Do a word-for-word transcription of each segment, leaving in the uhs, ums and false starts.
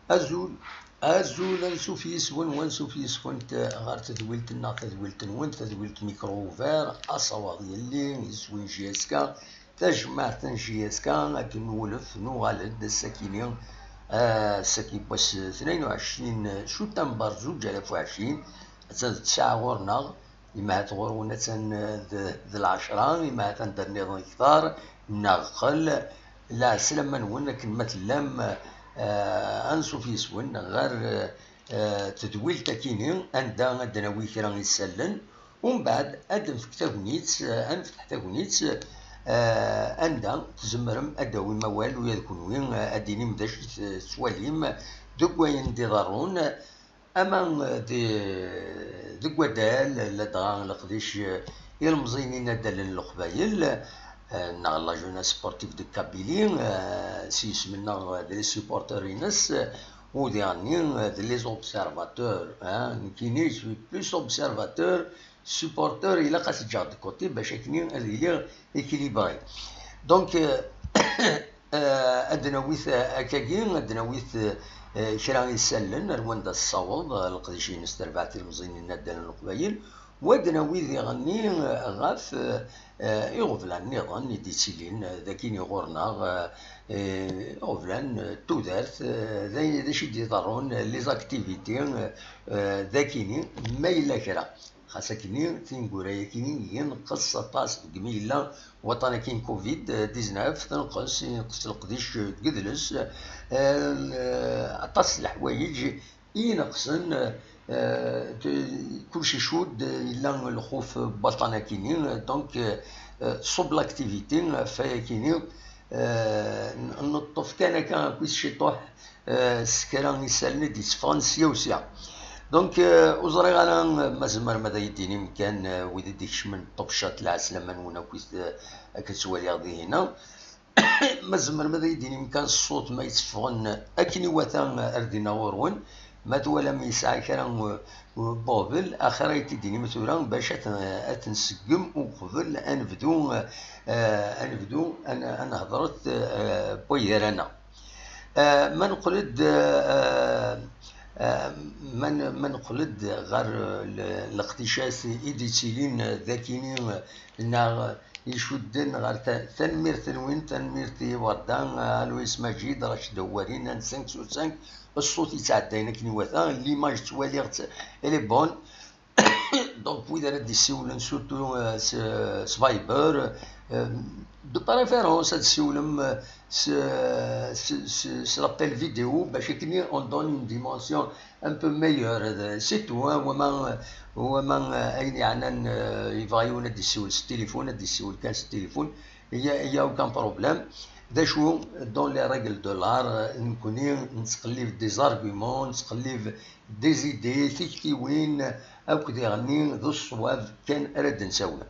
Azul, azul, ansuf yis-wen, wansuf yis-went ɣer tedwilt-nneɣ, tadwilt-nwen, tadwilt Micro Ouvert, asawaḍ yelli, iswi n J S K, tajmaɛt n J S K, akken nwulef, nuɣal-d ass-akini, ah, ass-agi n wass tnayen u ɛecrin cutamber zuǧ alaf u ɛecrin, attan d ttesɛa ɣur-neɣ, imahat ɣur-wen attan d, d lɛecra, imahat anda nniḍen kter, neɣ qel, lɛeslama-nwen akken ma tellam, ah, ansuf yis-wen ɣer, ah, tedwilt akini, anda ad d-nawi kra isallen, umbeɛd ad nefk tagnit, ah, ad nefteḥ tagnit, ah, anda tzemrem ad d-tawim awal, ula d kunwi, ah, ad d-tinim d acu i tettwalim deg wayen d-iḍerrun, ama, ah, di, deg waddal, ladɣa leqdic, ah, ilemẓiyen inaddalen n Leqbayel, ah, neɣ la jeunesse sportive de Kabylie, ah, s yisem-nneɣ d les supporters-ines, ah, u diɣenni, ah, d les observateurs, ah, nekkini, je suis plus observateur, supporter, ilaq ad t-ǧǧeɣ de côté bac akken ad iliɣ équilibré. Donc, euh, euh, ad d-nawit, euh, akkagi, ad d-nawit, euh, kra isallen ar wanda tessaweḍ, euh, leqdic-ines terbaɛt ilemẓiyen inaddalen n Leqbayel, u ad d-nawi diɣenni, euh, ɣef, euh, euh, iɣeblan nniḍen i d-ittilin, euh, d akini ɣur-neɣ, euh, euh, iɣeblan, euh, n tudert, euh, d ay-, d acu i d-iḍerrun, euh, les activités, euh, euh, d akini, ma yella kra. Xas akkenni, tineggura-yakini yenqes aṭas deg mi yella waṭṭan-agi n covid dix-neuf, tenqes, yenqes leqdic deg yidles, eh, aṭas n leḥwayeǧ i ineqsen, eh, t-, kullec icudd, yella lxuf n waṭṭan-akini, donc, eh, tṣubb l'activité ɣef wayakini, eh, n-, neṭṭef kan akka akkit ciṭuḥ, eh, s kra n yisallen i d-itteffɣen sya u sya. Donc, eh, ur ẓriɣ ara, eh, ma tzemrem ad iyi-d-tinim kan, eh, wid i d-ikecmen ṭṭebcat, lɛeslama-nwen akkit, eh, akken ttwaliɣ dihin-a. Ma tzemrem ad iyi-d-tinim kan ṣṣut ma yetteffɣen akken iwata, eh, ar dinna ɣur-wen. Ma twalam yesɛa kra n, eh, n uɣbel, axir ad iyi-t-id-tinim tura bac ad t-, ad t-nseggem uqbel ad nebdu, eh, ad nebdu ad n-, ad nehḍret, eh, n way gar-aneɣ. Eh, ma neqqel-d, eh, eh, ma n-, ma neqqel-d ɣer, eh, le-, leqdicat i d-ittilin d akini, eh, neɣ icudden ɣer ta-, tanemmirt-nwen, tanemmirt i Warda, eh, Alois Majid, Racid Houari, Nnan cinq sur cinq, ṣṣut yettɛeddayen akken iwata, l'image ttwaliɣ-tt, elle est bonne. Donc, wid ara d-issiwlen, surtout, euh, s, s Viber, euh, de préférence, ad ssiwlem, euh, s, s, s, s l'appel vidéo, bac akken on donne une dimension un peu meilleure, euh, c'est tout, hein, wama, wama, euh, ayen yeɛnan, euh, yebɣa yiwen ad d-issiwel s téléphone, ad d-issiwel kan s téléphone, il y a, il y a aucun problème. D acu, dans les règles de l'art, euh, nekkni nettqellib des arguments, nettqellib des idées, tiktiwin, akked iɣenni d ṣṣwab kan ara d-nsawel.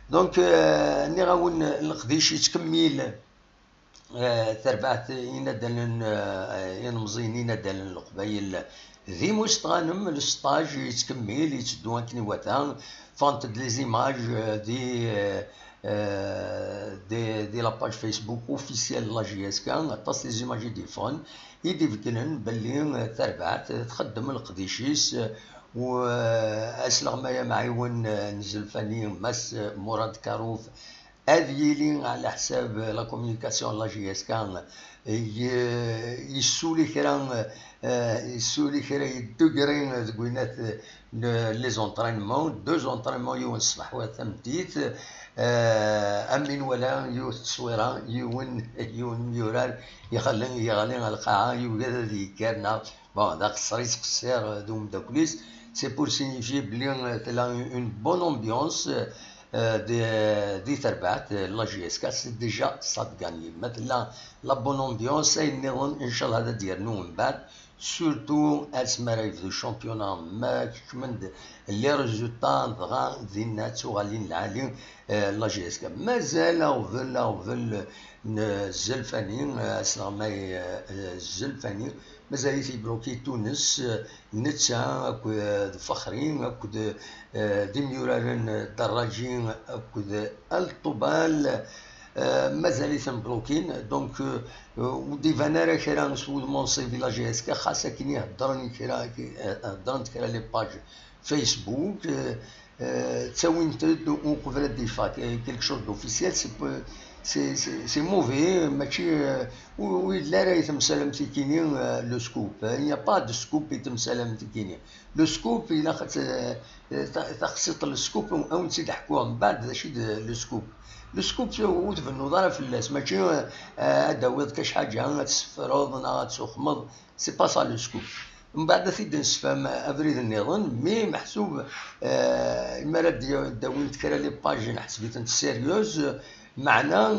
Donc, euh, nniɣ-awen leqdic yettkemmil, euh, terbaɛt inaddalen, euh, ilemẓiyen inaddalen n Leqbayel di Mustɣanem, le stage yettkemmil, yetteddu akken iwata, ffɣent-d les images, euh, di, euh, euh, di, di la page Facebook officielle n la J S K, aṭas des images i d-yeffɣen, i d-ibeggnen belli, eh, tarbaɛt, eh, txeddem leqdic-is, eh, u, eh, asleɣmay amɛiwen, eh, n Zelfani, Mass, eh, Murad Karouf, ad yili ɛla ḥsab, eh, la communication n la J S K, eh, ye-, yessuli kra, eh, yessuli kra yeddugri, eh, deg winat, eh, n-, les entraînements, deux entraînements, yiwen ṣṣbeḥ, wa tameddit, eh, am win nwala, yiwet tteswira, yiwen, yiwen n yimyurar, yeɣli, yeɣli ɣer lqaɛa, yugad ad yekker, neɣ, bon, d aqeṣṣer i yettqeṣṣir, eh, d umeddakel-is. C'est pour signifier belli, eh, tella une bonne ambiance, eh, di, di terbaɛt, eh, la J S K, c'est déjà ça de gagné. Ma tella la bonne ambiance, ayen nniḍen, inchallah, ad d-yernu mbeɛd. Surtout asmi ara yebdu championnat, ma kecmen-d les résultats, dɣa dinna ttuɣalin lɛali, eh, la J S K. Mazal aɣbel, aɣbel n Zelfani, eh, asleɣmay, eh, Zelfani, mazal-it ibloki Tunes, eh, netta akked, eh, d Fexri, akked, eh, d imyuraren Daraji akked Al Tubal. Euh, mazal-iten blokin, donc euh, euh, ur d-iban ara kra s wudem unṣib i la J S K, xas akken i heddren kra, euh, heddrent kra les pages Facebook, euh, euh, ttawint-d uqbel ad d-ifak, euh, quelque chose d'officiel, c'est pas- c'est c'est- c'est mauvais, mačči, euh, ur ur yelli ara i temsalamt ikkini, euh, le scoop, il n'y a pas de scoop i temsalamt ikkini. Le scoop, ilaq ad t- ta- taqsiṭ n le scoop, ad wen-tt-id-ḥkuɣ mbeɛd d acu i d le scoop. Le scoop, ur tbennuḍ ara fell-as, mačči, euh, ad d-tawiḍ kac ḥaǧa, ad tessefreḍ neɣ ad tuxmeḍ, c'est pas ça le scoop. Mbeɛd ad t-id-nessefhem abrid nniḍen, mais meḥsub, euh, imi ara d-, d-awint kra les pages nḥseb-itent sérieuses, meɛna,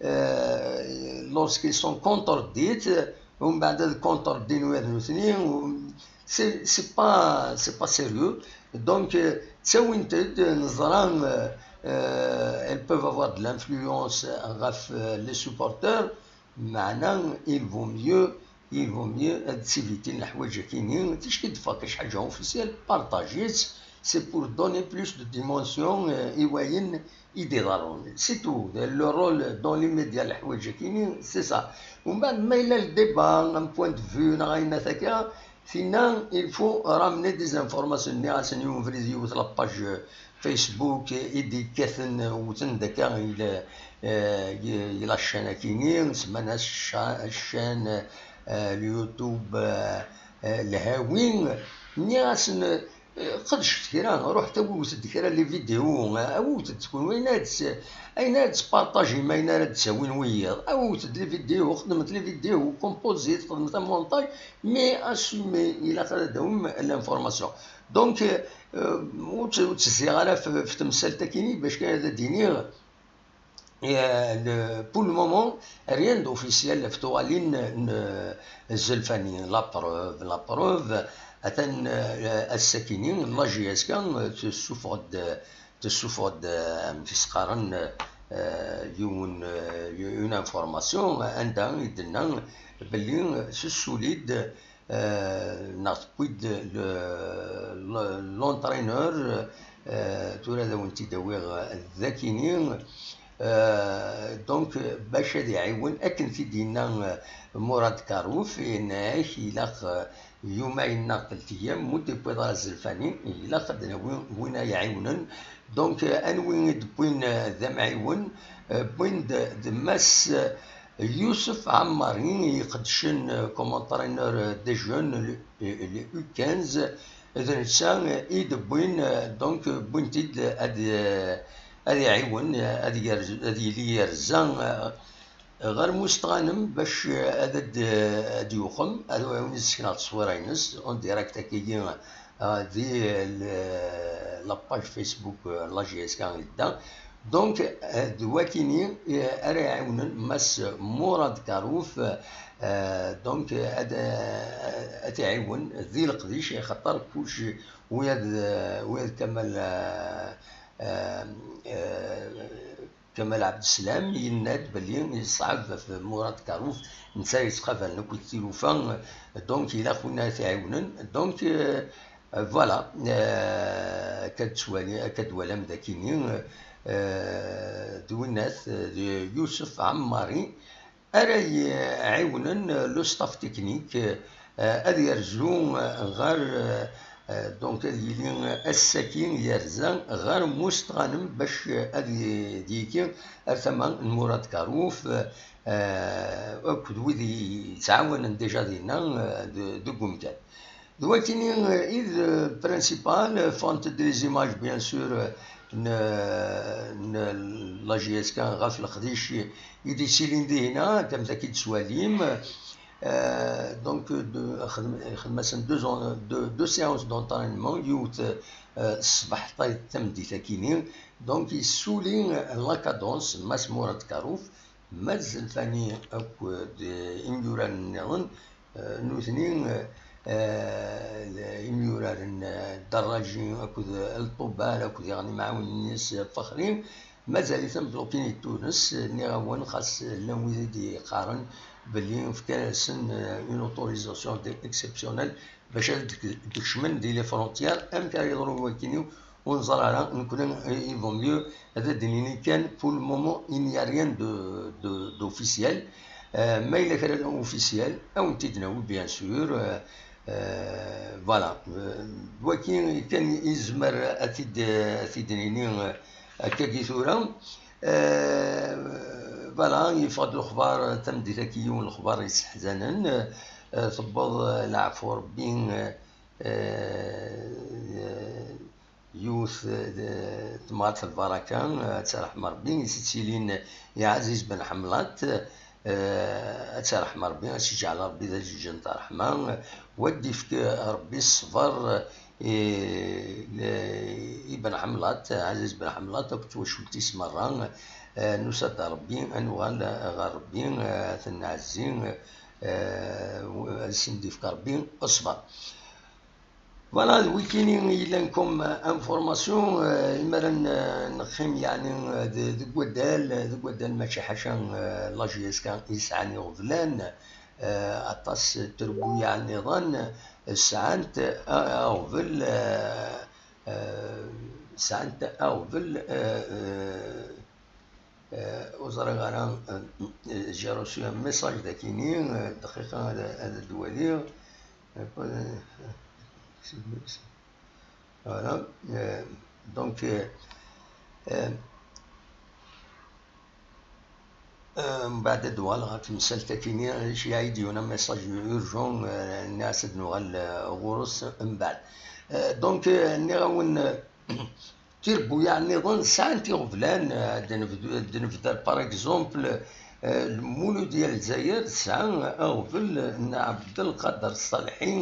euh, lorsqu'ils sont contredites, umbeɛd ad contredin wiyaḍ nutni, c'est c'est pas c'est pas sérieux. Donc, euh, ttawint-d, neẓra, euh, euh, elles peuvent avoir de l'influence ɣef, euh, les supporters, meɛna il vaut mieux, il vaut mieux ad tt-éviter leḥwayeǧ-akini, ticki d-teffeɣ kac ḥaǧa officiel, partager-tt, c'est pour donner plus de dimension, euh, i wayen i d-iḍerrun. C'est tout. Le rôle dans les médias, leḥwayeǧ-akini, c'est ça. Umbeɛd ma yella le débat, un point de vue, neɣ ayen akka, tinna, il faut ramener des informations. Nniɣ-asen yiwen ubrid, yiwet la page Facebook i d-ikkaten, wten-d akka i la, euh, i, i la chaîne-akini, semman-as cha-, chaîne, euh, le YouTube, euh, euh, Lhawi. Nniɣ-asen, Eh, qedcet kra, ruḥet awiwet-d kra les vidéos, eh, awiwet-d kunwi, ayen ara d-, ayen ara d-tpartajim, ayen ara d-ttawin wiyiḍ, awiwet-d les vidéos, xedmet les vidéos, composez-t, xedmet un montage, mais assumez, ilaq ad d-tawim l'information. Donc, eh, ur tt-, ur ttezziɣ ara f, f temsalt-akini bac kan ad d-iniɣ, Eh, le, pour le moment, rien d'officiel ɣef tuɣalin n, n Zelfani. La preuve, la preuve, atan, eh, ass-akini, la J S K, eh, tessufeɣ-d, tessufeɣ-d, eh, amek i s-qqaren, eh, yiwen, eh, une information, anda i d-tenna belli tessuli-d, eh, neɣ tewwi-d le, le, l'entraîneur, eh, tura ad awen-t-id-awiɣ d akini, eh, donc bac ad iɛiwen akken t-id-yenna, eh, Murad Karouf, yenna-ak ilaq, eh, yum-ayen neɣ telt ayyam, mu d-iwwiḍ ara Zelfani, ilaq ad d-nawi win ay iɛiwnen. Donc, eh, anwi i d-wwin, eh, d amɛiwen? Eh, wwin-d d Mass, eh, Youssouf Ammari, iqeddcen, euh, comme entraîneur, euh, des jeunes, le, le U quinze, d netta, euh, i d-wwin, euh, donc, euh, wwin-t-id ad, euh, ad iɛiwen, euh, ad yerz-, ad yili yerza, euh, ɣer Mustɣanem bac, euh, ad, ad, ad yuxem, ad, ad wen-d-sekneɣ tteswira-ines, en direct akk-agi, euh, di, euh, la page Facebook, euh, n la J S K yedda. Donc, euh, d wakini, euh, ara iɛiwnen Mass Murad Karouf, euh, donc, euh, ad, euh, ad t-iɛiwen di leqdic, axaṭer kullec, wiyaḍ, euh, wiyaḍ Kamal, euh, euh, euh, Kamal Abdeslam yenna-d belli yeṣɛeb ɣef Murad Karouf, netta yettqabalen akked tilufa, donc ilaq win ara t-iɛiwnen. Donc, euh, Euh, voilà, euh, akka d-twali-, akka d-twalam d akini, euh, d winnat, euh, d Youssouf Ammari, ara iɛiwnen, euh, le staff technique, euh, ad yerzu, euh, ɣer, euh, euh, donc ad yili ass-agi yerza ɣer Mustɣanem bac, euh, ad y-, ad yili ar tama n Murad Karouf, euh, akked wid yettɛawanen déjà dinna, euh, de-, deg umkan. D wakini, euh, i d, euh, principal, euh, ffɣent-d les images, bien sûr, euh, n, n la J S K ɣef leqdic i d-yettilin dihina, d amtak i d-tettwalim. Euh, donc, euh, de, xedm-, xedm-asen deux en-, deux, deux séances d'entraînement, yiwet, euh, ṣṣbeḥ, tayeḍ tameddit akini. Donc, yessuli, euh, la cadence, Mass Murad Karouf, Mass Zelfani akked, eh, imyuraren nniḍen, eh, nutni, eh, eh, imyuraren, eh, Daraji akked Lṭubal akked iɣen imɛawnen-is Faxri, mazal-iten blokin i Tunes, nniɣ-awen xas llan wid i d-yeqqaren belli fkan-asen, eh, une autorisation exceptionnelle bac ad d-, d-kecmen di les frontières, amek ara yeḍru wakini Ur neẓri ara, nekkni, il vaut mieux ad d-nini kan, pour le moment, il n'y a rien de, de, d'officiel. Euh, ma yella kra n officiel, ad wen-t-id-nawi, bien sûr. Euh, euh, voilà. Euh, d wagi kan i nezmer ad t-id, ad t-id-nini, euh, akkagi tura. Euh, voilà, yeffeɣ-d lexbar, tameddit-agi, yiwen lexbar yesseḥzanen. Euh, tewweḍ, euh, leɛfu Rebbi, euh, euh, yiwet, eh, temɣart lbaraka, eh, ad tt-yerḥem Rebbi, i s-yettilin i Ɛaziz Ben Ḥemlaṭ, eh, ad tt-yerḥem Rebbi, ad tt-yeǧɛel Rebbi d aǧeǧǧ n ṛṛeḥma, u ad d-ifk Rebbi ṣṣber, eh, i, i Ben Ḥemlaṭ, Ɛaziz Ben Ḥemlaṭ akked twacult-is merra, eh, nusa-d ɣer Rebbi, ad nuɣal ɣer Rebbi, eh, ad ten-nɛezzi, eh, ad sen-d-ifk Rebbi ṣṣber. Voilà, d wikini yellan comme information, euh, imi ara n-, neqqim, yeɛni, euh, de-, deg waddal, deg waddal mačči ḥaca, euh, la J S K i yesɛan iɣeblan, euh, aṭas n trebbuyaɛ nniḍen, euh, sɛant a-, aɣbel, euh, euh, sɛant aɣbel, euh, euh, Eh, ur ẓriɣ ara, eh, j'ai reçu un message dagini, eh, dqiqa ad, ad d-waliɣ. Eh, voilà. Eh, donc, eh, eh, eh, mbeɛd ad d-uɣaleɣ ɣer temsalt-akini, j'ai eu un message urgent, eh, nniɣ-as ad nuɣal, eh, ɣur-s mbeɛd. Eh, donc, eh, nniɣ-awen, eh, Tirbuyaɛ nniḍen sɛant iɣeblan, eh, ad nebdu-, ad nebder, par exemple, eh, Lmuludya n Lezzayer tesɛa aɣbel n Ɛebdelqader Ṣṣalḥi,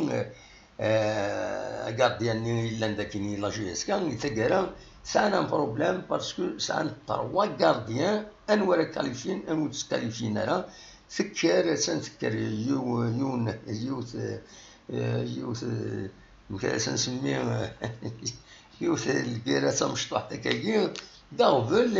eh, agardyan-nni yellan dagi i la J S K, i taggara sɛan un problème parce que sɛan trois gardiens, anwa ara kalifyin, anwa ur tkalifyin ara, tekker, attan tekker yiw-, yiwen, yiwet, eh, yiwet, eh, amek ara s-nsemmi, eh, yiwet n lgirra tamecṭuḥt akkagi, d aɣbel i,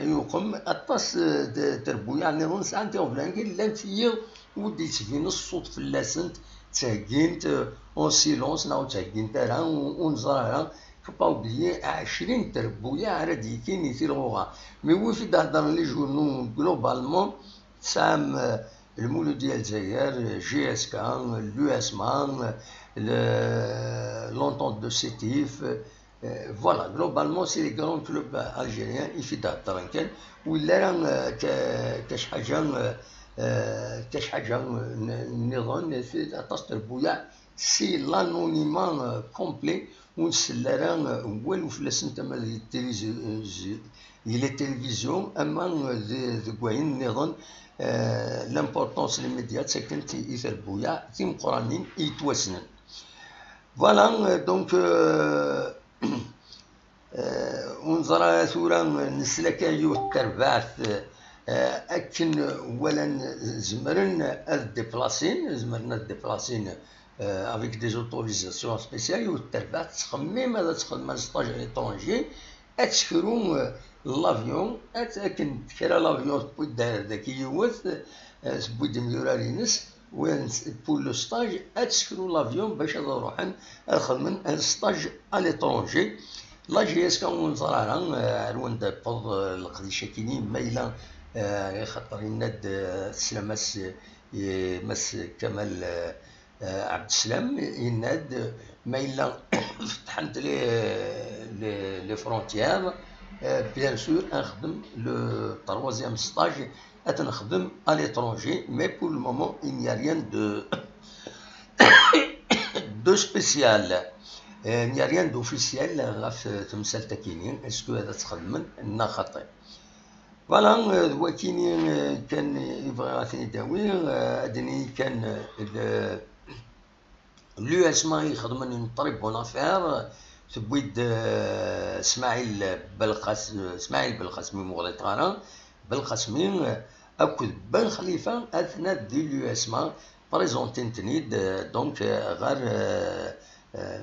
i yuqem aṭas, eh, d-, trebbuyaɛ nniḍen sɛant iɣeblan, llant yiḍ ur d-yettbin ṣṣut fell-asent, ttheggint, eh, en silence, neɣ ur ttheggint ara, ur, ur neẓri ara, faut pas oublier ɛecrin trebbuyaɛ ara d-yekkin i tilɣuɣa. Mais wi fi d-heddren les journaux, globalement, tesɛam, eh, Lmuludya n Lezzayer, J S K, l'U S M A, le, l'Entente de Sétif, euh, voilà, globalement, c'est les grands clubs algériens, i fi d-heddren kan, u yella ara, euh, ka-, kac ḥaǧa, euh, euh, kac ḥaǧa, euh, n-, nniḍen, aṭas n trebbuyaɛ, c'est l'anonymat, euh, complet, ur nsell ara, euh, walu fell-asen, ama di tilizi-, di les télévisions, ama, euh, di, deg wayen nniḍen, euh, l'importance les médias ttaken-t i, i trebbuyaɛ timeqqranin i yettwassnen. Voilà, euh, donc, euh, euh, ur neẓri ara tura, nesla kan yiwet terbaɛt, euh, akken walan zemren ad déplacer, zemren ad déplacer, euh, avec des autorisations spéciales, yiwet terbaɛt tettxemmim ad txedm un stage à l'étranger, ad tekru, euh, l'avion, ad, akken tekra l'avion, tewwi-d dagi yiwet, euh, tewwi-d imyurar-ines, pour le stage, ad tekru l'avion bac ad ruḥen ad xedmen un stage à l'étranger. La J S K ur neẓri ara, euh, ar wanda yewweḍ, euh, leqdic-akini, ma yella, euh, ixaṭer yenna-d, euh, teslam-as, euh, i Mass Kamal, euh, euh, Abdeslam, yenna-d, ma yella fetḥent les, les, les frontières, euh, bien sûr, ad nexdem le troisième stage, ad t-nexdem à l'étranger, mais pour le moment, il n'y a rien de, de spécial. Euh, il n'y a rien d'officiel ɣef temsalt-akini, est-ce que ad tt-xedmen neɣ xaṭi. Voilà, euh, d wakini, euh, kan i bɣiɣ ad ten-id-awiɣ, euh, ad d-nini kan, euh, le, l'U S M A ixedmen une très bonne affaire, tewwi-d, euh, Smaɛil Belqas-, euh, Smaɛil Belqasmi, ma ur ɣliṭeɣ ara, Belqasmi, euh, akked Ben Xlifa, aten-a di l'U S M A, présentin-ten-id, euh, donc, euh, ɣer, euh, euh,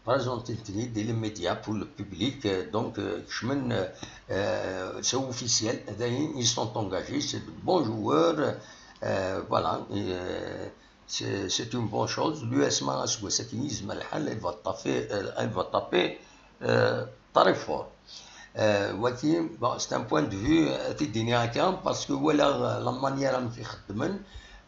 présentin-ten-id i les médias pour le public, euh, donc, euh, kecmen, euh, euh, c'est officiel, dayen, ils sont engagés, c'est de bons joueurs, euh, voilà, et, euh, c'est, c'est une bonne chose. L'U S M A, aseggas-agi yezmer lḥal, elle va taper, euh, elle va taper, euh, très fort. Euh, waki, bon, c'est un point de vue, euh, ad t-id-iniɣ akka, parce que walaɣ, euh, la manière amek i xeddmen,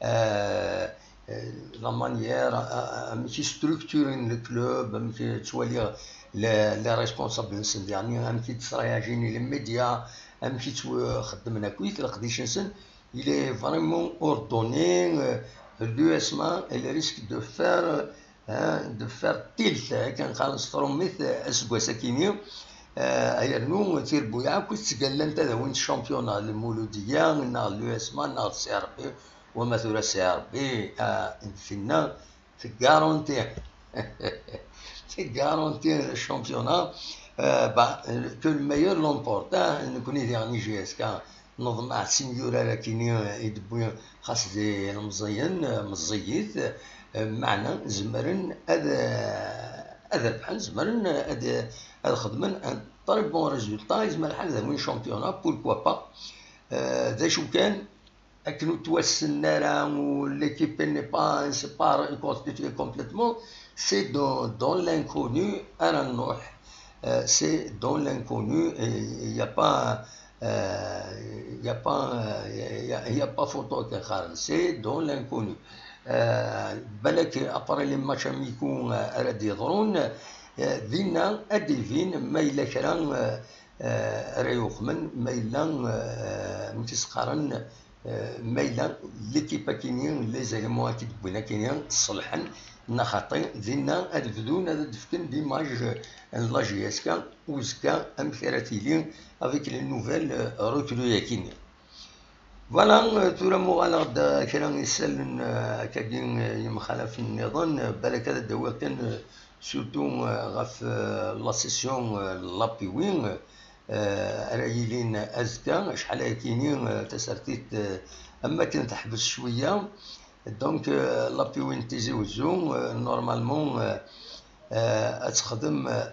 euh, euh, la manière, euh, euh, amek i structuren le club, amek i ttwaliɣ les, les responsables-nsen, yeɛni amek i d-srayajin i les médias, amek i ttw-, xeddmen akkit leqdic-nsen, il est vraiment ordonné, euh, l'U S M A, elle risque de faire, hein, de faire tilt, akken qqaren s trumit, euh, aseggas akini, euh, yernu tirebbuyaɛ akk i ttgallant ad awint championnat, Lmuludiya, neɣ l'U S M A, neɣ C R B, wama tura C R B, euh, tinna, tgaranti, tgaranti le championnat, euh, bah, que le meilleur l'emporte, hein, nekkni diɣen i J S K, neḍmeɛ sin yurar akini i d-wwi xas d ilemẓiyen, meẓẓiyit, meɛna zemren ad, ad rebḥen, zemren ad, ad xedmen un très bon résultat, yezmer lḥal ad awin championnat, pourquoi pas. Euh, d acu kan, akken ur ttwassen ara, ou l'équipe n'est pas, c'est pas reconstituée complètement, c'est dans, dans l'inconnu ara nruḥ. Euh, c'est dans l'inconnu, et il n'y a pas, euh, il y a pas, euh, il y a, il y a pas photo akken qqaren, c'est dans l'inconnu. Euh, balak après les matchs amicaux, euh, ara d-yeḍrun, euh, dinna ad d-ibin ma yella kra, euh, euh, ara yuxmen, ma yella, euh, amek i s-qqaren, euh, ma yella l'équipe akini, les éléments akki d-wwin akini, ṣelḥen neɣ xaṭi, dinna ad bdun ad d-fken l'image n la J S K uzekka amek ara tili avec les nouvelles, euh, recrues akini. Voilà, euh, tura muɣaleɣ-d, euh, kra isallen, euh, akkagi, euh, yemxalafen nniḍen, euh, balak ad d-awiɣ kan, euh, surtout, euh, ɣef, euh, la session, euh, n l'A P W, euh, ara yilin azekka, acḥal ayakini, euh, tasertit, euh, am akken teḥbes cwiya. Donc, euh, l'A P W n Tizi Wezzu, euh, normalement, euh, euh, ad texdem, euh,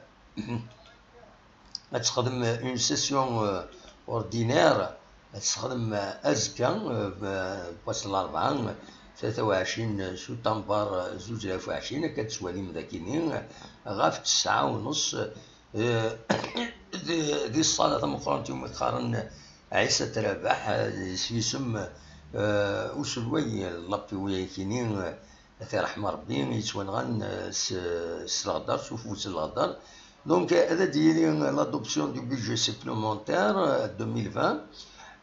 ad texdem une session, euh, ordinaire, ad texdem, euh, azekka, euh, b-, wass n larebɛa, tlata u ɛecrin september, euh, zuǧ alaf u ɛecrin, akka ad tettwalim dakini, ɣef tesɛa u nneṣ, euh, di, di ṣṣala tameqqrant iwumi qqaren Ɛisa Trabaḥ, euh, s yisem, euh, uselway n l'A P W akini, euh, Ad t-iṛḥem Ṛebbi, yettwanɣan, euh, s, s leɣder, s ufus n leɣder. Donc, euh, ad d-yili, euh, l'adoption du budget supplémentaire, euh, deux mille vingt.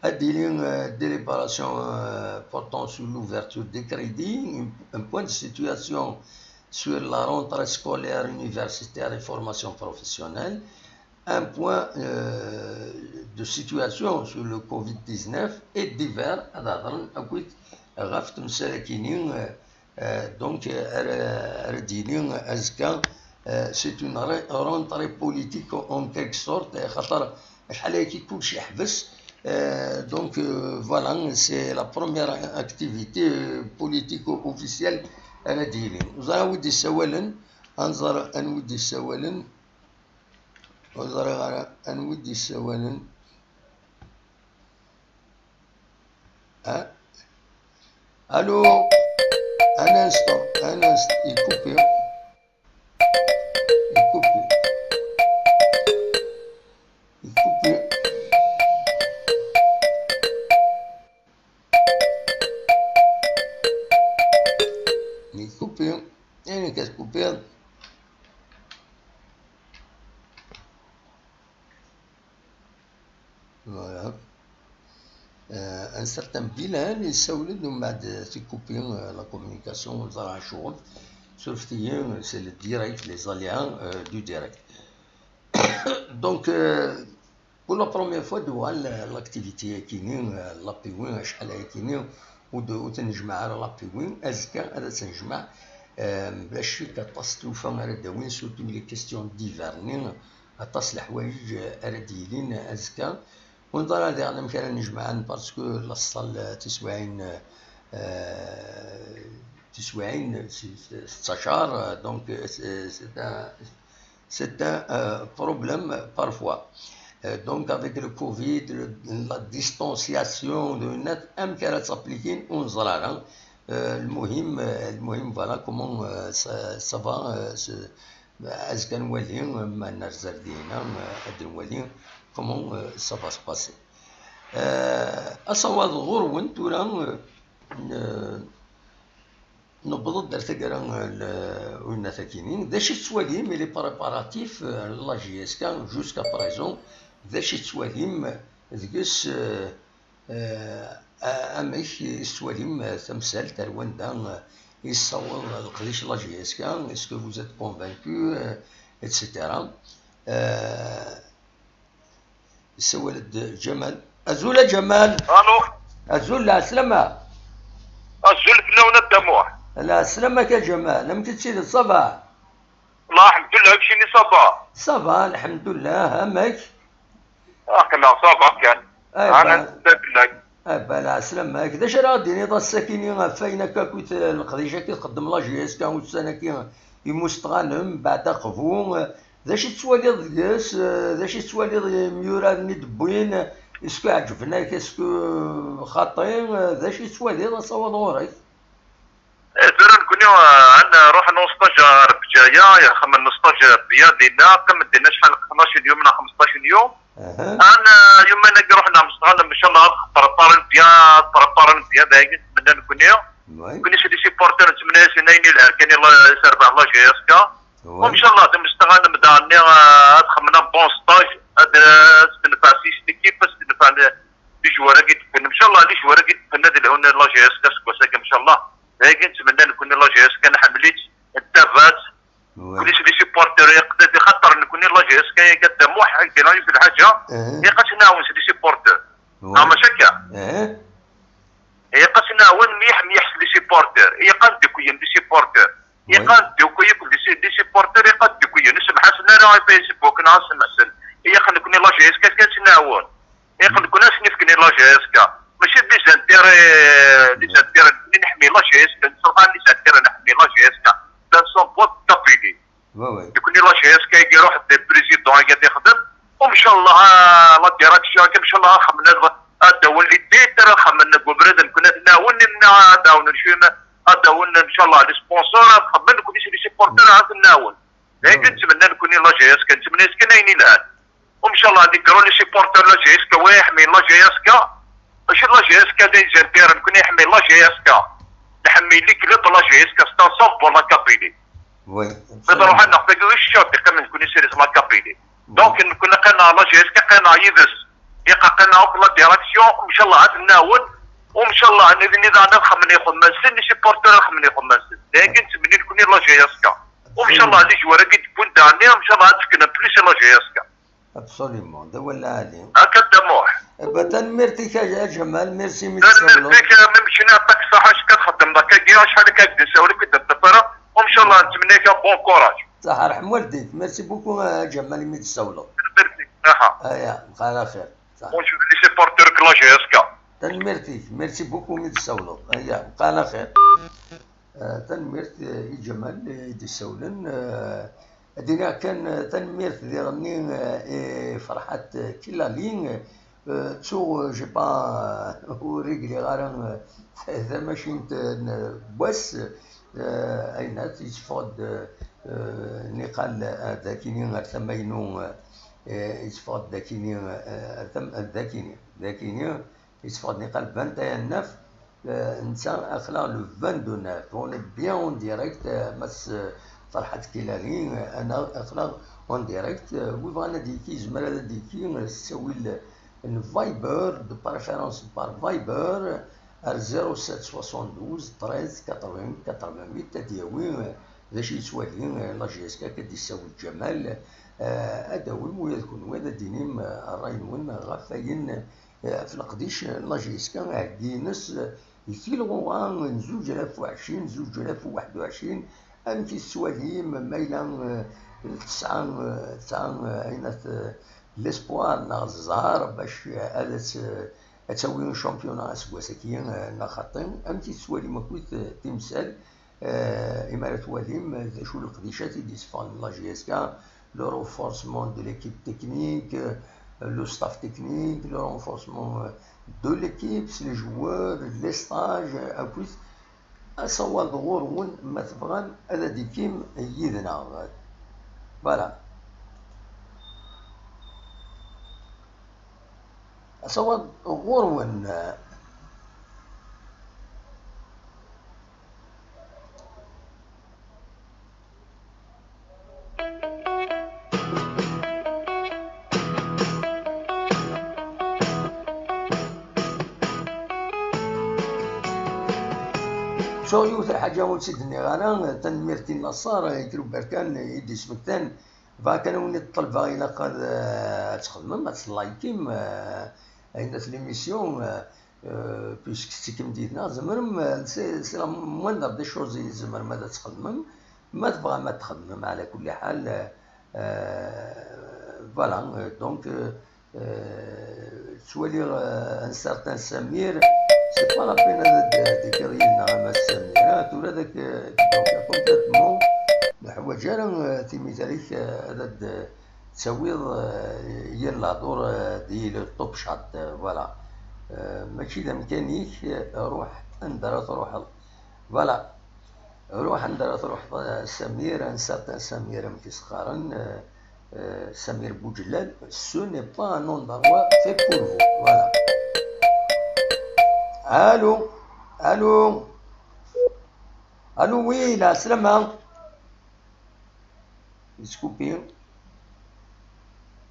Ad d-yili, euh, délibération, euh, portant sur l'ouverture des crédits, un, un point de situation sur la rentrée scolaire universitaire et formation professionnelle, un point, euh, de situation sur le covid dix-neuf et divers, ad hedṛen akkit ɣef temsal-akini, euh, Euh, donc, euh, ara, ara d-yili azekka, euh, c'est une re-, rentrée politique en quelque sorte, euh, xaṭer acḥal ayagi kullec yeḥbes. Euh, donc, euh, voilà, c'est la première activité, euh, politique officielle ara d-yili. Ur ẓriɣ anwa i d-yessawalen, ad nẓer anwa i d-yessawalen, ur ẓriɣ ara anwa i d-yessawalen. Hein ? Allô ? Un instant, un instant, il coupe. Il coupe. Il coupe. Il coupe. Il est coupé. Voilà. Euh, un certain Bilal yessawel-d, umbeɛd tikkupi, euh, la communication, ur ẓriɣ acuɣef. Surfet-iyi, c'est le direct, les aléas, euh, du direct. Donc, euh, pour la première fois, d-uɣal, euh, l'activité-akini, euh, l'A P W, acḥal ayakini, ur d-, ur tt-nejmeɛ ara l'A P W, azekka ad tt-nejmeɛ, euh, bla ccek aṭas n tlufa ara d-awin, surtout les questions d'hiver-nni, aṭas n leḥwayeǧ, euh, ara d-yilin azekka. Ur neẓri ara diɣen amek ara nejmeɛen, parce que la salle, euh, tiswiɛin, euh, tiswiɛin, s-, s-, settac, euh, donc, euh, c'est, c'est un, c'est un, euh, problème parfois. Euh, donc, avec le covid, le, la distanciation de net, amek ara tt-appliquer, ur neẓri ara. Euh, المهم, euh, المهم, voilà comment, euh, ça, ça va, euh, se, Azekka ad nwali, ma nerza ar dihina, ad nwali comment, euh, ça va se passer. Euh, asawaḍ ɣur-wen tura, euh, n-, newweḍ-d ar taggara, euh, n uyennat-agi-nni. D acu i tettwalim, les préparatifs, euh, la J S K jusqu'à présent, d acu i tettwalim deg-s, euh, euh, a-, amek i tettwalim, euh, tamsalt ar wanda, euh, i yessaweḍ leqdic la J S K? Est-ce que vous êtes convaincu, euh, et cetera? Euh, Yessawal-d Ǧamal. Azul a Ǧamal. Alo. Azul, lɛeslama. Azul fell-awen a Dda Muḥ. Lɛeslama-k a Ǧamal, amek i d-tiliḍ, ça va? Llah, lḥemdullah, amek-nni, ça va? Ça va, lḥemdullah, amek? Aql-aɣ ça va kan. Ana fell-ak. Ah, bah, lɛeslama-k. D acu ara ɣ-d-tiniḍ ass-akini ɣef wayen akka akk i t-, leqdic-agi txeddem la J S K ussan-agi imusteɣanen, mbeɛd aqbu? D acu i tettwaliḍ deg-s? D acu i tettwaliḍ imyuraden i d-wwin? Est-ce que ɛeǧben-ak? Est-ce que xaṭi? D acu i tettwaliḍ asawaḍ ɣur-k? Eh, tura nekni, eh, ad nruḥ n stage ar Bǧaya, xemmen stage Bya dinna, qqim dinna acḥal, xemṭac n yum neɣ xemṭac n yum. Aha. An, eh, yuman-agi ruḥen ɣer Mestɣal, ncallah ad preparen Bya, ad preparen Bya, d ayen i nttmenna nekni. Oui. Nekni s les supporters nttmenna-yasen ayen ilhan kan i la, i terbeḥ la J S K. Oui. Ncallah d Mestɣal daɣen-nni, eh, ad xemmen un bon stage, ad, eh, ad s-tenfeɛ s l'équipe, ad s-tenfeɛ les joueurs-agi d-wwin. Ncallah les joueurs-agi d-wwin ad lhun la J S K aseggas-agi, ncallah. D ayen i nttmenna nekni, la J S K nḥemmel-itt, nettabaɛ-tt. Oui. Nekni s les supporters, yeqded xaṭer nekni la J S K, yagi a Dda Muḥ, ad d-iniɣ yiwet lḥaǧa, eh, ilaq ad tt-nɛawen s les supporters. Oui. Neɣ mačči akka? Eh. Ilaq ad tt-nɛawen mliḥ mliḥ s les supporters, ilaq ad ddukkuyen les supporters. Oui. Ilaq ad ddukkuyen akk les, les supporters, ilaq ad ddukkuyen, ur semḥasen ara i Facebook neɣ ad semḥsen. Ilaq nekni la J S K kan ad tt-nɛawen. Ilaq nekni ad sen-nefk la J S K. Mačči d les intérêts, les intérêts, nekni nḥemmel la J S K, nettṣerref les intérêts, nḥemmel la J S K. Dans son boîte de Kabylie. Oui, oui. Nekni la J S K-agi iruḥ-d le président-agi ad ixdem. Ncallah, ah, la direction-agi, ncallah, ad xemmen ad, ad d-awen les titres, ad xemmen deg ubrid, nekni ad ten-nɛawen, imna ad d-awen cwiya, ad d-awen, ncallah, les sponsors, ad xemmen, nekni s les supporters ad ten-nɛawen. D ayen i nettmenna nekni la J S K, nettmenna-yas kan ayen ilhan. Ncallah, les gros, les supporters la J S K, wa iḥemmel la J S K, mačči la J S K d les intérêts, nekni iḥemmel la J S K. Nḥemmel les clubs la J S K, c'est un symbole la Kabylie. Oui. Nruḥ ad naɣ tagi, ur icciḍ iqqimen nekni s les la Kabylie. Oui. Donc, nekni qqaneɣ la J S K, qqaneɣ yid-s. Ilaq qqaneɣ akk la direction, ncallah ad ten-nɛawen. Ncallah, nitni daɣen ad xemmen ixemma-nsen, les supporters ad xemmen ixemma-nsen. D ayen i nettmenni nekni la J S K. Ncallah, les joueurs-agi d-wwin daɣen-nni, ncallah ad d-fken plus i la J S K. Absolument, d awal lɛali. Akka Dda Muḥ. Eh ben, tanemmirt-ik a, a Ǧamal, merci mi d-tsawleḍ. Tanemmirt-ik, eh, mi m-ččan aṭak ṣṣeḥ, acku ad txeddmeḍ akkagi, acḥal akka i k-d-nsawel, ur k-id-neṭṭif ara. Ncallah, nettmenni-ak un bon courage. Ṣaḥa, rḥem walidek, merci beaucoup a Ǧamal imi d-tsawleḍ. Tanemmirt-ik, ṣaḥa. Aya, bqa ɛla xir. Ṣaḥa. Bonjour, les supporters de la J S K. Tanemmirt-ik, merci beaucoup mi d-tsawleḍ. Aya, bqa ɛla xir. Eh, tanemmirt, eh, i Ǧamal, eh, i d-isawlen. Eh, ad iniɣ kan, eh, tanemmirt diɣenni, eh, i Ferḥat, eh, Kilali. Eh, ttuɣ, eh, j'ai pas, eh, ur i gliɣ ara, eh, tamacint, eh, n wass, eh, ayennat, yetteffeɣ-d, eh, niqal, eh, dakini ar tama-inu, eh, yetteffeɣ-d dakini, eh, ar tam-, dakini, dakini, yetteffeɣ-d niqal vingt et un neuf, eh, netta aql-aɣ le vingt-deux neuf. On est bien en direct, eh, Mass, eh, Ferḥat Kilali, eh, ana aql-aɣ en direct. Eh, wi bɣan ad d-yekki, yezmer ad d-yekki, eh, s ttawil n Viber, de préférence par Viber, ar zéro sept soixante-douze treize quatre-vingts quatre-vingt-huit, ad d-yawi, eh, d acu yettwali, eh, la J S K, akka d-yessawel Ǧamal, eh, ad d-tawim ula d kenwi, ad d-tinim, eh, ṛṛay-nwen ɣef wayen, eh, ɣef leqdic n la J S K, aheggi-ines, eh, di tilɣuɣa n zuǧ alaf u ɛecrin, zuǧ alaf u waḥed u ɛecrin, amek i tettwalim, ma yella, eh, tesɛa, eh, tesɛa, eh, ayen at, eh, l'espoir neɣ zzher bac, eh, ad tt-, ad tawi championnat aseggas-agi, eh, neɣ xaṭi? Amek i tettwalim akkit, eh, timsal, eh, imi ara twalim, eh, d acu leqdicat i d-yesseffɣen la J S K, le renforcement de l'équipe technique, euh, le staff technique, le renforcement, euh, de l'équipe, les joueurs, les stages, euh, akkit asawaḍ ɣur-wen, ma tebɣam ad d-tikim yid-neɣ. Voilà. Asawaḍ ɣur-wen. Ttuɣ yiwet lḥaǧa ur tt-id-nniɣ ara, tanemmirt i Naṣer Ikruberkan i d-ismektan. Bɣa kan ad wen-id-ṭelbeɣ, ilaq ad, eh, ad txedmem, ad tlaykim, eh, ayennat l'émission, eh, eh, puisque tettikim did-neɣ, tzemrem, eh, c'est, c'est la moindre des choses i tzemrem ad txedmem. Ma tebɣam ad txedmem, ɛla kulli ḥal, eh, eh, voilà, eh, donc, eh, Eh, ttwaliɣ, eh, un certain Samir, c'est pas la peine ad d-, d-tekkiḍ yid-neɣ a Mass Samir, ah, tura d ak-, donc, concrètement, neḥwaǧ ara, eh, timital-ik, eh, ad d-tawiḍ, eh, yir lehdur, eh, di le top chat, eh, voilà. Eh, mačči d amkan-ik, eh, ruḥ anda ara truḥeḍ. Voilà. Ruḥ anda ara truḥeḍ, eh, Samir, un certain Samir, amek i s-qqaren, eh, eh, Samir Boujelal, ce n'est pas un nom d'arwa, c'est pour vous. Voilà. Allô. Allô. Allô, oui, la salama. Yettkuppi.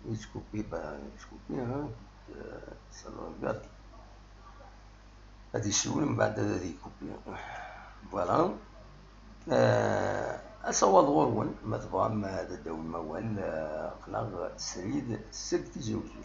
Yettkuppi, ben, yettkuppi, hein. Euh, ça me regarde. Ad yessiwel, mbeɛd ad, ad yekkupi. Voilà. Euh, asawaḍ ɣur-wen, ma tebɣam ad d-tawim awal, euh, aql-aɣ srid seg Tizi Uzzu.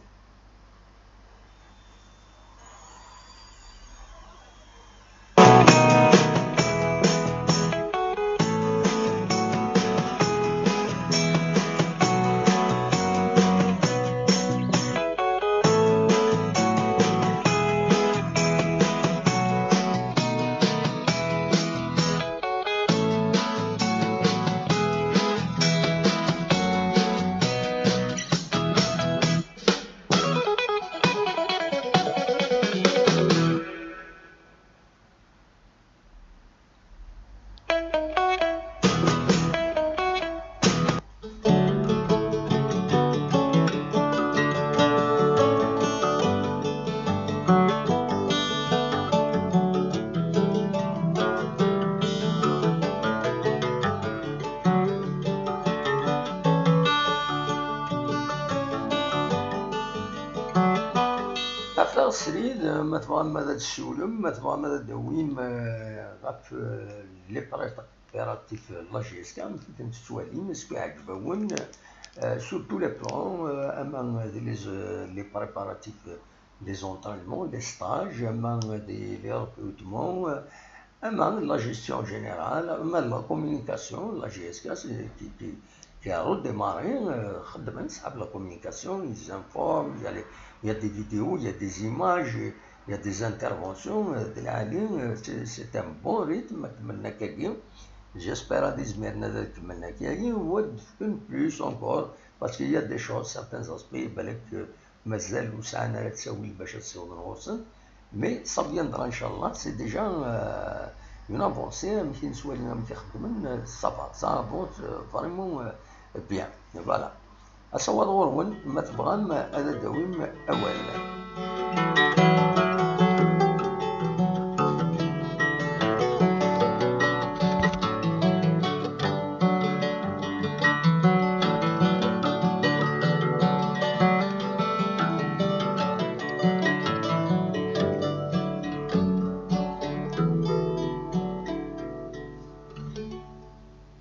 Afeɣ srid, ma tebɣam ad d-ssiwlem, ma tebɣam ad d-tawim, eh, ɣef, eh, les préparatifs n la J S K, amek i ten-tettwalim, est-ce que iɛǧeb-awen, eh, sur tous les plans, eh, ama d les, eh, les préparatifs, les entraînements, les stages, ama d les recrutements, eh, ama la gestion générale, ama la communication, la J S K, c'est, qui, qui, qui a redémarré, euh, xeddmen ṣṣḥab la communication, ils informent, il y a les, il y a des vidéos, il y a des images, il y a des interventions, euh, d lɛali, euh, c'est, c'est un bon rythme, ad kemmlen akkagi. J'espère ad izmiren ad kemmlen akkagi, ou ad fken plus encore, parce qu'il y a des choses, certains aspects, balak, euh, mazal ur sɛan ara ttawil bac ad ssiwḍen ɣur-sen. Mais ça viendra, inchallah, c'est déjà, euh, une avancée, amek i nettwali, amek i xeddmen, euh, ça va, ça avance, euh, vraiment, euh, bien. Voilà. Asawaḍ ɣur-wen, ma tebɣam ad d-tawim awal.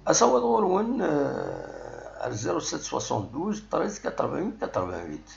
Asawaḍ ɣur-wen, euh, ar zéro sept soixante-douze treize quatre-vingt-huit quatre-vingt-huit.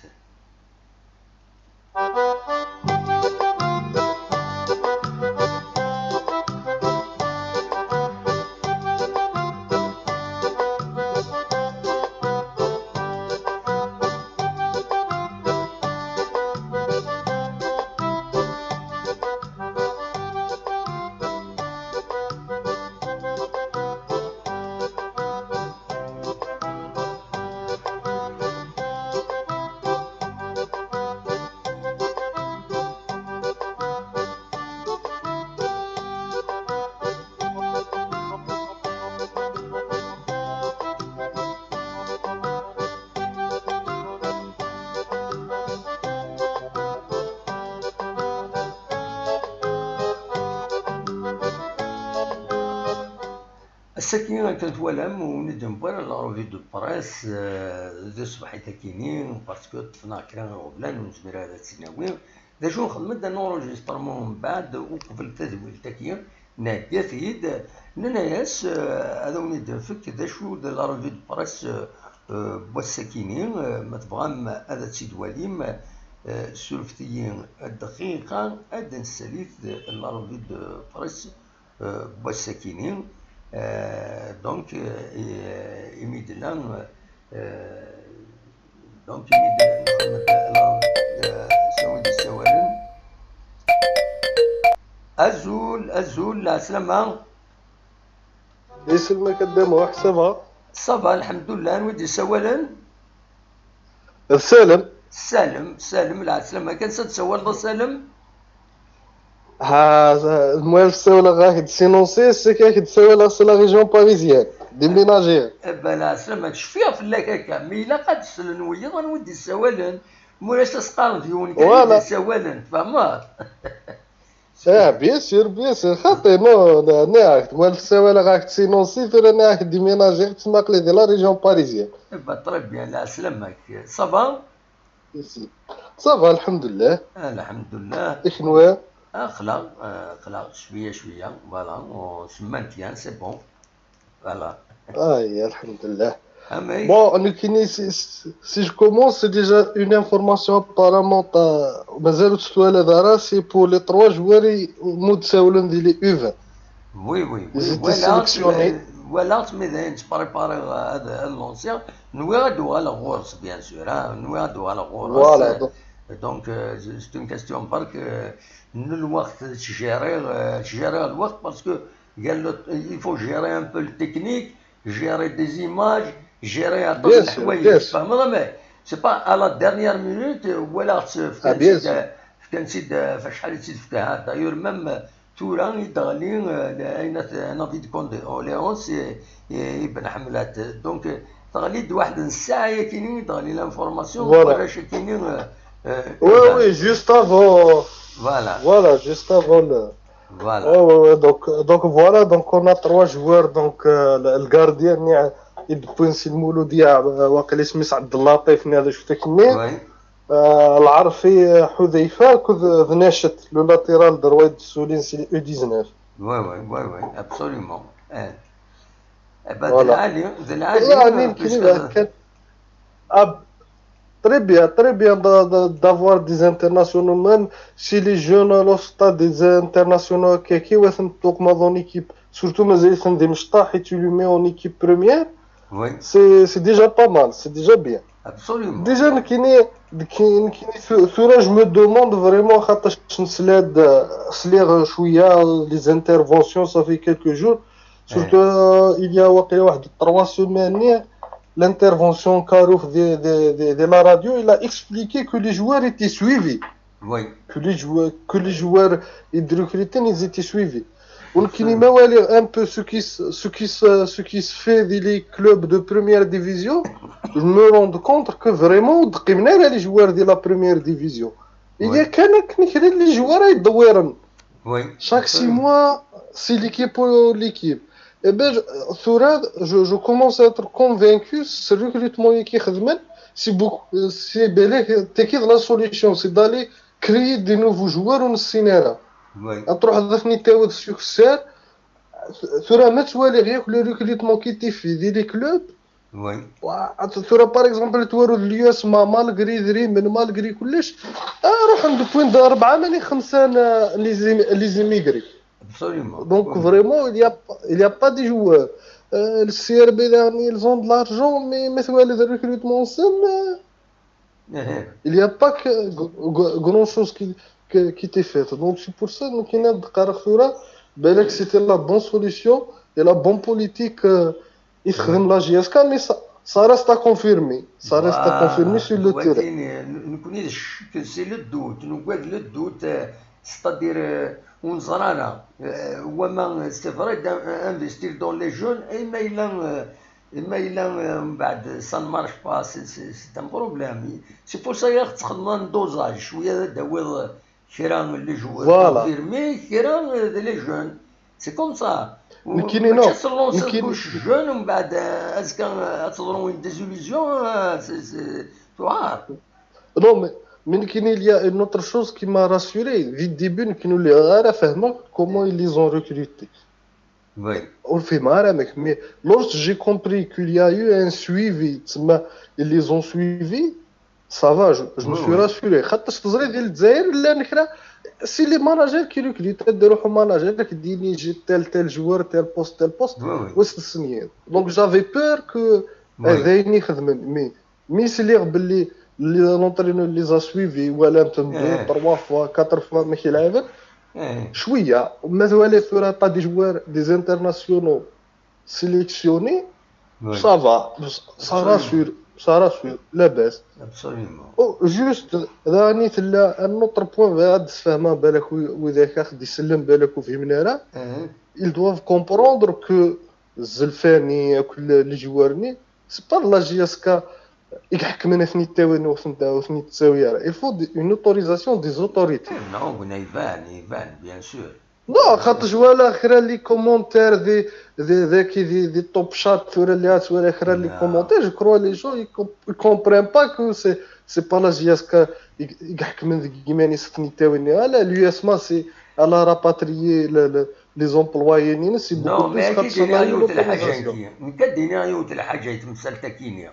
Ass-agi, akken twalam, ur d-newwi ara la revue de presse, euh, di tṣebḥit-agi-nni, parce que ṭṭfen-aɣ kra iɣeblan, ur nezmir ara ad tt-nawi. D acu, nxedem-d un enregistrement mbeɛd, uqbel tadwilt-agi, nɛeddi-t-id, nenna-yas, euh, ad awen-id-nefk d acu d la revue de presse, euh, euh, n wass-agi-nni, euh, ma tebɣam ad tt-id-twalim, euh, surfet-iyi dqiqa, ad d-nessalit la revue de presse euh, n wass-agi-nni. Euh, donc, euh, i- imi d-nella, euh, donc, imi d-, nxeddem, euh, euh, s wid yessawalen. Azul, azul, lɛeslama. Iselmek a Dda Muḥ, ça va? Ça va, lḥemdullah, anwa i d-yessawalen? D Salem. Salem, Salem, lɛeslama kan, s ad tsawaleḍ a Salem? Ha, المهم ssawleɣ-ak-d si Nancy, c'est que ak-d ssawaleɣ si la région parisienne, déménagé. Eh ben, lɛeslama, cfiɣ fell-ak akka, mi ilaq ad d-slen wiyaḍ anwa i d-yessawalen, ma ulac ad s-qqaren d yiwen kan i Voilà. d-yessawalen, tfehmeḍ? Ah, bien sûr, bien sûr. Xaṭi, non, nniɣ-ak-d, ma ssawaleɣ-ak-d si Nancy, tura nniɣ-ak-d déménagé, tessma aql-i di la région parisienne. Eh ben, très bien, lɛeslama-k. Ça va? Ça va, lḥemdullah. Ah, lḥemdullah. I kenwi? Ah, aql-aɣ, ah, aql-aɣ cwiya, cwiya, voilà, on se maintient, c'est bon. Voilà. Ah, ya, alhamdulillah. Amek? Bon, nekkini, si, si, si je commence, c'est déjà une information apparemment, euh, mazal ur tt-twalaḍ ara, c'est pour les trois joueurs i, mu d-sawlen di les U vingt. Oui, oui, oui. Ils étaient sélectionnés. Walaɣ-tt, mais dayen ttprépariɣ ad, ad lansiɣ. Nwiɣ ad uɣaleɣ ɣur-s, bien sûr, hein. Nwiɣ ad uɣaleɣ ɣur-s. Voilà, donc. Donc, euh, c'est une question برك, euh, n lweqt, ttjiriɣ, euh, ttjiriɣ lweqt parce que il faut gérer un peu le technique, gérer des images, gérer aṭas n leḥwayeǧ, tfehmeḍ, mais c'est pas à la dernière minute, walaɣ-tt fkan-tt-id, fkan-tt-id, f acḥal i tt-id-fkan, d'ailleurs même tura i d-teɣli, euh, ayen at-, un avis de condoléances i, i, i Ben Ḥemlat. Donc, euh, teɣli-d waḥed n ssaɛa yakini i d-teɣli l'information, voilà. Warrac-akini, euh, euh, oui, oui, juste avant. Voilà. Voilà, juste avant le, voilà. Ouais, ouais, ouais, donc, donc voilà, donc on a trois joueurs, donc, euh, le, le gardien, euh, i d-wwin si Lmouloudia, euh, waqila isem-is Abdellatif, nniɣ d acu-t akkenni. Oui. Euh, Lɛerfi, euh, Ḥudayfa, akked, euh, d Nacet, le latéral droit i d-ssulin si U dix-neuf. Oui, oui, oui, oui, absolument. Eh. Eh ben, voilà. D lɛali, d lɛali, يعني, euh, يمكن puisque, euh, Ah, très bien, très bien d'a-, d'a-, d'avoir des internationaux, même si les jeunes à l'Austria des internationaux, كي، كي وثن توك ما ظن équipe, surtout مازال يثن دي مشطاح, et tu le mets en équipe première, oui. C'est, c'est déjà pas mal, c'est déjà bien. Absolument. Déjà, نكيني، نكيني ثو-، ثورة, je me demande vraiment, خاطرش نسلاد، سليغ شوية, les interventions, ça fait quelques jours. Surtout, euh, il y a واقيلا واحد trois semaines, l'intervention Karouf de, de, de, de la radio, il a expliqué que les joueurs étaient suivis. Oui. Que les joueurs, que les joueurs et de recruter, ils étaient suivis. ونكيني ما والي un peu ce qui se, ce qui se, ce qui se fait dans les clubs de première division, je me rends compte que vraiment, دقيمنا على les joueurs de la première division. Il y a كان كاين les joueurs يدورن. Oui. Chaque six mois, c'est l'équipe ou l'équipe. Eh ben, je, ثورة, je, je commence à être convaincu, ce recrutement كي خدمن, c'est beaucoup, c'est بالك, تاكيد la solution, c'est d'aller créer des nouveaux joueurs ونسينارا. Oui. تروح ضفني تاود سكسير, ثورة ما توالي غير le recrutement كي تيفي دي les clubs, Oui. Wa-, ثورة, par exemple, تورد اليوس ما مالغري ذري من مالغري كلش. آه، روح عند بوين دو أربعة ماني خمسة نا-، les im-, les immigrés. Absolument. Donc, oui. Vraiment, il y a, il y a pas de joueurs. Euh, le C R B, يعني, ils ont de l'argent, mais, mais tu vois, le recrutement, c'est, euh, il y a pas que g-, g-, grand chose qui, que, qui t'est fait. Donc, c'est pour ça, donc, il y a de ثورة, بالك, c'était la bonne solution et la bonne politique, euh, يخدم la J S K, mais ça, ça reste à confirmer. Ça reste à confirmer sur le terrain. Nekkni d ccek, c'est le doute, nugad le doute, euh, c'est-à-dire, euh, ur neẓri ara. Euh, wama, c'est vrai d'investir dans les jeunes, et ma yella, euh, et ma yella, euh, mbeɛd, ça ne marche pas, c'est, c'est, c'est un problème. C'est pour ça i ɣ-tettxedmeḍ un dosage, cwiya ad d-tawiḍ, euh, kra n les joueurs, voilà, confirmés, kra, euh, d les jeunes. C'est comme ça. Nekkini, non. Mačči ad tellanceḍ nekkini kuc jeune, ومن بعد, euh, azekka, euh, ad teḍru une désillusion, euh, c'est, c'est, tuɛar. Non, mais, mais nekkini, il y a une autre chose qui m'a rassuré. Dès le début, nekkini ur lliɣ ara fehmeɣ comment ils les ont recrutés. Oui. Ur fhimeɣ ara amek, mais lorsque j'ai compris qu'il y a eu un suivi, tma, ils les ont suivis, ça va, je, je me suis rassuré. خاطرش تزري ديال الجزائر لا نكرا, c'est les managers qui recrutent, تدير روحو manager, راك ديني j'ai tel, tel joueur, tel poste, tel poste, oui, oui. Donc j'avais peur que, euh, داين يخدمن, mais مي سليغ باللي l'entraîneur les a suivis, ولا deux, trois fois, quatre fois ما كيلعبن. شويه ما توالي ثورة, t'as des joueurs, des internationaux sélectionnés, ça va, ça rassure, ça rassure, لاباس. Absolument. Juste, راني تلا un autre point, غاد تفهمها بالك, وذاك خدي سلم بالك وفهمنا راه. Ils doivent comprendre que الزلفاني, كل les joueurs ني, c'est pas la J S K يحكمن اثني التاوين وثني التاوين. Il faut une autorisation des autorités. Non, يبان, يبان, bien sûr. Non, خاطر ولا خرا les commentaires دي, دي, ذاكي دي, دي top chat, ولا اللي عاد ولا خرا les commentaires, je crois les gens, ils comp-, ils comprennent pas que c'est, c'est pas la J S K يحكمن ذيك كيما ني سخني التاوين. لا, l'U S M A, c'est, elle a rapatrié le, le, les employés نينا, c'est beaucoup plus خاطر يوت الحاجة. نكديني يوت الحاجة يتمثل تاكينيا.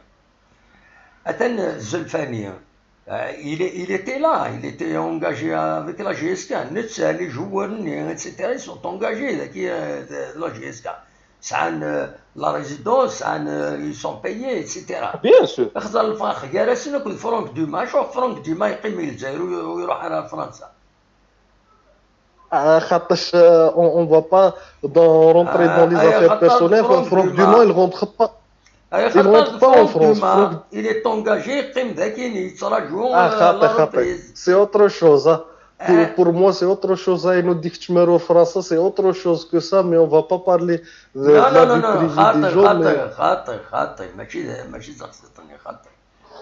Attends, Zelfani, euh, il, est- il était là, il était engagé avec la J S K. Netta, les joueurs, et cetera, ils sont engagés, là, qui, euh, de, de la J S K. سعان, euh, la résidence, سعان, euh, ils sont payés, et cetera. Bien sûr. خاطر الفرق كارثة كل فرانك دوما, شوف فرانك دوما يقيم الجزائر وي- ويروح على فرنسا. آه، خاطرش, آه, on, on va pas dans, rentrer dans les affaires personnelles, فرانك دوما, il rentre pas. Il rentre pas en France. Il est engagé, يقيم ذاكين يتراجو, آه, خاطر, خاطر. C'est autre chose, hein. Pour, pour moi, c'est autre chose, hein. ينوض يكتشمارو فرنسا, c'est autre chose que ça, mais on va pas parler de, de la vie privée des gens, mais خاطر, خاطر, خاطر. ماشي, ماشي زقسيتني خاطر.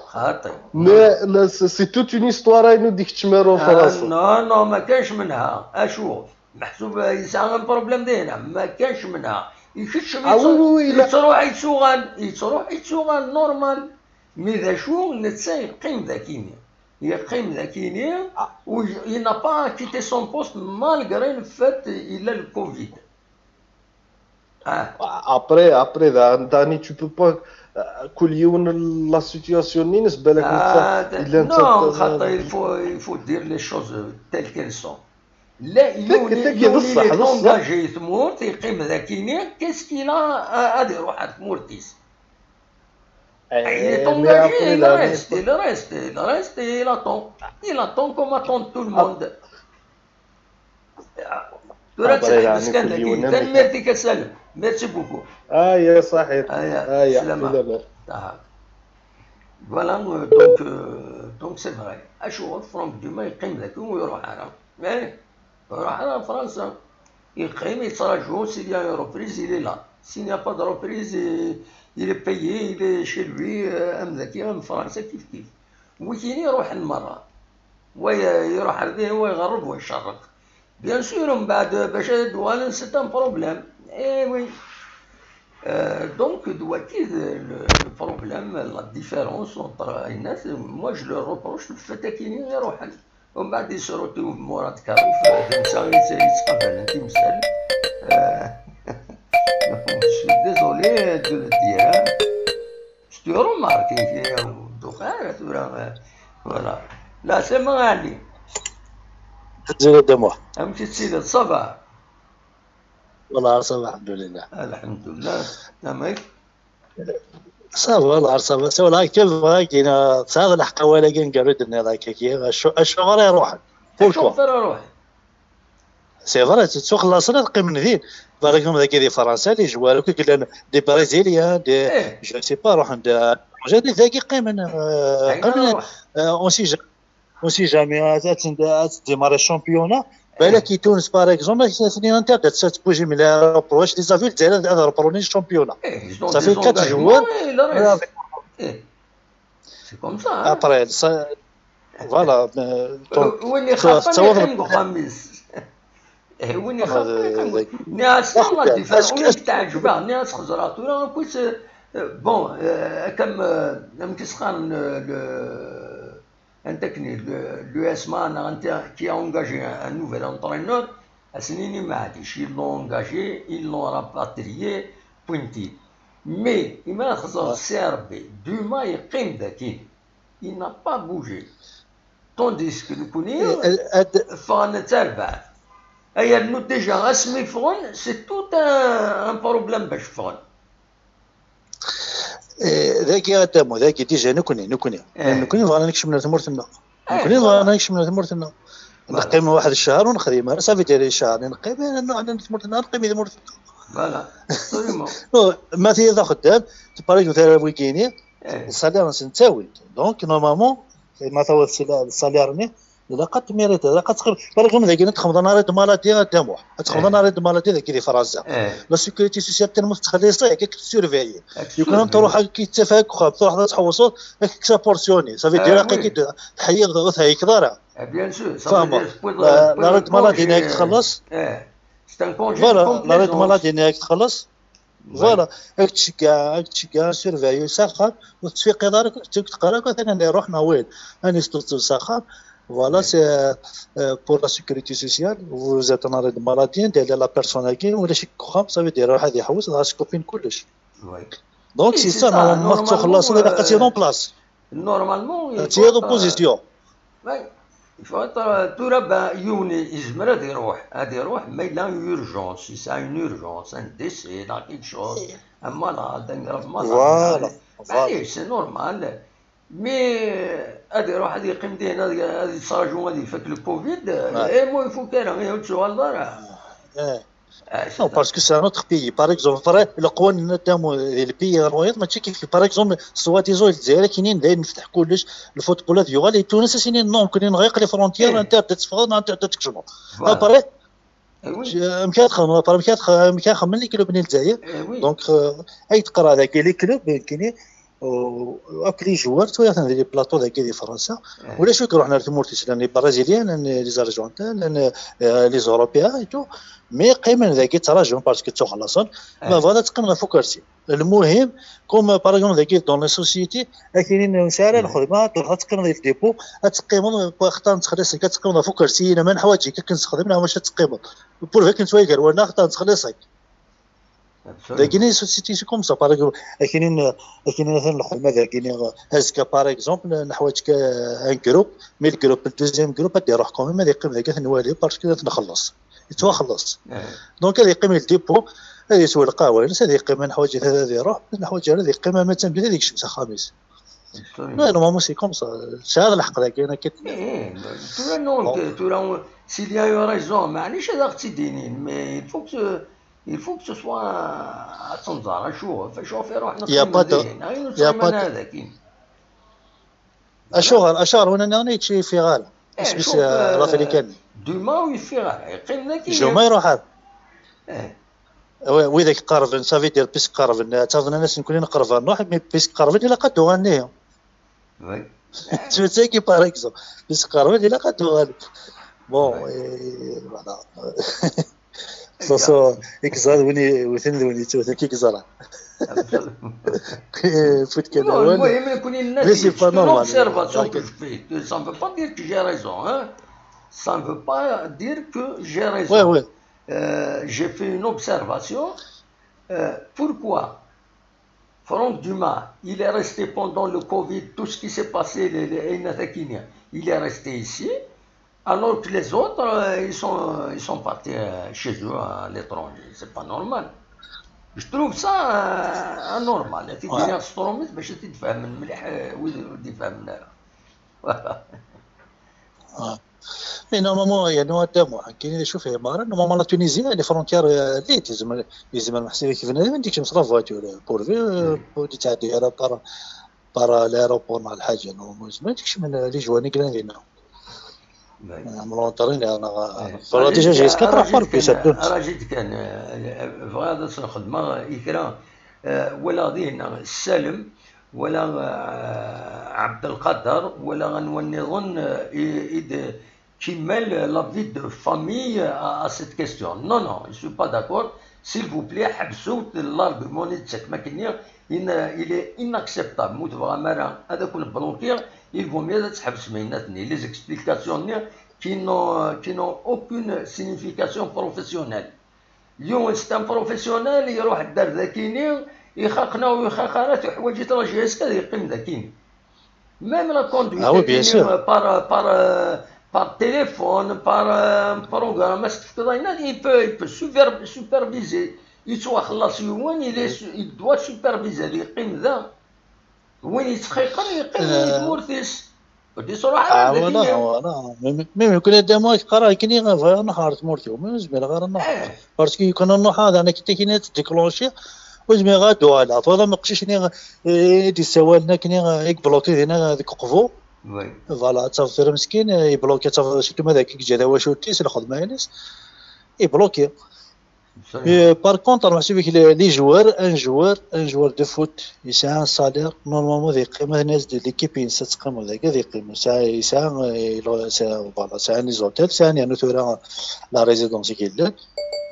خاطر. Mais là, c'est, c'est toute une histoire, ينوض يكتشمارو فرنسا. Non, non, ما كانش منها. اشو؟ محسوب يسعى un problème دينا, ما كانش منها. يكتشم, يتروح يتسوغان, يتروح يتسوغان, normal. Mais ذا شو نتسا يقيم ذاكيني. يقيم ذاكيني, il n'a pas quitté son poste malgré le fait il a le Covid. Après, après, Dani, tu peux pas, euh, كل يوم la situation نينس بالك نتا, non, خاطر, il faut, il faut dire les choses telles qu'elles sont. لا, يوني, يوني, il est engagé, تمورت, يقيم ذاكيني, qu'est-ce qu'il a, آه, غادي يروح على تمورتيس. Il est engagé, il reste, il reste, il reste, il attend. Il attend comme attend tout le monde. Tura تسحبس كان ذاكي. تنميرتك السلام. Merci beaucoup. آه يا صحيح. آه يا سلامة. Voilà, euh, donc, euh, donc c'est vrai. اشو فرانك دوما يقيم ذاكي ويروح على, إيه, يروح على فرنسا. يقيم يتراجو, s'il y a une reprise, il est là. S'il n'y a pas de reprise, il est payé, il est chez lui, euh, am ذاكي, am فرنسا, كيف كيف. وكاين يروح المرة. ويروح هذه ويغرب ويشرق. Bien sûr, من بعد باش دوالن, c'est un problème. Eh oui. Euh, donc, دوكي, le, le problème, la différence entre الناس, moi, je leur reproche le fait كاين يروحن. ومن بعد يسروتيو مراد كاروف, نسا يتقبل انت مسال. Euh, je suis désolé de le dire, hein. C'est une remarque, hein, دوخ, آه, ثورة, آه, voilà. لا, c'est ما علي. زين دموع. أمشي تسير, ça va. والله ça va, الحمد لله. الحمد لله. تمام. Ça va, والله ça va. C'est vrai, كيف بغا كاين, تسعد الحق ولا كاين قالوا لنا ذاك كي, الشو-, الشوفر يروح. Pourquoi؟ الشوفر يروح. C'est vrai, تتسوق لاصرا تقيم من ذين. Par exemple, ذاك دي فرنسا, دي جوار, كي قلنا دي برازيليان, دي, إيه. Je sais pas, روح عند, جا دي ذاك يقيم من, آه, أين قيم من, نروح؟ آه, on sait ja-, on sait jamais, آه, تت-, آه, تديماري الشامبيونا. إيه. بالك تونس, par exemple, c'est interdit, ça تبوجي من la reproche, les avis, هذا reproche الشامبيونا. إيه, ils ont ça des fait quatre engagements, joueurs. إيه, le reste. إيه. C'est comme ça, hein. Après, ça, voilà, euh, donc, وين يخاف تصور يقيم دو خميس. Eh, win ixafen, iqim. Nniɣ-as, la différence, win i k-teɛǧeb, nniɣ-as, xeẓreɣ tura, akk-is, eh, bon, eh, akka, eh, amek i s-qqaren, eh, le, anta akken, le, l'U S M A, neɣ anta qui a engagé un, un nouvel entraîneur, ad s-nini, maɛlic, ils l'ont engagé, ils l'ont rapatrié, pointi. Mais, imi ara txeẓreḍ C R B, Duma yeqqim daki. Il n'a pas bougé. Tandis que nekkni, ffɣen d tarbaɛt. Ay rnu déjà, asmi ffɣen, c'est tout un, un problème bac ffɣen. Eh, dagi a Dda Mu, dagi déjà nekkni, nekkni. Eh. Nekkni bɣan ad nekcem ar tmurt-nneɣ. Eh, nekkni bɣan ad nekcem ar tmurt-nneɣ. Voilà. Neqqim waḥed ccehṛ ur nexdim ara, ça veut dire ccehṛ neqqim, eh, nruḥ ar tmurt-nneɣ, neqqim i tmurt-nneɣ. Voilà, absolument. Ma tiyi d axeddam, par exemple, tara wigini, eh, salaire-nsen ttawi. Donc, normalement, ma tawiḍ salaire-nni, ilaq ad tmiriḍ, ilaq ad txedmeḍ. Par exemple, dagi ad txedmeḍ un arrêt de maladie a Dda Muḥ. Ad txedmeḍ un arrêt de maladie dagi di Fransa. La sécurité sociale tella tettxelliṣ-ik, ad k-tessurveiller. Lukan ad truḥ ad k-yettaf deg uxxam, truḥ ad tḥewṣeḍ, ad k-kkseɣ portionné. Ça veut dire aql-ik-id tḥeyyiḍ ur theyyiḍ ara. Bien sûr, ça veut dire l'arrêt de maladie-nni ad k-txelleṣ. Voilà, l'arrêt de maladie-nni ad k-txelleṣ. Voilà, ad k-tceggeɛ, ad k-tceggeɛ, surveiller s axxam, ur tettfiqiḍ ara, ur tettfiqiḍ ara, atan ad iruḥ neɣ wayeḍ, ad isteṭṭef s axxam. Voilà, c'est, euh, euh, pour la sécurité sociale, vous êtes en arrêt de maladie, anda yella la personne-agi, ulac-ik deg uxxam, ça veut dire iruḥ ad iḥewwes, dɣa skupin kullec. Donc, c'est ça, normalement, ma tettwaxellaṣeḍ, ilaq ad tiyeḍ en place. Normalement, il faut être, opposition. Il faut être, euh, tura, ben, yiwen yezmer ad iruḥ, ad iruḥ, ma yella urgence, yesɛa une urgence, un décès, neɣ quelque chose, un malade, un grave malade. Voilà, voilà. C'est normal. Mais, euh, ad iruḥ, ad yeqqim dihin, ad, ad yettraǧu, ad ifak le covid, eh, moi, il faut que, eh, ur tuɣaleḍ ara. Non, parce que c'est un autre pays. Par exemple, فرنسا, leqwanen n Dda Mu di le pays n wayeḍ, mačči kif, par exemple, soi-disant, Lezzayer, akinin dayen nefteḥ kullec, le football ad yuɣal, et Tunes ad s-inin, non, nekkni nɣiq les frontières, interdit ad teffɣeḍ, interdit ad tkecmeḍ. Après, amek ara txedmeḍ, après, amek ara tx-, amek ara xedmen les clubs n Lezzayer? Donc, euh, ay teqra dagi les clubs, nekkini, akk les joueurs, tura atan di les plateaux dagi di Fransa, ulac wi iruḥen ar tmurt-is, llan les Brésiliens, llan les Argentins, llan, euh, les Européens et tout, mais qqimen dagi ttraǧun parce que ttuxlaṣen, ma bɣan ad teqqimeḍ ɣef ukersi. Lmuhim, comme par exemple dagi dans les sociétés, akinin ur nesɛi ara lxedma, ad teqqimeḍ di le dépôt, ad teqqimeḍ, xaṭer nettxelliṣ-ik, ad teqqimeḍ ɣef ukersi, ma neḥwaǧ-ik akken sexdem, neɣ maca ad teqqimeḍ. Pour akken ttwager wanna, xaṭer nettxelliṣ-ik. Dagini, c'est, c'est comme ça, par exemple, akinin, akinin atan lxedma dagini, azekka, par exemple, neḥwaǧ un groupe, mais le groupe, le deuxième groupe, ad iruḥ quand même, ad yeqqim dagi ad t-nwali, parce que ad t-nxelleṣ. Yettwaxelleṣ. Donc, ad yeqqim le dépôt, ad yeswa lqahwa-ines, ad yeqqim, ma neḥwaǧ ad iruḥ, ma neḥwaǧ ara ad yeqqim, ama d tameddit ad yekcem s axxam-is. Non, normalement, c'est comme ça. Tesɛiḍ lḥeqq dagi, akken. Tura, non, tura, s'il y a eu raison, maɛlic ad aɣ-tt-id-inin, mais il faut que Il faut que ce soit, ad tenẓer, acuɣef, acuɣef iruḥ neqqim dihin, ayen ur ttɣiman ara daki. Acuɣer, acuɣer win-nniḍen ur yeffiɣ ara? Isem-is, euh, l'Africain. Duma ur yeffiɣ ara, yeqqim daki. Juma iruḥ ara. Widak qerben, ça veut dire, puisque qerben, ttaḍnen-asen nekkni neqreb ad nruḥ, mais puisque qerben, ilaq ad d-uɣalen ihi. Ttwettak, par exemple, puisque qerben, ilaq ad d-uɣalen. Bon, et voilà. Soso, i yeẓra d win iwten d win yettewten, ki yeẓra. Fut kan awal. Mais c'est pas normal. Observation que je fais. Ça ne veut pas dire que j'ai raison, hein. Ça ne veut pas dire que j'ai raison. Ouais, ouais. Euh, j'ai fait une observation. Euh, pourquoi Franck Dumas, il est resté pendant le covid, tout ce qui s'est passé, les, les, il est resté ici, alors que les autres, euh, ils sont, ils sont partis, euh, chez eux, à l'étranger. C'est pas normal. Je trouve ça, euh, anormal. Voilà. Mais normalement, il y a un mois, normalement, la Tunisie, les frontières, euh, les, ils ont, ils ont, c'est vrai qu'ils venaient, ils ont dit que je me serais voiture, pourvu, euh, pour des, par, par l'aéroport, مع الحاجة، normalement, ils ont dit que je me, les joueurs, نقلنا لينا. عمرو طرينا، أنا، déjà, j'ai quatre fois plus à Tunis. راجل كان، آه، بغا هذا الخدمة، يكرا، آه، ولا غادي هنا السالم، ولا، آه، عبد القادر، ولا غنوى نظن، آه، إي-، إيد، qui mêle la vie de famille à, à cette question. Non, non, je suis pas d'accord. S'il vous plaît, ḥebsut l'argument-nni d takmakin-nni, il est inacceptable. Mu tebɣam ara ad ken-bloquer, il vaut mieux ad tḥebsem ayen-nni, les explications-nni qui n'ont, qui n'ont aucune signification professionnelle. Yiwen, c'est un professionnel, iruḥ ddar dakini, ixaq neɣ ur ixaq ara, tuḥwaǧ-it la J S K ad yeqqim dakini. Même la conduite, ah oui, bien sûr, par, par, euh, par téléphone, par, euh, programme, est-ce que il peut, il peut super-, superviser. Yettwaxellaṣ yiwen, il est su-, il doit superviser, ad yeqqim da. Win yettxiqen, yeqqim di tmurt-is. Ur d-iṣruḥ ara. Ah, voilà, voilà. Même, même يكون هذا ما يقرا كني غير نهار تمورتي وما زمير غير نهار. Parce que يكون النهار هذا انا كنت كني تديكلونشي وزمير غادو على. فهذا ما قشيش ني، إيه، دي سوالنا كني يبلوكي هنا هذيك قفو. Voilà، تصافي مسكين، يبلوكي تصافي شي كما ذاك يجي هذا واش وتيس الخدمه ينس. يبلوكي. Absolument. Mais par contre, محسوبك les, les joueurs, un joueur, un joueur de foot, il a un salaire, normalement, des قيمة الناس de l'équipe, il s'est قيمة ذاك des قيمة. C'est, c'est un, euh, c'est, voilà, c'est un hôtel, c'est un, il y a la résidence qui est là.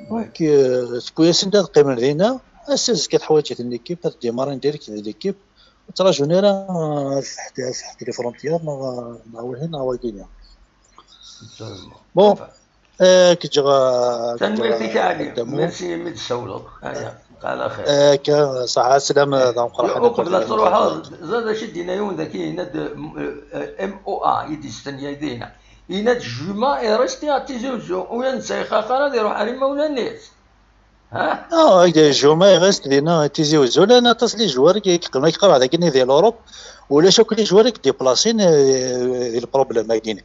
Donc, euh, c'est pour ça que قيمة دينا, c'est ce que تحويجت l'équipe, تديمار direct l'équipe, ترى جونيرا، آه، تحت، تحت les frontières، ما، ما وين، ما وين. Bon, آه، كي تجي غا-، كي تجي tanemmirt-ik a Ali. Merci imi d-tsawleḍ. Aya, على خير. آه، كا-، صح، السلام، آه، دام قرحان. Uqbel ad truḥeḍ, ẓer d acu i d-yenna yiwen daki, yenna-d, euh, M O A, i d-yestenya dinna. Yenna-d, Juma est resté à Tizi Ouzou, u yensa ixaq ara ad iruḥ ar imawlan-is. ها؟ اه، هكذا جوما يغيست دينا تيزي وزو، لان اطاس لي جوار كي، كي قلنا كي قرا هذاك ني ديال اوروب، ولا شوك لي جوار كي ديبلاسين، آه، ديال البروبليم هاكيني.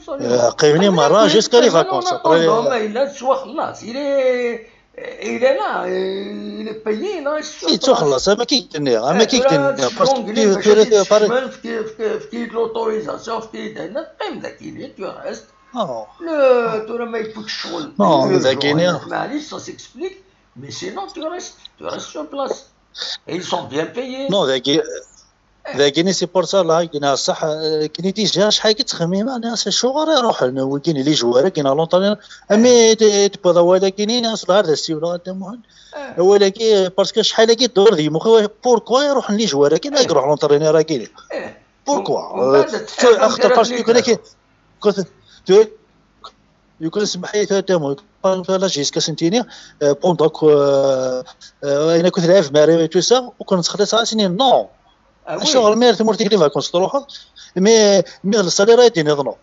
آه، قيمني مره جوسكا لي فاكونس. هما الا تسوى خلاص، الى، الى لا، الى بيي لا، اي تو خلاص، ما كيك دنيا، ما كيك دنيا، باسكو في كاين لوتوريزاسيون في كاين هنا، قيم ذاك الي تو ريست. اه. لا، ترى ما يكفيكش الشغل. نو، urgent. معليش، ça s'explique. Mais sinon, tu restes, tu restes sur place. Et ils sont bien payés. نو، ذاكي، ذاكيني سي بور سا لا، كينا صح، آه، كيني ديجا شحال كتخمم، انا سي شو غير يروح، انا ويكيني لي جوار، كاين لونطرينور، امي تبغى ولا كاينين ناس العرض السي ولا غدا مهند. ولكن باسكو شحال كي دور دي مخي، بوركوا يروح لي جوار، كاين يروح لونطرينور، كاين. بوركوا؟ ومن بعد تتحرك اخطر باسكو كان كي كنت تو يكون سمح لي ثلاثة مو، يكون لا جيسكا سنتيني، آه، بوندوك، آه، آه، انا كنت لاعب في ماري تو سا، وكنت خلص سنين، نو. اشو غير مير تمورتي لي فاكونس تروحوا. مي، مي الصالير يديني ظنو.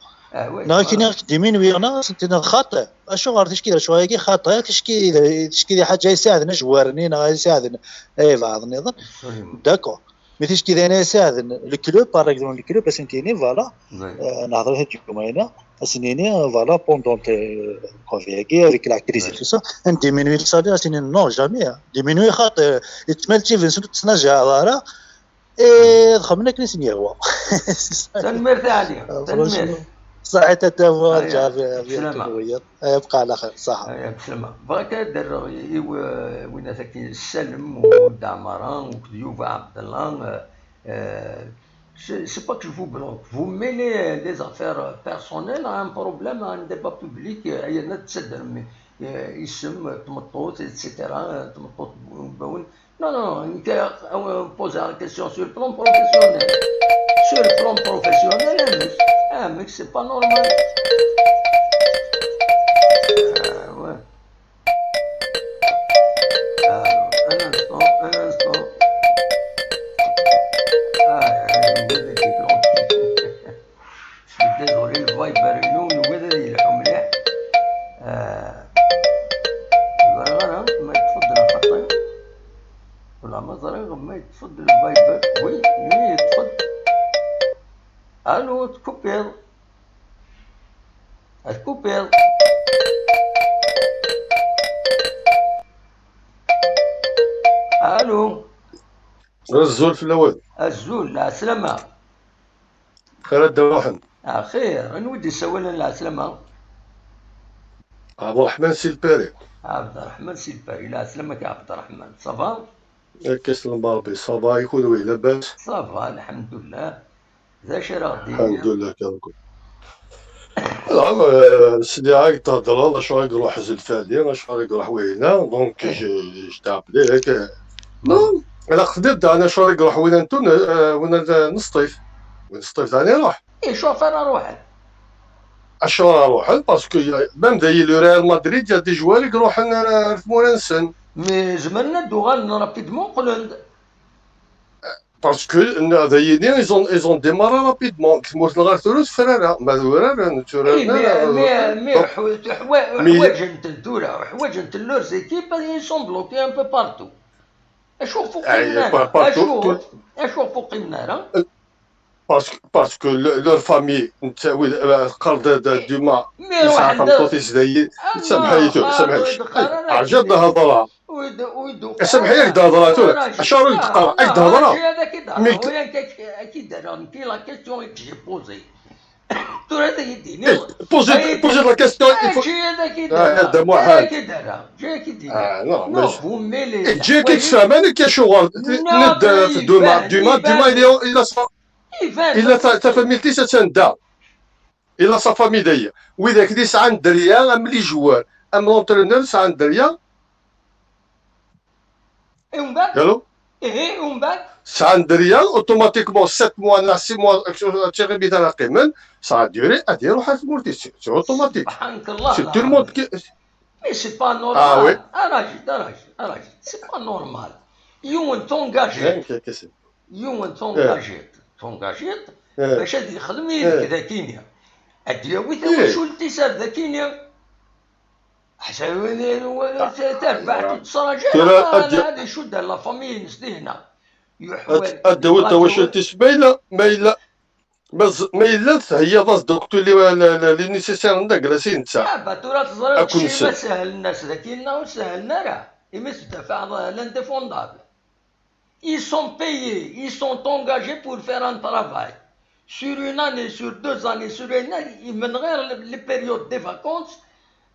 نا كي نيغ ديمينوي انا سنتيني خاطئ. اشو غير تشكي شو هيك خاطئ، تشكي، تشكي حاجه يساعدنا جوارني، نا يساعدنا. اي بعض النظام. داكور. مي تيش كي داينا يساعد الكلوب، باغ اكزومبل الكلوب باش نتيني، فوالا. آه، نهضر هاد الجمعة هنا، اسنيني، فوالا، بوندون تي كوفي هاكي، افيك لا كريز تو سا، ان ديمينوي الصالير، اسنيني، نو، جامي، ديمينوي خاطر، يتمال تشي فينسنت تسنى جا، فوالا. اي، دخلنا كنيس نيا هو. تنميرت عليا، تنميرت. صحيت انت هو، جا في، في التنوير. آه، يبقى على خير، صح. آه، بسلامة. بغيت ندير، إيوا، وين ذاك السلم ودعمرة وكديوفا عبد الله، آه، آه، c'est, c'est pas que je vous bloque. Vous mêlez les affaires personnelles à un problème, à un débat public, آه، هي لا تصدر، mais، آه، اسم تمطوط، et cetera، آه، تمطوط بون. Non, non, non, une que-, euh, poser la question sur le plan professionnel. Sur le plan professionnel, un mec, un mec, c'est pas normal. Euh, ouais. Alors, un instant, un instant. Ah, euh, vous êtes déclenché. Je suis désolé, الفايبر ينو يوجد اللي يلحو مليح. آه. ضروري أنا ما يتفضل الخطيب. ولا ما ضروري ما يتفضل الفايبر. وي، وي، يتفضل. الو، تكوبيض. تكوبيض. الو. الزول في الاول. الزول، العسلامة. خير الدواحن. آه، خير، أنا ودي سوينا العسلامة. عبد الرحمن سي الباري. عبد الرحمن سي الباري، العسلامة يا عبد الرحمن، صافا؟ كيسلم بربي، صافا، يكون وي لاباس؟ صافا، الحمد لله. ذا شي راه دير. الحمد لله كنكون. Sliɣ-ak d-thedreḍ acu ara iruḥ Zelfali, acu ara iruḥ wihina, donc je t'ai appelé. Non, la xdiḍ d ana acu ara iruḥ wina n tun, wina n Sṭif. Win Sṭif d ana iruḥ. Acu ara ruḥen? Acu ara ruḥen? Parce que même d le Real Madrid, il y a des joueurs i iruḥen ar tmura-nsen. Mais zemren ad d-uɣalen rapidement, qqlen-d. Parce que d ayini, ils ont, ils ont démarré rapidement. Deg tmurt n ɣer tura ur tefra ara. Ma d urar n tura. Mais, mais, mais ḥwaǧen-ten tura, ḥwaǧen-ten leurs équipes, ils sont bloqués un peu partout. Acu ur qimen ara? Acu ur qimen ara? Parce que, parce que leur famille, teqqar-d Duma, yesɛa tameṭṭut-is dayi, samḥ-iyi tura, samḥ-iyi. Ɛjeb lhedra. Samḥ-iyi, ad k-d-hedreɣ tura. Acu ara k-d-qqareɣ? Ad k-d-hedreɣ. Tura ad yi-d-ini. Poser, poser la question, il faut. Dda Muḥend. Eǧǧ-ik ad tfehmeḍ amek acuɣer. Duma, Duma, il a sa famille-is attan da. Il a sa famille dayi. Widak d yesɛan dderya, am les joueurs, am l'entraîneur sɛan dderya. Allô? Ihi, umbeɛd? Sɛan dderya, automatiquement, sept mois neɣ six mois, d tiɣimit ara qqimen, ça a duré, ad iruḥ ar tmurt-is, c'est automatique. C'est tout le monde qui. Mais c'est pas normal. Ah oui. Arrête, arrête, arrête. C'est pas normal. Yiwen t'engagé. Yiwen t'engagé. T'engagé. Bac ad yexdem yid-k dakini. Ad d-yawi tawacult-is ar dakini. Ḥsab win tarbaɛt i d-tesraǧa, ad icudd ar la famille-ines dihna. Ad d-tawiḍ tawacult-is ma yella, ma yella, ma yella theyyaḍ-as donc tous les, les nécessaires n dagras i netta. Ah, bah, tura teẓriḍ cci ma sehlen-as daki neɣ ur sehlen ara. Imi teddafaɛeḍ l'indéfendable. Ils sont payés, ils sont engagés pour faire un travail. Sur une année, sur deux années, sur une année, ils mènent les périodes des vacances,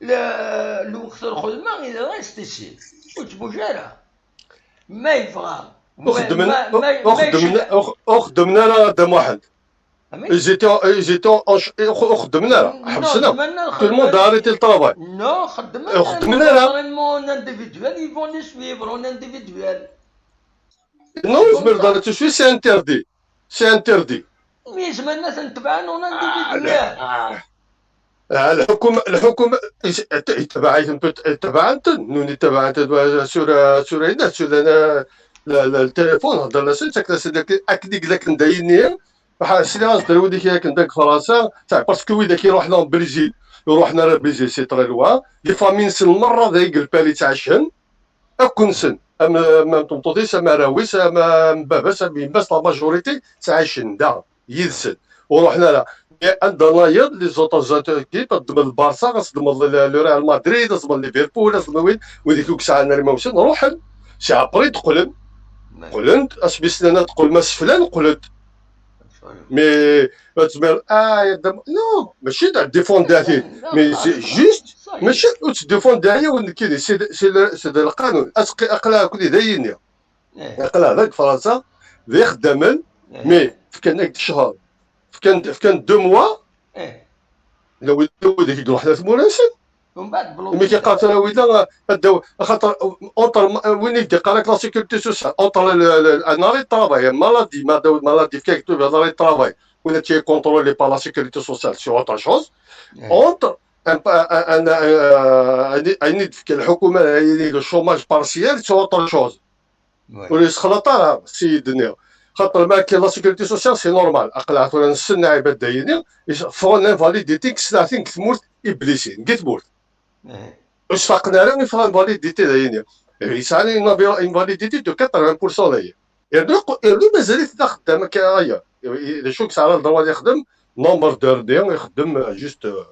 le, lweqt n lxedma, il reste ici. Ur yettbuj ara. Ma yebɣa. Ur xeddmen ara, Dda Muḥend. Ils étaient, ils étaient en, ur xeddmen ara. Ḥebsen akk. Tout le monde a arrêté le travail. Non, xeddmen. Ur xeddmen ara. En individuel, ils vont les suivre en individuel. Non, ur tezmireḍ ara ad tuswi, c'est interdit. C'est interdit. Mi zemren ad ten-tebɛen en individuel. Ah, lḥukum, lḥukum, itabaɛ-iten, itabaɛen-ten, nuni itabaɛen-ten, sur, sur, sur le téléphone, heddren-asen, ttaken-asen akken i yella akken d ayenni, sliɣ-as-d ar wid-ik akken deg Fransa, parce que wid-ak iruḥen en Brésil, iruḥen ar Brésil, c'est très loin, les familles-nsen merra d ay gelpal i ttɛicen, akk-nsen, am, am, am tmeṭṭut-is, am arraw-is, am, am baba-s, am yemma-s, la majorité ttɛicen da, yid-sen. Ur ruḥen ara. Mais anda nayeḍ, les autres équipes, ad ddmen Barça, ad ddmen le, le Real Madrid, ad ddmen Liverpool, ad ddmen wid, wid i yesɛan armawsen, ruḥen. C'est après d-qqlen. Qqlen-d, asmi slan ad qqlen, ma seflan, qqlen-d. Mais ad tezmireḍ, ah, ya Dda Mu-, non, mačči d ad défendre atin, mais c'est juste, mačči ur ttdéfendre yiwen nekkini, c'est, c'est le, c'est de lqanun. Aql-aɣ akk d ayenni. Aql-aɣ deg Fransa, d ixeddamen, mais fkan-ak-d ccher, fkan, fkan deux mois, la wid, wid i iruḥen ar tmura-nsen. Imi k-iqqar tura wid-a, ad daw-, axaṭer, entre, win i k-d-iqqar-ak la sécurité sociale, entre le, le, un arrêt de travail, une maladie, ma daw-, maladie, fkan-ak-d un arrêt de travail, win i contrôlé par la sécurité sociale, c'est autre chose. Entre un, un, un, un, un, un, un, le chômage partiel, c'est autre chose. Ur yessexlaṭ ara s-iyi-d-nniɣ. Xaṭer ma akka la sécurité sociale, c'est normal. Aql-aɣ tura nessen lɛibad d ayenni, ffɣen invalidité deg snat deg tmurt i blessés, deg tmurt. Ur sfaqen ara i ffɣen invalidité d ayenni. Yesɛan une invalidité de quatre-vingts pour cent dayi. Irnu, irnu mazal-it d axeddam akka aya. D acu i yesɛa le droit ad yexdem? Nombre d'heures, ixeddem juste, euh,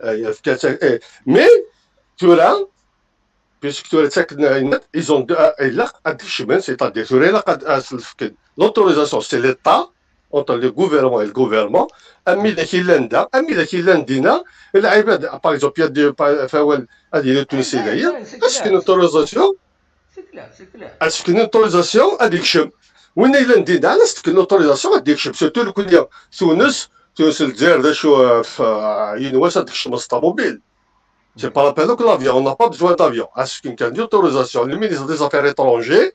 euh, yefka-tt, eh. Mais tura, puisque tura ttaken ayen, ils ont de, ah, ilaq ad d-kecmen, c'est-à-dire tura ilaq ad, ad s-fken l'autorisation, c'est l'État, entre le gouvernement et le gouvernement, am widak yellan da, am widak yellan dina, lɛibad, par exemple, il y a des, par, f awal, ad yili Tunsi dayi, ad s-fken l'autorisation, ad s-fken l'autorisation, ad yekcem. Win yellan dina, ad s-fken l'autorisation, ad yekcem. Surtout le Tunis, Tunes, Lezzayer, d acu, euh, f-, euh, yiwen wass ad d-kecmen s ṭamubil. C'est pas la peine que l'avion, on n'a pas besoin d'avion. Est-ce qu'une autorisation, le ministre des Affaires étrangères,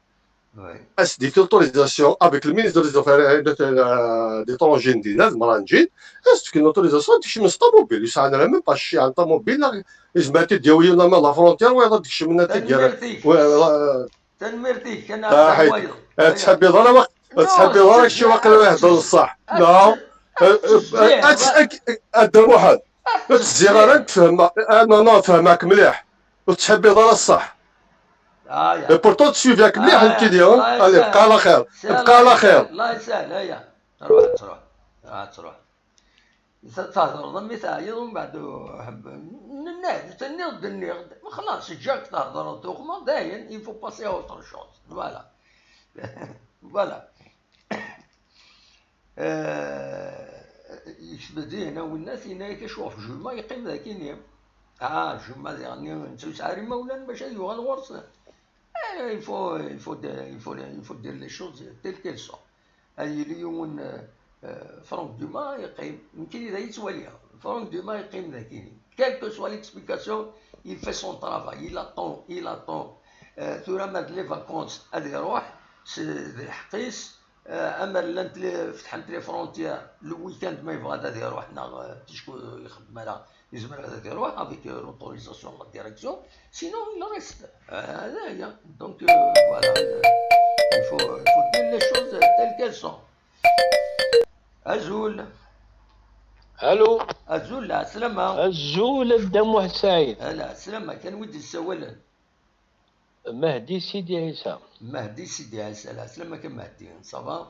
Oui. Est-ce que l'autorisation avec le ministre des Affaires, euh, de, euh, étrangères, de, de, de, est-ce qu'une autorisation de kecmen s ṭamubil? Ils sont même pas chers en ṭamubil, là. Ils mettent des oui, la main à la frontière, ouais, là, de kecmen à la guerre. Tanemmirt-ik. Ouais, là, euh, Tanemmirt-ik, kan ah, ɛeṭṭaɣ wayeḍ. euh, تحبي ضربك؟ تحبي ضربك شي واقع واحد الصح. Non. Euh, euh, euh, أت-، أك-، أك-، أدم واحد. تزيغ أنا نتفهم. آه، non, non, فهمك مليح. وتحبي ضرب الصح. آه، يا. Et pourtant, tu suis avec مليح، آه، انت اليوم. الله Allez، يسهل. بقى على خير. سلام بقى على عليكم. خير. الله يسهل، هيا. روح تروح. روح تروح. إذا تهضر ضمي تعيط ومن بعد حب. ننهد، تنيض النيض. خلاص، جاك تهضر وتغمض، داين، il faut passer à autre chose. Voilà. Voilà. آه، يكتب لي هنا والناس هنا كيشوف جوما يقيم ذاكيني. اه، جوما يعني نتو تعري مولانا باش يوغل غورس. آه، il faut, il faut, de- il faut, il faut dire les choses telles qu'elles sont. هاي اليوم، آه، آه، فرانك دوما يقيم، يمكن إذا يتواليها. فرانك دوما يقيم ذاكيني. Quelle que soit l'explication, il fait son travail. Il attend, il attend. آه، ثورة ما les vacances هذه يروح، س-، ذي الحقيس. آه، اما لانت لي فتحنت les frontières le week-end ما يبغى هذا يروح هنا، آه، تشكو يخدم على يزمر هذا يروح avec, euh, l'autorisation de la direction. Sinon il reste. آه، هذا هي. Donc, euh, voilà. Il faut, il faut dire les choses telles qu'elles sont. أزول. الو. أزول، لا سلامة. أزول الدم واحد سعيد. آه، لا سلامة، كان ودي السوالن. مهدي سيدي عيسى. مهدي سيدي عيسى، لا سلامة كان مهدي، ça va؟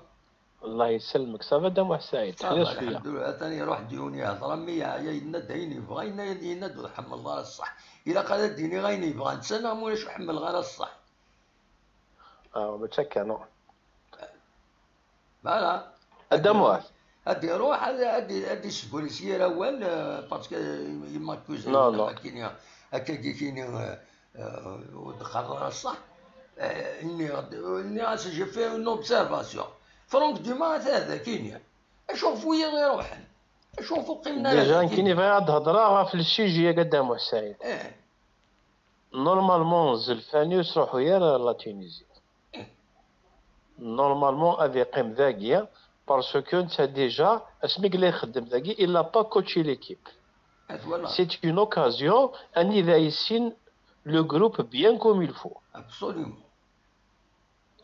الله يسلمك، ça va دم واحد سعيد؟ Ça تحيا va، شويه. الحمد لله. ثاني روح ديوني هضره مي يا ينا داين يبغى ينا ينا دو حمل الله الصح. الا قال ديني غاين يبغى نسى انا مولاش حمل غير الصح. اه متشكر نو. Voilà. الدم واحد. هادي روح هادي هادي سكولي سير اول، آه، parce que يما كوزين لا، لا. هكا كينيا، هكا كي كينيا، آه، آه، ودخل الصح. آه، اني غد- اني غاس- j'ai fait une observation. فرانك دوما هذا كينيا. اشوف ويا غير روحن. اشوف قيمنا ديجا هذا كيني كينيا. بغا هاد الهضره راه في السيجي يا قدام واحد سعيد. ايه. نورمالمون زلفاني يروحوا يا لا تونيزي. نورمالمون غادي يقيم داكيا، باسكو نتا ديجا اسمي قال لي يخدم داكي، il a pas coaché l'équipe. هاد ولا. C'est une occasion اني ذا يسين le groupe bien comme il faut. Absolument.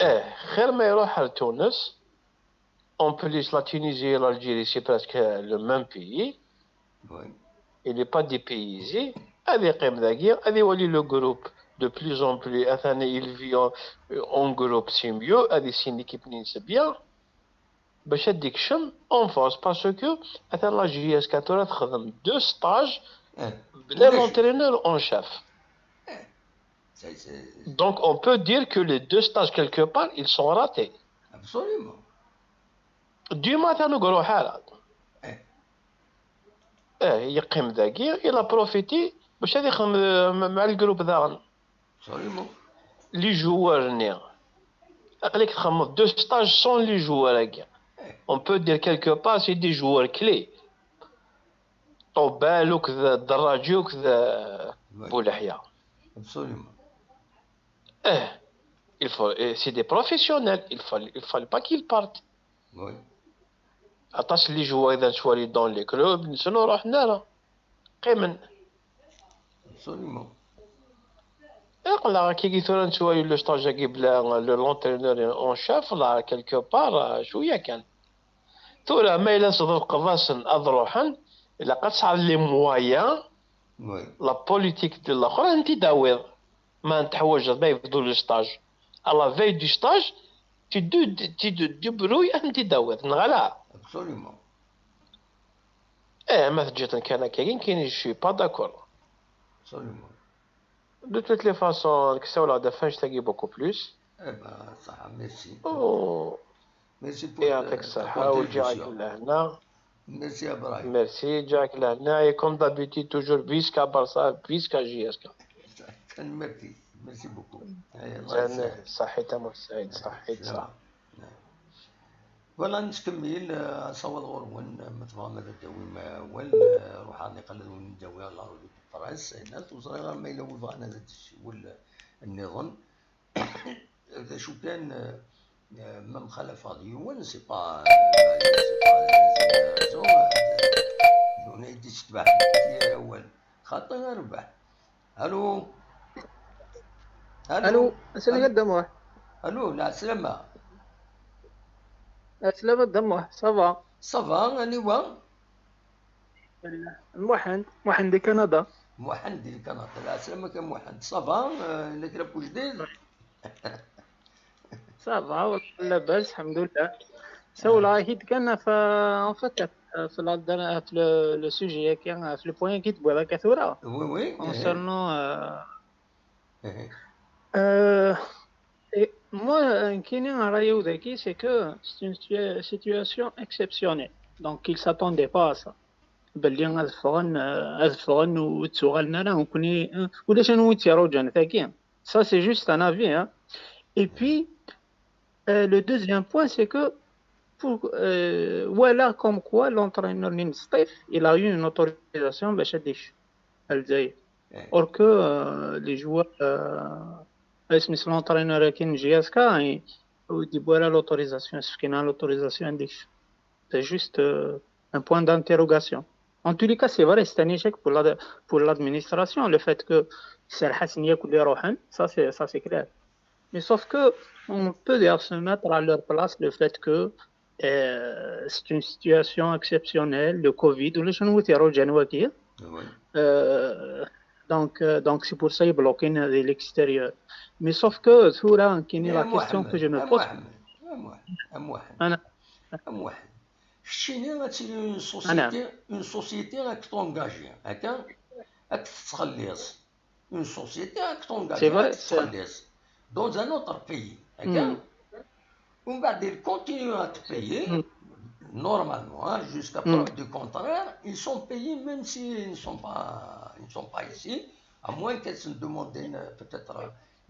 اه، خير ما يروح لتونس. En plus la Tunisie et l'Algérie c'est presque le même pays. Oui. Il n'est pas des pays ici. غادي يقيم داكيا، غادي يولي le groupe de plus en plus اثاني il vit en, en groupe c'est mieux، غادي c'est une équipe نينس bien. باش هاد يكشم en force parce que اثان la J S K ثورا تخدم deux stages ايه. بلا ولاش. l'entraîneur en chef. سي سي. Donc on peut dire que les deux stages quelque part ils sont ratés. Absolument. دوما تانو قروح هذا. ايه. اه، يقيم داكي، il a profité باش هذا يخدم مع le groupe داغن. Absolument. Les joueurs ني. اقلك تخمم deux stages sans les joueurs هكا. On peut dire quelque part c'est des joueurs clés. طوبال وكذا، الدراجي وكذا، Oui. بولحيا. Absolument. اه، il faut, c'est des professionnels, il faut, il fallait pas qu'ils partent. Oui. عطاس les joueurs اذا نسوالي dans les clubs نسنو روحنا راه قيمن. Absolument. اقلا كي كي ثورا نسوالي le stage كي بلا le, l'entraîneur en chef لا quelque part شويه كان. ثورا ما الا صدق قفاصن اضروحن الا قد صار les moyens. Oui. La politique de الاخرى انت داويض ما نتحوج ما يبدو le stage. À la veille du stage tu te, tu te débrouilles انت داويض نغلا. Absolument. ايه، ما تجي كان كاين كاين je suis pas d'accord. Absolument. De toutes les façons كساولا دفنش تاقي beaucoup plus. ايه با صح. Merci. و Merci pour يعطيك الصحة وجاك لهنا. Merci ابراهيم. Merci جاك لهنا et comme d'habitude toujours بيسكا برسا بيسكا جي اس كا. Merci. Merci beaucoup. ايه الله يسلمك. صحيت ام سعيد صحيت صح. Voilà, nettkemmil, eh, asawaḍ ɣur-wen, eh, ma tebɣam ad d-tawim awal, eh, ruḥ ad niqal ad wen-d-awiɣ la revue de presse, eh, ur ẓriɣ ara ma yella wi bɣan ad d-tessiwel nniḍen. D acu kan, eh, eh, ma mxalafeɣ d yiwen, c'est pas, c'est pas, c'est pas, eh, yiwen ay d-ittbeḥ, yir awal, xaṭi, rbeḥ. Allô? Allô? Allô, asalama a Dda Muḥ. Allô, lɛeslama. Lɛeslama a Dda Muḥ, ça va? Ça va, aniwa? Muḥend, Muḥend di Kanada. Muḥend di Kanada, lɛeslama-k a Muḥend. Ça va, euh, yella kra n wejdid? Ça va, والله لاباس، الحمد لله. Sawleɣ-ak-id kan ɣef, en fait, ɣef la dernière, ɣef le, le sujet-agi, ɣef le point-agi tewwiḍ akka tura. Oui, oui, eh. Concernant, euh, eh. Euh, et moi, euh, nekkini, ṛṛay-iw dagi, c'est que c'est une situa-, situation exceptionnelle. Donc, ils s'attendaient pas à ça. Belli ad ffɣen, euh, ad ffɣen ur ttuɣalen ara, nekkni, euh, ulac anwa i tt-iruǧan tagi. Ça, c'est juste un avis, hein. Et puis, euh, le deuxième point, c'est que pour, euh, voilà comme quoi l'entraîneur Nini Steve, il a eu une autorisation باش ad yečč ɣer Lezzayer. Or que, euh, les joueurs, euh, اسمه l'entraîneur كاين J S K, il, il a l'autorisation, c'est qu'il a l'autorisation ad yečč. C'est juste, euh, un point d'interrogation. En tous les cas, c'est vrai, c'est un échec pour la, pour l'administration, le fait que c'est le Hassan Yakouli Rohan, ça c'est, ça c'est clair. Mais sauf que on peut dire se mettre à leur place le fait que, euh, c'est une situation exceptionnelle, le Covid, ولا شنو يروج جنواكية. Oui. Euh, donc, euh, donc c'est pour ça ils bloquent l'extérieur. Mais sauf que, ثورة, كاين la question que je me pose. أنا. Keččini ad tili une société, une société ad k-tengagé, akka, ad k-tettxelliṣ. Une société ad k-tengagé, ad k-tettxelliṣ. Dans un autre pays, akka. Umbeɛd, ils continuent à te payer, normalement, hein, jusqu'à preuve du contraire, ils sont payés même s'ils ne sont pas, ils ne sont pas ici, à moins qu'elles se demandent, euh, peut-être,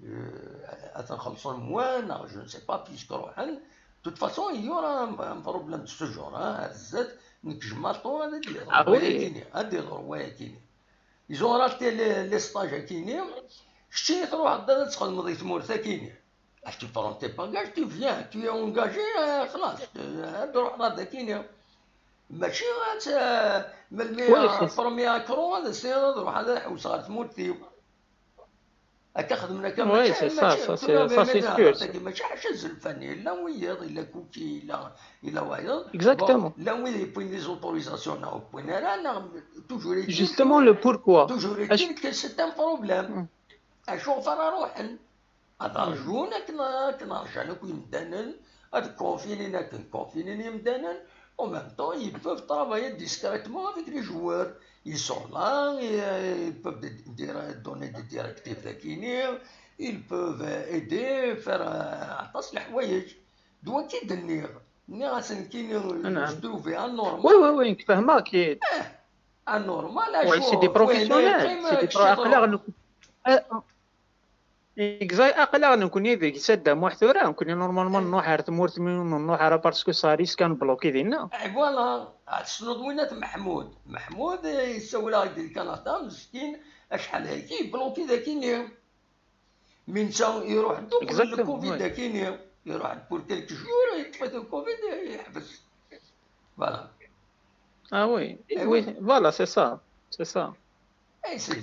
euh, ad ten-xellṣen moins, neɣ je ne sais pas, puisque ruḥen. De toute façon, il y aura un, un problème de ce genre, hein, ar zdat, nekk jemɛeɣ tura ad d-yeḍru wayakini, ad d-yeḍru wayakini. Ils ont raté les, les stages akini, keččini truḥeḍ ad txedmeḍ di tmurt akini. Ah, tu prends tes bagages, tu viens, tu es engagé, euh, xlas, euh, ad truḥeḍ ar dakini. Mačči ad, euh, melmi, euh, premier accro, ad as-tiniḍ ad ruḥeɣ ad ḥewseɣ ar tmurt-iw. Akka xedmen akka. Oui, c'est ça, ça c'est sûr. Mačči ḥaca zelfan, yella wiyiḍ, yella Kuki, yella, yella wayeḍ. Exactement. Bon, llan wid yewwin les autorisations, neɣ ur wwin ara, neɣ toujours est-il, justement, le pourquoi. Toujours est-il que c'est un problème. Acuɣef ara ruḥen? Ad rjun akken, akken rjan akk yimdanen, ad confinés akken confinés yimdanen. En même temps, ils peuvent travailler discrètement avec les joueurs. Ils sont là, et, euh, ils peuvent de-, dire, donner des directives dakini, ils peuvent, euh, aider, faire, euh, aṭas n leḥwayeǧ. D wagi i d-nniɣ. Nniɣ-asen nekkini, je trouve anormal. Oui, oui, oui, nekk fehmeɣ-k. Eh, anormal, ouais, c'est des professionnels, c'est des pro-, aql-aɣ nekk-, eh, Exact, aql-aɣ nekkni deg Sadda Muḥ tura, nekkni normalement nruḥ ar tmurt, mi ur nruḥ ara parce que ça risque ad nbloki dinna. Eh, voilà, ad tessneḍ win at Meḥmud. Meḥmud, eh, yessawel-aɣ-d di Kanada, meskin, acḥal agi, yebloki dakini. Mi netta iruḥ-d uqbel le Covid dakini, iruḥ-d pour quelques jours, yeṭṭef-it le Covid, eh, yeḥbes. Voilà. Ah oui, oui, voilà, c'est ça, c'est ça.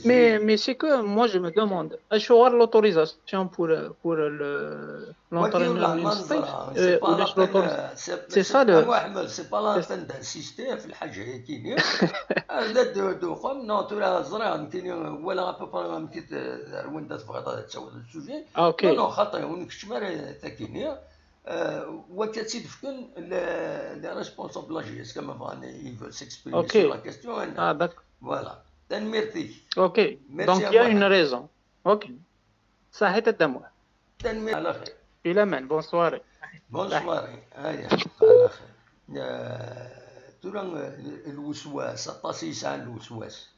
Mais, mais c'est que moi, je me demande, acuɣer l'autorisation pour, pour le, l'entraîneur Nini Steve, euh, ulac l'autorisation. C'est ça le, c'est pas la peine d'insister في الحاجة هيكيني. هذا دو-، دوخم، non، tura ẓriɣ nekkini ولا à peu près amek i t-, ar wanda tebɣiḍ ad tawḍeḍ le sujet. Ah, ok. Non, non, xaṭi, ur nekcem ara takini. Euh, وكتدفكن les, les responsables de la J S K, كما بغا ils veulent s'exprimer sur la question. Ah, d'accord. Voilà. Tanemmirt-ik. Ok. Donc, il y a une raison. Ok. صحيت الدموع. Tanemmirt. على خير. إلى من؟ Bonne soirée. Bonne soirée. هيا، على خير. آه، tura, آه، الوسواس، aṭas i yesɛan الوسواس.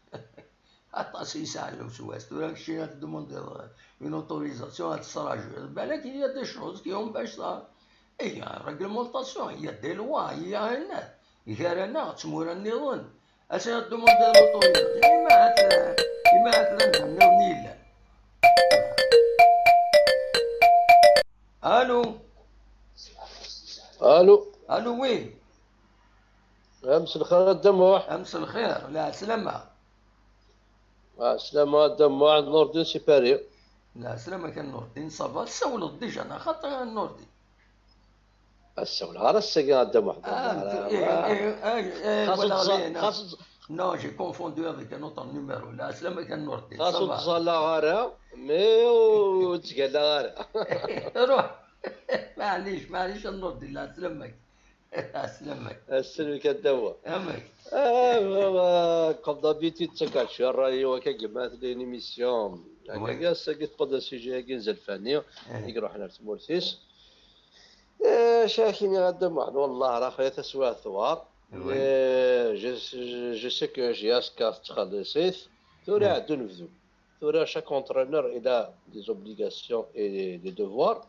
Aṭas i yesɛan lewswas. Tura kečči ad tdemandiḍ une autorisation, ad tettṛajuḍ. Balak il y a des choses qui empêchent ça. Il y a une réglementation, il y a des lois, il y a un, gar-aneɣ d tmura nniḍen. Asa demande l'autorité, ima ahat, ima ahat d anda nniḍen yellan. Allô. Allô. Allô, oui. Mselxir a Dda Muḥ. Mselxir, lɛeslama. Lɛeslama a Dda Muḥ, Nurdin si Paris. Lɛeslama kan Nurdin, ça va? Tessawleḍ déjà neɣ xaṭi a Nurdin? Ur ssawleɣ ara ass-agi a Dda Muḥ. Ah, eh, eh, eh, eh, voilà, allez, non. Non, j'ai confondu avec un autre numéro. Lɛeslama kan Nurdin, ça va? Xas ur ttẓallaɣ ara, mais ur ttgallaɣ ara. Ruḥ. Maɛlic, maɛlic a Nurdin, lɛeslama-k. Lɛeslama-k. Aslem-ik a Dda Muḥ. Amek? Ah, bah, bah, comme d'habitude, c'est quelque chose, ṛṛay-iw akka gemma tella une émission. Ass-agi tewweḍ sujet-agi n Zelfani, i iruḥen ar tmurt-is. Eh, acu ara k-iniɣ a Dda Muḥ, wallah, raxi taswiɛt tewɛer. Eh, je, je, je sais que J S K tettxelliṣ-it. Tura iɛedda unebdu. Tura chaque entraîneur il a des obligations et des devoirs.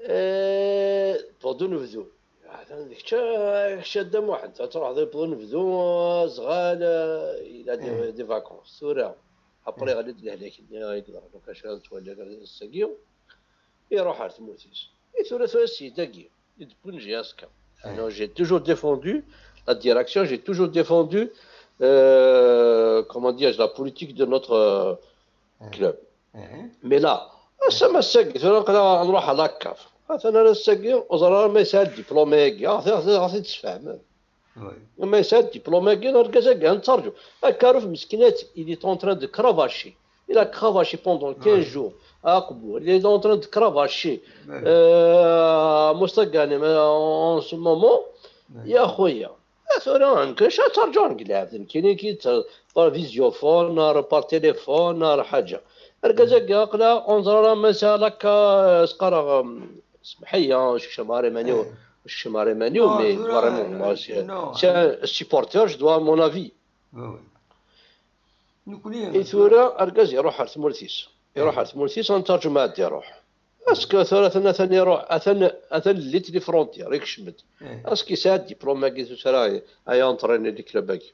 Eh, tewweḍ unebdu. Atan d kečč, kečč a Dda Muḥend, ad truḥeḍ yewweḍ unebdu, azɣal, eh, il a des, des vacances. Tura, après, ɣli-d lehlak-nni i yeḍran, donc acu ara nettwali ass-agi, iruḥ ar tmurt-is. I tura, tura ssid-agi, i d-wwin J S K. Alors, j'ai toujours défendu la direction, j'ai toujours défendu, euh, comment dire, la politique de notre, euh, club. Mais là, ass-a ma ass-agi, tura aql-aɣ nruḥ à la CAF. Atan ar ass-agi, ur ẓriɣ ara ma yesɛa diplôme-agi. Ɣef, ɣef, ɣef i d-tessefhmem. Ma yesɛa diplôme-agi, argaz-agi, ad nettarǧu. Akaruf meskinat, il est en train de cravacher. Il a cravaché pendant quinze jours. Aqbu, il est en train de cravacher. Euh, Moussa Ghanem, euh, en ce moment, ya خويا. Ah, tura nekk acu ad terǧuḍ deg lɛebd nekkini ki t-, par visiophone, ar par téléphone, ar ḥaǧa. Argaz-agi aql-aɣ ur neẓri ara ma yesɛa la CAF, s-qqareɣ, um, smeḥ-iyi, ur skecmeɣ ara iman-iw, ur skecmeɣ ara iman-iw, mais vraiment, moi, c'est, c'est un supporter, je dois mon avis. I tura argaz iruḥ ar tmurt-is. Iruḥ ar tmurt-is, ad nettaǧǧu ma ad iruḥ. Est-ce que tura atan, atan iruḥ, atan, atan llit les frontières, ikcem-d. Est-ce que yesɛa diplôme-agi tura ay entraîner le club-agi?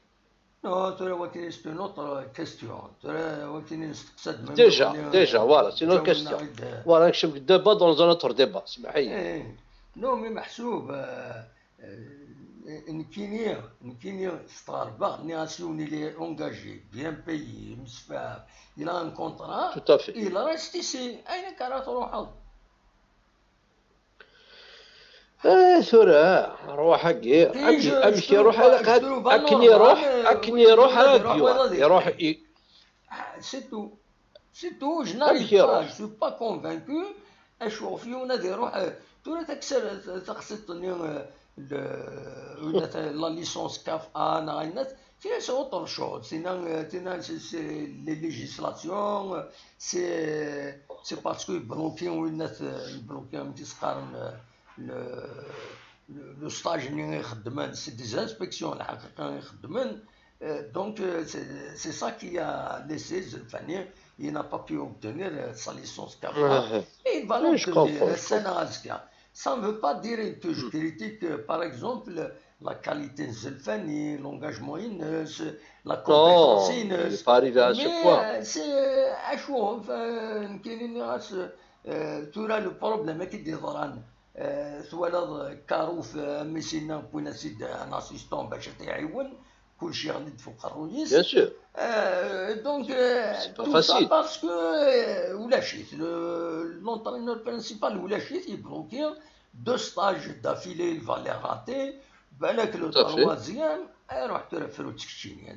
Non, tura wakini c'est une autre question. Tura wakini nesteqsa-d même. Déjà, déjà, voilà, c'est une autre question. Voilà, nekcem deg débat dans un autre débat, smeḥ-iyi. Non, mais meḥsub, euh, Euh, nekkini, nekkini s tɣerba, nniɣ-as yiwen il est engagé, bien payé, yemsefham, il a un contrat, tout à fait, il reste ici, ayen akka ara truḥeḍ. Eh, tura, rrwaḥ-agi, amek iruḥ, akken iruḥ, akken iruḥ, ad iruḥ, iruḥ, c'est tout. C'est tout, je n'arrive pas, je suis pas convaincu. Acu ɣef yiwen ad iruḥ, euh, tura taksar-, taxsiṭ-nni, euh, le, la licence CAF A neɣ ayen, c'est autre chose. Tina, euh, tina, c'est, c'est les législations, euh, c'est, c'est parce que bloqué, winna, euh, bloqué, amek i s-qqaren, euh, le, le, le stage-nni i xeddmen, c'est des inspections, lḥaqiqa, i xeddmen. Euh, donc, euh, c'est, c'est ça qui a laissé Zelfani, il n'a pas pu obtenir, euh, sa licence CAF A. Et il va l'obtenir, euh, ça ne veut pas dire que je critique, euh, par exemple, la qualité de Zelfani, l'engagement, la compétence. Non, il n'est pas arrivé à ce point. Mais, euh, c'est, euh, acu, enfin, nekkini, euh, tura le problème qui dévoran. Euh, twalaḍ Karuf, euh, mi s-yenna wwin-as-id un assistant bac ad t-iɛiwen, kulci yeɣli-d f uqerruy-is. Bien sûr. Euh, donc, euh, C'est pas tout ça facile. Parce que, euh, ulac-it, le, l'entraîneur principal ulac-it, il bloqué deux stages d'affilée, il va les rater. Balak le Tout à fait. Troisième, iruḥ tura frutt keččini.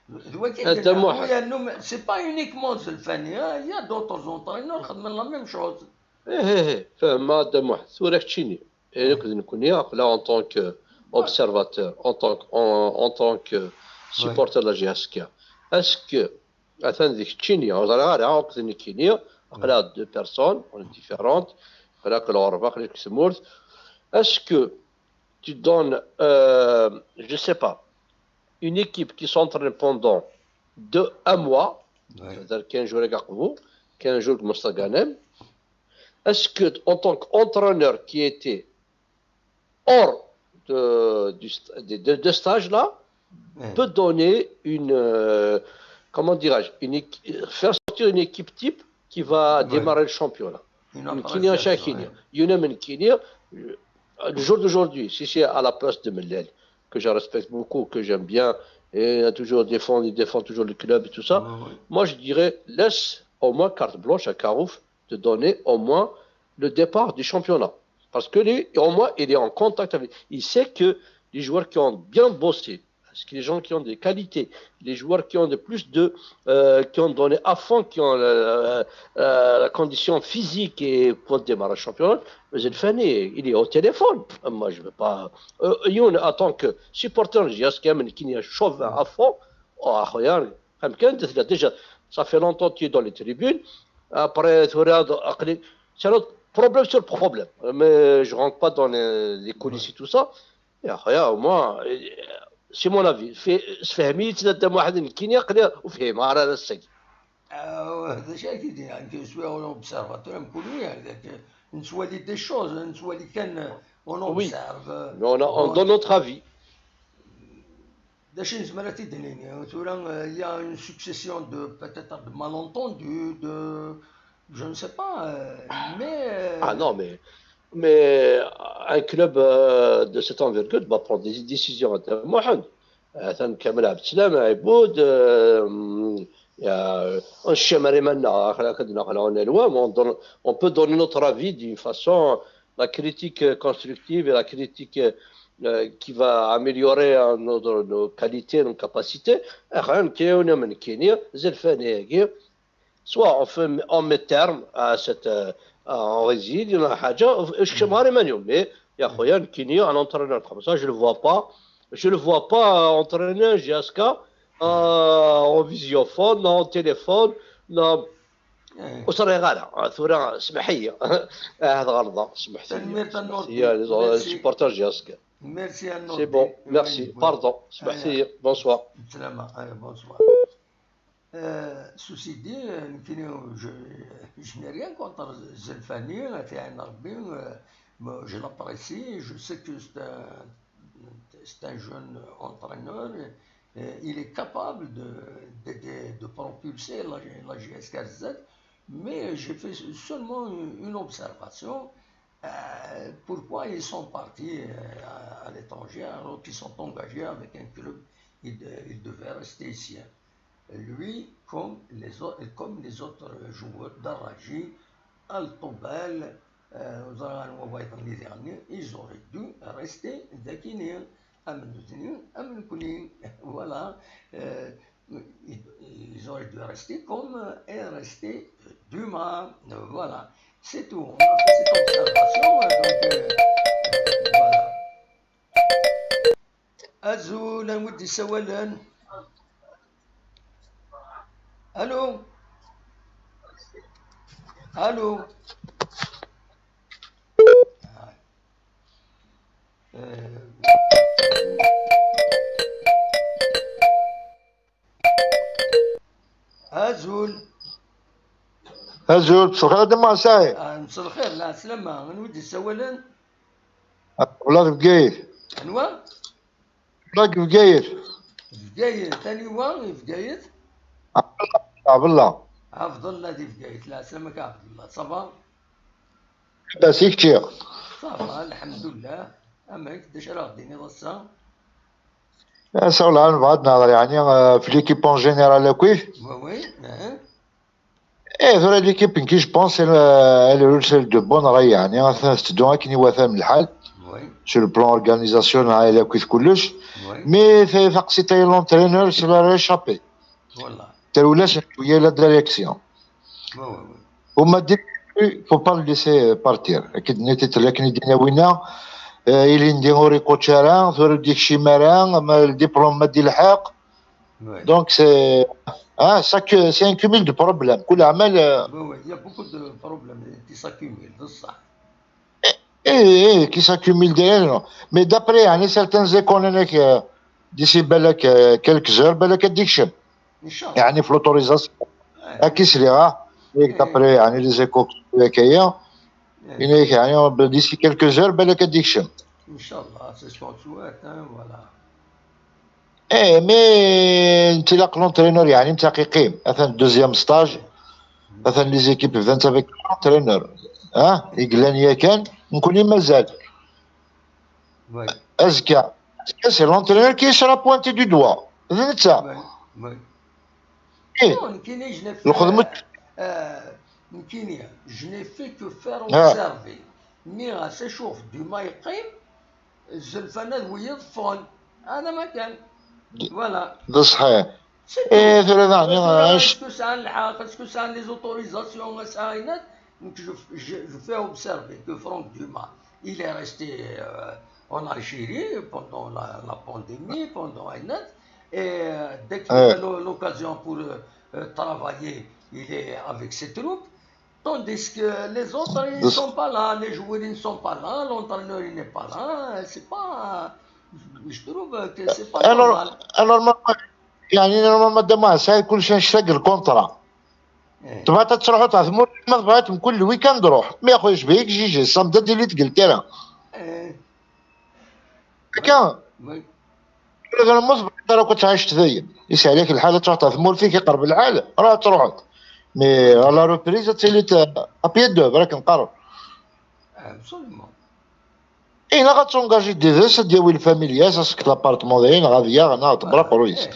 D wagi Adda Muḥ. Yannu, c'est pas uniquement Zelfani, hein, il y a d'autres entraîneurs qui font la même chose. Eh, eh, eh, fehmeɣ a Dda Muḥ. Tura keččini. Eh, nekk d nekkni, aql-aɣ en tant que observateur, en tant que, en, en tant que supporter de la J S K. Est-ce que, atan d keččini, ur ẓriɣ ara, akked nekkini, aql-aɣ deux personnes, on est différentes, aql-aɣ ɣer lɣerba, aql-ik deg tmurt. Est-ce que tu donnes, euh, je sais pas, une équipe qui s'entraîne pendant deux, un mois, c'est-à-dire quinze jours avec Akbou, quinze jours avec Moussa Ghanem, est-ce que, en tant qu'entraîneur qui était hors de, du st- de, de- de stage là, peut donner une, euh, comment dirais-je, une équi- faire sortir une équipe type qui va démarrer le championnat. Une Kenya, chaque Kenya. Une Kenya, euh, le jour d'aujourd'hui, si c'est à la place de Mellal, que je respecte beaucoup, que j'aime bien, et il a toujours défendu, il défend toujours le club et tout ça, moi je dirais, laisse au moins carte blanche à Karouf de donner au moins le départ du championnat. Parce que lui, au moins, il est en contact avec. Il sait que les joueurs qui ont bien bossé, parce que les gens qui ont des qualités, les joueurs qui ont de plus de, euh, qui ont donné à fond, qui ont la, la- la condition physique et pour démarrer le championnat, mais il fait, il est au téléphone. Moi, je veux pas. Euh, Youn, en tant que supporter, je dis, est-ce qu'il y a un qui est chauvin à fond? Oh, rien. Comme quand, déjà, ça fait longtemps que tu es dans les tribunes. Après, tu regardes, c'est un autre problème sur le problème. Mais je rentre pas dans les, les coulisses et tout ça. يا خويا, moi, c'est mon avis. في سفهميت ندم واحد نكيني قلي وفهم على السي. هذا شيء اكيد يعني كي سوي اون اوبسيرفاتور نكونوا يعني نتوالي دي شوز نتوالي كان اون اوبسيرف. On a on donne notre avis. داش نزمر تيدنيني ثورة il y a une succession de peut-être de malentendus de je ne sais pas euh, mais euh, Ah non, mais, mais un club euh, de cette envergure doit prendre des décisions. Mohamed, atan Kamel Abdeslam, Aiboud, euh, il y a un Chemari Manna, on peut donner notre avis d'une façon, la critique constructive et la critique euh, qui va améliorer euh, nos, nos qualités, nos capacités. Rien que on a Zelfani, soit on, fait, on met terme à cette, euh, on réside, il y a un Haja, je suis marié, mais il y a un entraîneur comme ça, je ne le vois pas. Je ne le vois pas entraîner J S K euh, en visiophone, en téléphone, en... وصار غالا ثورة سمحية. هذا غلطة سمحتي. سمحتي لي سوبورتر جاسك. Merci à C'est bon, merci, pardon. سمحتي لي. Bonsoir. سلامة. Bonsoir. Euh, ceci dit, euh, je, je n'ai rien contre Zelfani, euh, je l'apprécie, je sais que c'est un, c'est un jeune entraîneur, euh, il est capable de, de, de propulser la, la J S K Z, mais j'ai fait seulement une, une observation. Euh, pourquoi ils sont partis euh, à, à l'étranger alors qu'ils sont engagés avec un club, ils, de- ils devaient rester ici. Lui, comme les, au- comme les autres joueurs d'Araji, Al-Tobal, euh, ils auraient dû rester ذاكيني أمن دوزني أمن كوني. Voilà. Euh, ils, ils auraient dû rester comme euh, est resté Duma. Euh, Voilà. C'est tout. On a fait cette observation. Euh, Donc, euh, voilà. Azul, anwa d-isawalen? Allô? Allô? Euh, Azul. Azul, مساء الخير دما ساي. Ah, مساء الخير, la slama, anwa d-isawalen? Wala deg Bgayet. Anwa? Wala deg Bgayet. Bgayet, aniwa i Bgayet? Abdallah. Abdallah di Bgayet, la slama-k Abdallah, ça va? Bas i kečči. Ça va, الحمد لله. Amek, d acu ara ɣ-d-tiniḍ ass-a? Ass-a wala nebɣa ad nehḍer yeɛni euh, في l'équipe en général akkit. Oui, oui. Hein? Eh, tura l'équipe nekki je pense elle, euh, elle est sur de bonnes rails yeɛni atan tetteddu akken iwata lḥal. Oui. Sur le plan organisationnel akkit kullec. Oui. Mais ta- taqsiṭ-a n l'entraîneur c'est la réchappé. Voilà. Terwel-as شوية la direction. Oui, oui, oui. Huma dit, il faut pas le laisser partir. Akkit nniɣ-t-id akken i d-yenna winna, euh, ilindi ur iqucc ara, tura ur d-ikcim ara, ama le diplôme ma d-ilḥeq. Oui. Donc c'est ah, ça que c'est un cumul de problèmes. كل عمل euh, Oui, oui, il y a beaucoup de problèmes qui s'accumulent, c'est ça. eh, eh, qui s'accumule derrière. Non. Mais d'après يعني, certains économies euh, d'ici بالك euh, quelques heures بالك ad d-ikcem. إن شاء الله. يعني في l'autorisation. Ouais. Akkit sliɣ, ah, d'après يعني les échos هكايا. Yenna-yak, yeɛni, d'ici quelques heures, balak ad d-ikcem. Inchallah, c'est ce qu'on souhaite, hein, voilà. Eh, mais ntilaq l'entraîneur, yeɛni, nttaqi qim. Atan deuxième stage. Atan les équipes bdant avec l'entraîneur. Ah, i yellan yakan, nekkni mazal. Oui, Azekka. Azekka, c'est l'entraîneur qui sera pointé du doigt. D netta. oui, oui. Eh, Non, nekkini, je n'ai fait, lxedma. Euh, nekkini, je n'ai fait que faire Ah. observer. Nniɣ-as acuɣef dima yeqqim, zelfan ad wiyeḍ ffɣen. Hada ma kan. Voilà. D ṣṣḥiḥ. C'est Eh, tout. tura daɣen, Parce que là, eh, est-ce que ça a le حق, est-ce que ça a les autorisations, ça a une aide. Donc je, je, je fais observer que Franck Dumas, il est resté euh, en Algérie pendant la, la pandémie, pendant un an. Et euh, dès qu'il Ouais. a l'o- l'occasion pour euh, euh, travailler, il est avec ses troupes. Tandis que les autres, ils ne Des- sont pas là, les joueurs, ils ne sont pas là, l'entraîneur, il n'est pas là. C'est pas. Je trouve que c'est pas Alors, normal. alors, normalement, يعني normalement دابا ساهل كل شيء نشتاق الكونترا. إيه. تبغى تروحوا تعزموا، ما بغيت كل ويكاند روح. Mais يا خويا، اش بيك جي جي الصمد ديالي تقلت انا. إيه. هكا. Oui. هذا الموت بعد راه كنت عايش تذيب. يسهل عليك الحال، تروح تعزموا فيك يقرب العال، راه تروح. Mais à la reprise تسيلي ابيا دو راك نقرب. Absolument. اي نا غاتونجاجي دي ديس ديال ويل فاميليا ساسك لابارتمون داين غادي يا غنا تبرق رويس.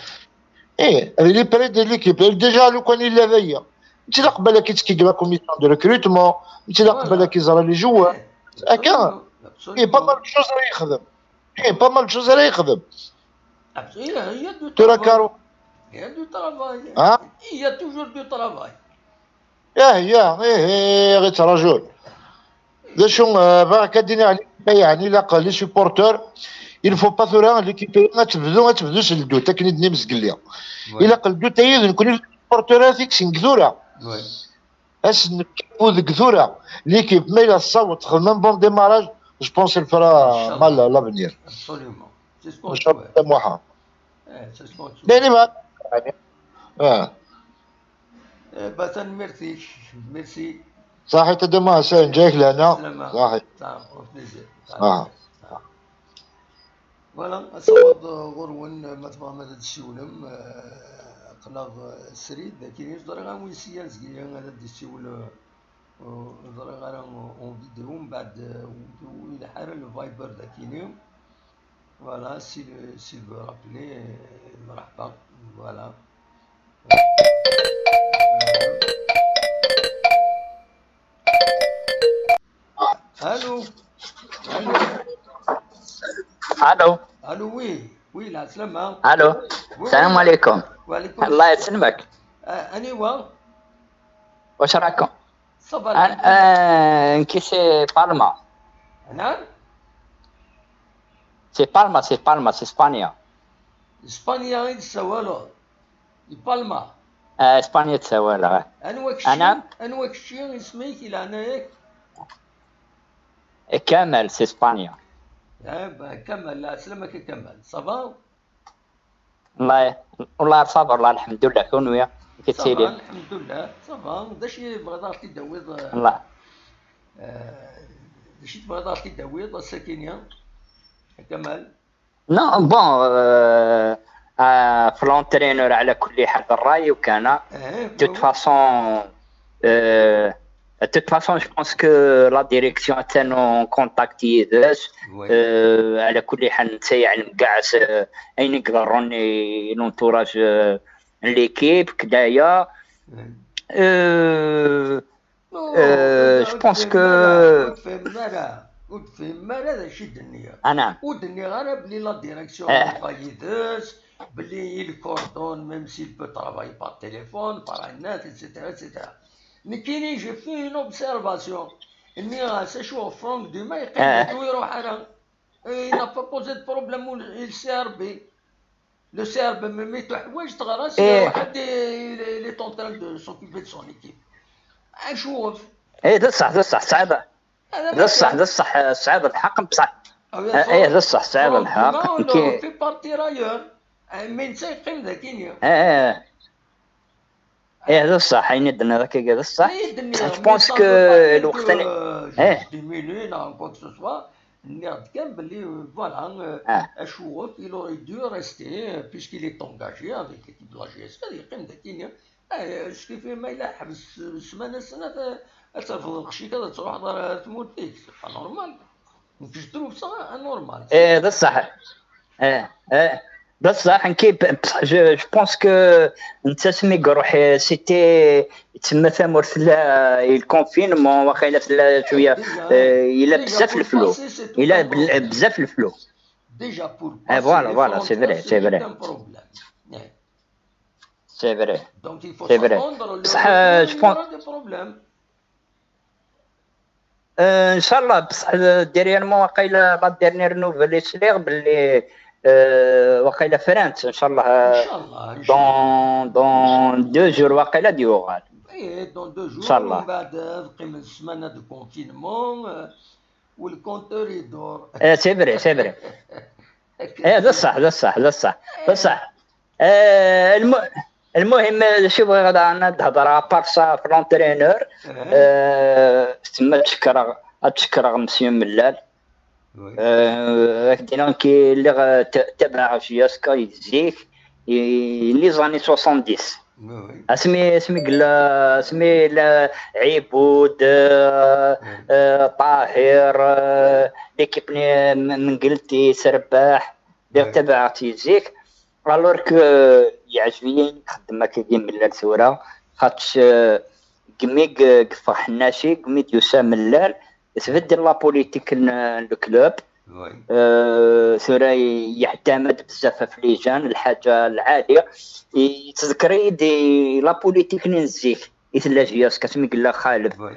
إيه. اي هذه لي بري دي ليكيب ديجا لو كان الا ذايا. انت لا قبل كي تسكي لا كوميسيون دو ريكروتمون، انت لا Voilà. قبل كي زرا لي جوار. إيه. هكا. Absolument. اي با مال شوز راه يخدم. اي با مال شوز راه يخدم. Absolument. Il y a du ترى travail. كارو. Il y a du travail. ها؟ Il y a toujours du travail. اه يا ايه ايه غير رجل. ذا شو آه، بغا كدينا عليك يعني لا قال لي سوبورتور. Il faut pas ثورة ليكيب ما تبدو ما تبدوش الدوت اكن دني مسقليه. Oui. الا قال الدوت هي نكون سوبورتور هذيك سنك ثورة. Oui. اس نكبو ذك ثورة. ليكيب ما الا تصاوت خدمه بون ديماراج. جو بونس الفرا إن شاء الله. مال لافنير. Absolument. C'est ce qu'on ان شاء الله souhaite. طموحه. إيه، c'est ce qu'on souhaite. يعني ما يعني. اه. إيه، bah, tanemmirt-ik. Merci. صحيح تدمع سين جايك لهنا. Salam. صحيح. Au plaisir. آه. Voilà, asawaḍ ɣur-wen ma tebɣam ad d-tessiwlem, eh, aql-aɣ srid, akini ẓriɣ anwi sya zgiya ad d-yessiwel, eh, ur ẓriɣ ara en vidéo, mbeɛd, eh, ur yelḥa ara le Viber d akini. Voilà, si le, si le rappeler, eh, mreḥba. Voilà. Allô. Allô. الو. Allô, oui. Oui, la salama. الو. Oui, السلام oui. عليكم. وعليكم الله السلام. يسلمك. Ah, anwa? واش راكم؟ Ça va, آه، آه، كي سي بالما. نعم. سي بالما، سي بالما، سي اسبانيا. Ispanya i d-tessawaleḍ. Di Palma. آه، اسبانيا تساوي. Anwa kečči? أنا؟ Anwa kečči isem-ik i leɛnaya-k? كمال، سي اسبانيا. Ah, bah, Kamal, la salama-k a Kamal. Ça va? الله ي- والله صافا، والله الحمد لله. كون ويا Ça va, كتسيلي. الحمد لله. Ça va. D acu i tebɣiḍ ad ɣ-t-id-tawiḍ? الله. Eh, d acu i tebɣiḍ ad ɣ-t-id-tawiḍ ass-akini a Kamal? نو بون، آه، آه، في لونترينور على كل حال الراي وكان. Eh, De toute façon, euh, de toute façon, je pense que la direction est en contact avec eux. oui. Euh, على كل حال نسيع المقاعس، آه، اين يقدروني لونتوراج، آه، ليكيب كدايا. Eh. Euh, Non, Euh, ur je pense tefhim que ara, ur tefhim ara, ur tefhim ara d acu i d-nniɣ. انا Ur d-nniɣ ara belli la direction Eh. yebɣa yid-s, belli il coordonne, même s'il peut travailler par téléphone, par un net, et cetera, et cetera. Nekkini, j'ai fait une observation. Nniɣ-as acu Franck Dumas yeqqim Eh. ur iruḥ ara. Il n'a pas posé de problème, il C R B. Le C R B, même il teḥwaǧ teɣras, Eh. iruḥ ad il il est en train de s'occuper de son équipe. Acu? ايه، ده الصح، ده الصح، صعبه. هذا ده الصح، ده الصح، صعب الحق بصح. ايه، ده الصح، صعب الحق. في بارتي رايور. من سيقيم ذاكينيا. ايه، ايه. ايه، ده الصح، عيني الدنيا ذاك، ده الصح. Je pense que الوقت اللي Eh. Diminuer neɣ quoi que ce soit, nniɣ-d kan belli, euh, voilà, euh, ah, Achourouf, il aurait dû rester, euh, puisqu'il est engagé avec l'équipe de la G S K, ad yeqqim dagi. Eh, ce qui fait ma yella ḥbes ssmana sna, ad tafeḍ lqecc-ik ad truḥeḍ ɣer tmurt-ik, c'est pas normal. Donc, je trouve ça anormal. Eh, d ṣṣeḥ. Eh, eh, d ṣṣeḥ. Nekk, je, je pense que netta asmi iruḥ, eh, c'était, tsemma tamurt tella, eh, le confinement, waqila tella cwiya, déjà, eh, il a déjà, bezzaf pour le flou. Passer, c'est tout un problème. Il a bl-, bezzaf le flou. Déjà, pour passer les frontières, c'est tout un problème. Eh, voilà, voilà, c'est vrai, c'est vrai. Eh. C'est vrai. Donc, il faut s'attendre, le retour, je pense, il y aura des problèmes. Euh, Inch'Allah, بصح, euh, dernièrement, وقيلا la dernière nouvelle, i sliɣ belli, euh, وقيلا France, Inch'Allah, euh, dans, dans deux jours, وقيلا ad yuɣal. Eh, dans deux jours, Inch'Allah. ومن بعد, euh, teqqim ssmana de confinement, euh, و le compteur يدور. Eh, c'est vrai, c'est vrai. Eh, d ṣṣeḥ, d ṣṣeḥ, d ṣṣeḥ, d ṣṣeḥ. Eh, الم-, المهم, شوف, غدا أنا نهضر à part ça في l'entraîneur. Eh. Eh, تما تشكر, تشكر monsieur Mellal. Oui. Eh, هاك دينا كي اللي غ-, ت-, تبع جي اس كي زيك, i-, les années soixante-dix. Oui, oui. Asmi, asmi قلنا, asmi la عبود, eh, eh, طاهر, eh, l'équipe ني-, م-, من قلتي سرباح, دير, oui, تبعتي زيك. Alors que, eh, يعجبني خدمة كي ديما ملال ثورة, خاطش, eh, قمي ق-, قفا حناشي, قمي ديوسا ملال, تبدل la politique ن-, le club. Oui. Eh, ثورة يعتمد بزاف في les jeunes, الحاجة العالية. يتذكري دي la politique نين زيك, يتلا جياس كاسمي قال خالد. Oui.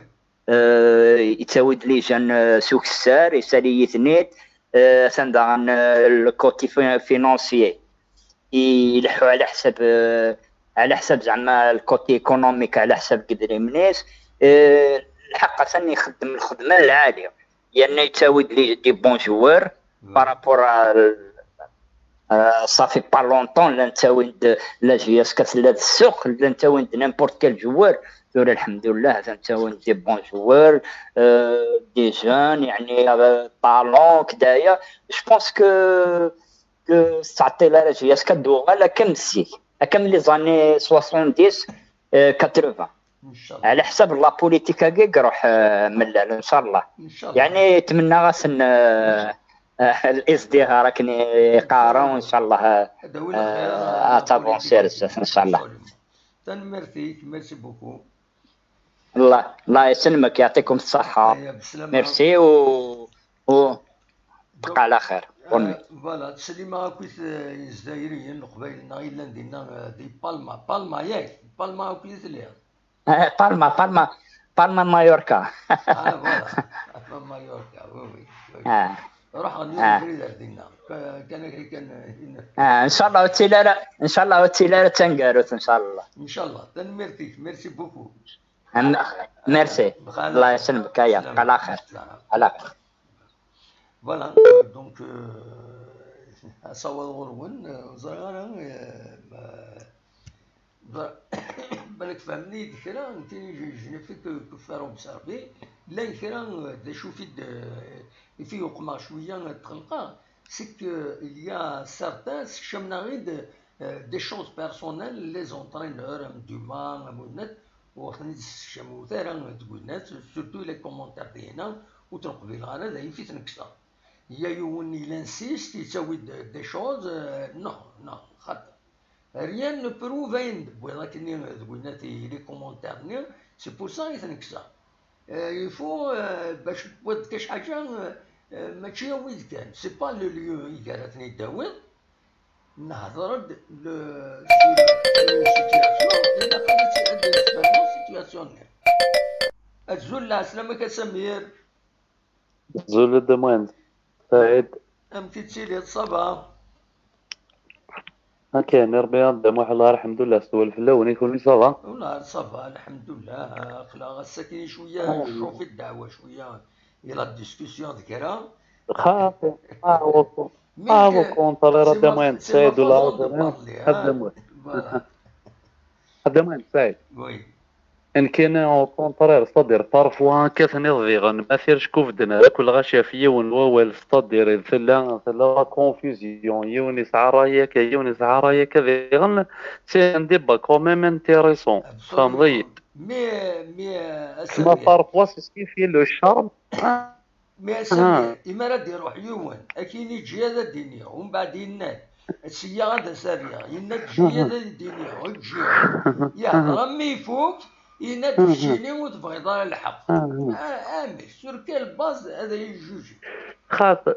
Eh, يتساوي les jeunes, eh, سوق السار, يسالي يثنيت, eh, ثان داغن, eh, le côté fi-, financier. يلحو على حساب, eh, على حساب زعما le côté économique, على حساب قدري منيس. Eh, الحق ثاني يخدم الخدمة العالية. لأن يتساوي des, des bons joueurs par rapport à, euh, ça fait pas longtemps, لا نتاوي د-, la J S K تلا السوق, لا نتاوي د n'importe quel joueur. ثورة الحمد لله, لا نتاوي des bons joueurs, euh, des jeunes, يعني, euh, talents, كدايا. Je pense que, que تعطي la J S K دوغا لا كم سي, كم les années soixante-dix, euh, quatre-vingts. إن شاء الله. على حساب la politique هكاك يروح, آه، ملال إن شاء الله. إن شاء الله. يعني نتمنى غاسن, آه، آه، الازدهار راكني يقارن وإن شاء الله, هذا هو الخير. آه، تافونسي بزاف إن شاء الله. Absolument. تنميرتيك, merci beaucoup. الله, الله يسلمك, يعطيكم الصحة. أيا بسلامة. Merci و, و Donc, تبقى على خير. آه، voilà, تسليمة أكويت, آه، الجزائريين القبايل ناغي لان دينا, آه, دي بالما, بالما ياك, بالما أكويت ليها. Eh, Palma, Palma, Palma Mallorca. Ah, voilà. Palma Mallorca, oui, oui, oui. Ah. روح اليوم, ah, بريدة دينا. ك-, كان, كان هنا. Ah, إن شاء الله وتيلارا, إن شاء الله وتيلارا تنقاروت إن شاء الله. إن شاء الله. تنميرتيك, merci beaucoup. Merci. الله يسلمك, أيا, سلام. على خير. سلام. على خير. Voilà, euh, donc, euh, asawaḍ ɣur-wen, euh, ẓriɣ ara, euh, ma-, ẓ-, balak fehmen-iyi-d kra, nekkini, je, je ne fais que, que faire observer. Llan kra, euh, d acu i fi d-, euh, i fi uqmeɣ cwiya, euh, tqelqeɣ, c'est que il y a certains, sekcamen-aɣ-id, euh, des choses personnelles, les entraîneurs, am Duma, am winat, ur ten-id-ssekcamut ara deg winat, surtout les commentaires dinna, ur ten-qbileɣ ara, d ayif i ten-kkseɣ. Ya yiwen il insiste, yettawi-d des choses, euh, non, non, xaṭer. Rien ne prouve ayen d-wwiḍ akkenni deg winat i les commentaires-nni, c'est pour ça i ten-kkseɣ. Euh, il faut, euh, bac tewwiḍ-d kac ḥaǧa, euh, euh, mačči awid kan. C'est pas le lieu i gar ad ten-id-tawiḍ. Nehder-d le, sur une situation, ilaq ad tt-, ad nefhem situation-nni. Azul, lɛeslama-k a Samir. Azul a Dda Muḥend. Saɛid. Amek i tettiliḍ, ça va? Akka, ni Rebbi a Dda Muḥ, Allah, lḥemdullah, s tewwel fell-awen, i kunwi ça va? Wallah, ça va, lḥemdullah. Aql-aɣ ass-agi cwiya, ah, ncuf i ddeɛwa, cwiya i la discussion d kra. Xaṭi, ah, au con-, mais ah, au contraire, c'est ma, Dda Muḥend, c'est ma façon de parler, hein. Voilà. A Dda Muḥend Saɛid. Oui. Nekkini au contraire, c'est-à-dire parfois akka tenniḍ diɣen ma tircek ur bedden ara kul ɣac ɣef yiwen wawal, c'est-à-dire tella, tella la confusion, yiwen yesɛa ṛṛay akka, yiwen yesɛa ṛṛay akka, diɣen c'est un débat quand même intéressant. Tfehmeḍ-iyi-d? Mais, mais, euh, Kma parfois c'est ce qui fait le charme. Mais Samir, imi ara d-iruḥ yiwen, akin iǧi ad d-iniɣ, umbeɛd yenna-d, sya ad as-rriɣ, yenna-d ǧi ad d-iniɣ, ur ǧǧiɣ. Yehder am mi ifuk, yenna-d keččini ur tebɣiḍ ara lḥeqq. Ah, amek, sur quelle base ad iyi-juji? Xaṭer,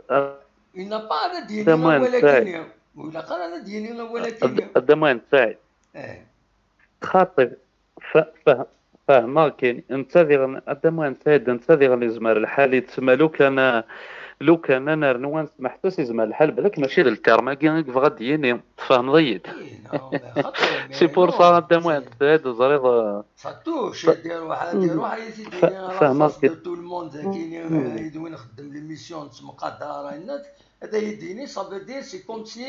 Il n'a pas ad d-yini awal akini. Ur ilaq ara ad d-yini awal akini. A Dda Muḥend Saɛid. Xaṭi, fehmeɣ kan, netta diɣen, a Dda Muḥend Saɛid, netta diɣen yezmer lḥal yettma lukan, lukan ad nernu ad nesmeḥsu-s, yezmer lḥal belk mačči d lterm-agi i yebɣa ad d-yini. Tfehmeḍ-iyi-d? C'est pour ça, a Dda Muḥend Saɛid, teẓriḍ. Ça touche, ad iruḥ, ad iruḥ, ad yi-t-id-yini à la face de tout le monde, akini, d win xeddem l'émission, nettemqadar, yenna-d, ad yi-d-yini, ça veut dire, c'est comme si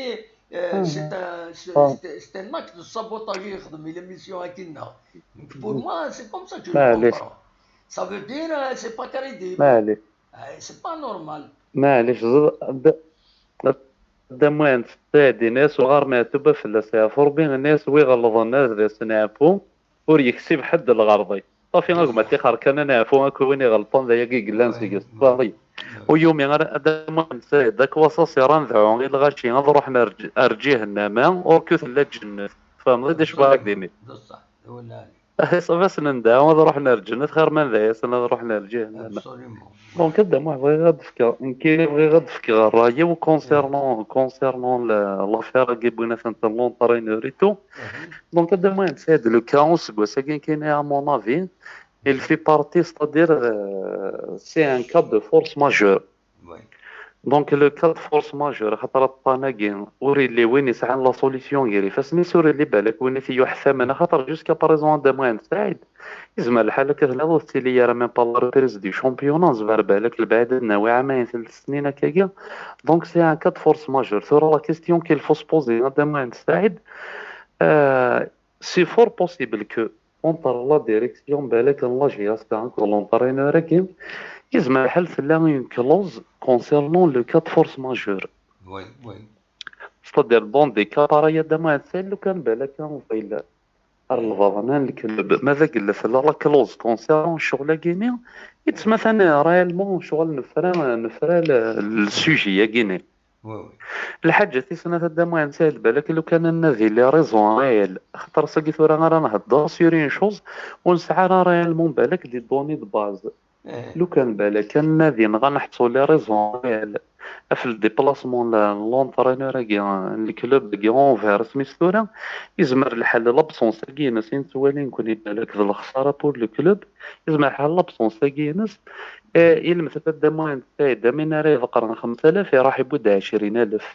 Euh, c'est un, c'est un acte de sabotage i yexdem i l'émission akina. Pour moi, c'est comme ça que je le comprends. Ça veut dire, euh, c'est pas crédible. C'est pas normal. Maɛlic, Dda Muḥend Saɛid, ini-as uɣar meɛtuba fell-as, yeɛfu Rebbi, ini-as wi ɣelḍen ad as-neɛfu. Ur yeksib ḥedd lɣerḍ-i. Ṣafi, a gma ṭixer kan, ad neɛfu akk win iɣelṭen d ayagi i yellan seg-s. Tfehmeḍ-iyi? Ur yumi ara a Dda Muḥend Saɛid, d akwaṣaṣ iran dɛu i lɣaci ad ruḥen ar ǧihennama, ur ku tella ǧennet. Tfehmeḍ-iyi-d acu bɣiɣ ad k-d-iniɣ? Iṣab-asen n dɛu ad ruḥen ar ǧennet xir ma d ay-asen ad ruḥen ar ǧihennama. Donc a Dda Muḥ, bɣiɣ ad d-fkeɣ, nekkini bɣiɣ ad d-fkeɣ ṛṛay-iw concernant, concernant l'affaire-agi n l'entraîneur et tout. Donc a Dda Muḥend Saɛid, le cas useggas-agi nekkini, à mon avis, il fait partie, c'est-à-dire, euh, c'est un cas de force majeure. Donc le cas de force majeure, xaṭer aṭṭan-agi ur illi win yesɛan la solution gar ifassen-is, ur illi balak win i t-yuḥtamen, axaṭer jusqu'à présent a Dda Muḥend Saɛid, yezmer lḥal akka tenniḍ ur tettili ara même pas la reprise du championnat, nezmer balak lbaɛid ad nawi ɛamayen, tlata snin akkagi. Donc c'est un cas de force majeure. Tura la question qu'il faut se poser a Dda Muḥend Saɛid, euh, c'est fort possible que entre la direction balak n la J S K akked l'entraîneur-agi, yezmer lḥal tella une clause concernant le cas de force majeure. Oui, oui. C'est-à-dire dans des cas pareils a Dda Muḥend Saɛid, lukan balak ɣil ar lbaḍna n leklub, ma d agella tella la clause concernant ccɣel-agi-ni, yettmatan réellement ccɣel nefra, nefra le, le sujet-agi-ni. Lḥaǧa tis snat a Dda Muḥend Saɛid, balak lukan ad nadi les raisons réelles, axaṭer sagi tura ara nhedder sur une chose ur nesɛi ara réellement balak des données de base. Lukan balak ad nadi neɣ ad neḥṣu les raisons réelles ɣef le déplacement n l'entraîneur-agi n leklub-agi envers isem-is tura, yezmer lḥal l'absence-agi-ines i nettwali nekkni balak d lexsara pour le club, yezmer lḥal l'absence-agi-ines, eh, ilmet a Dda Muḥend Saɛid, amin ara iḍeqqren xemsa alaf, iruḥ iwwi-d ɛecrin alaf.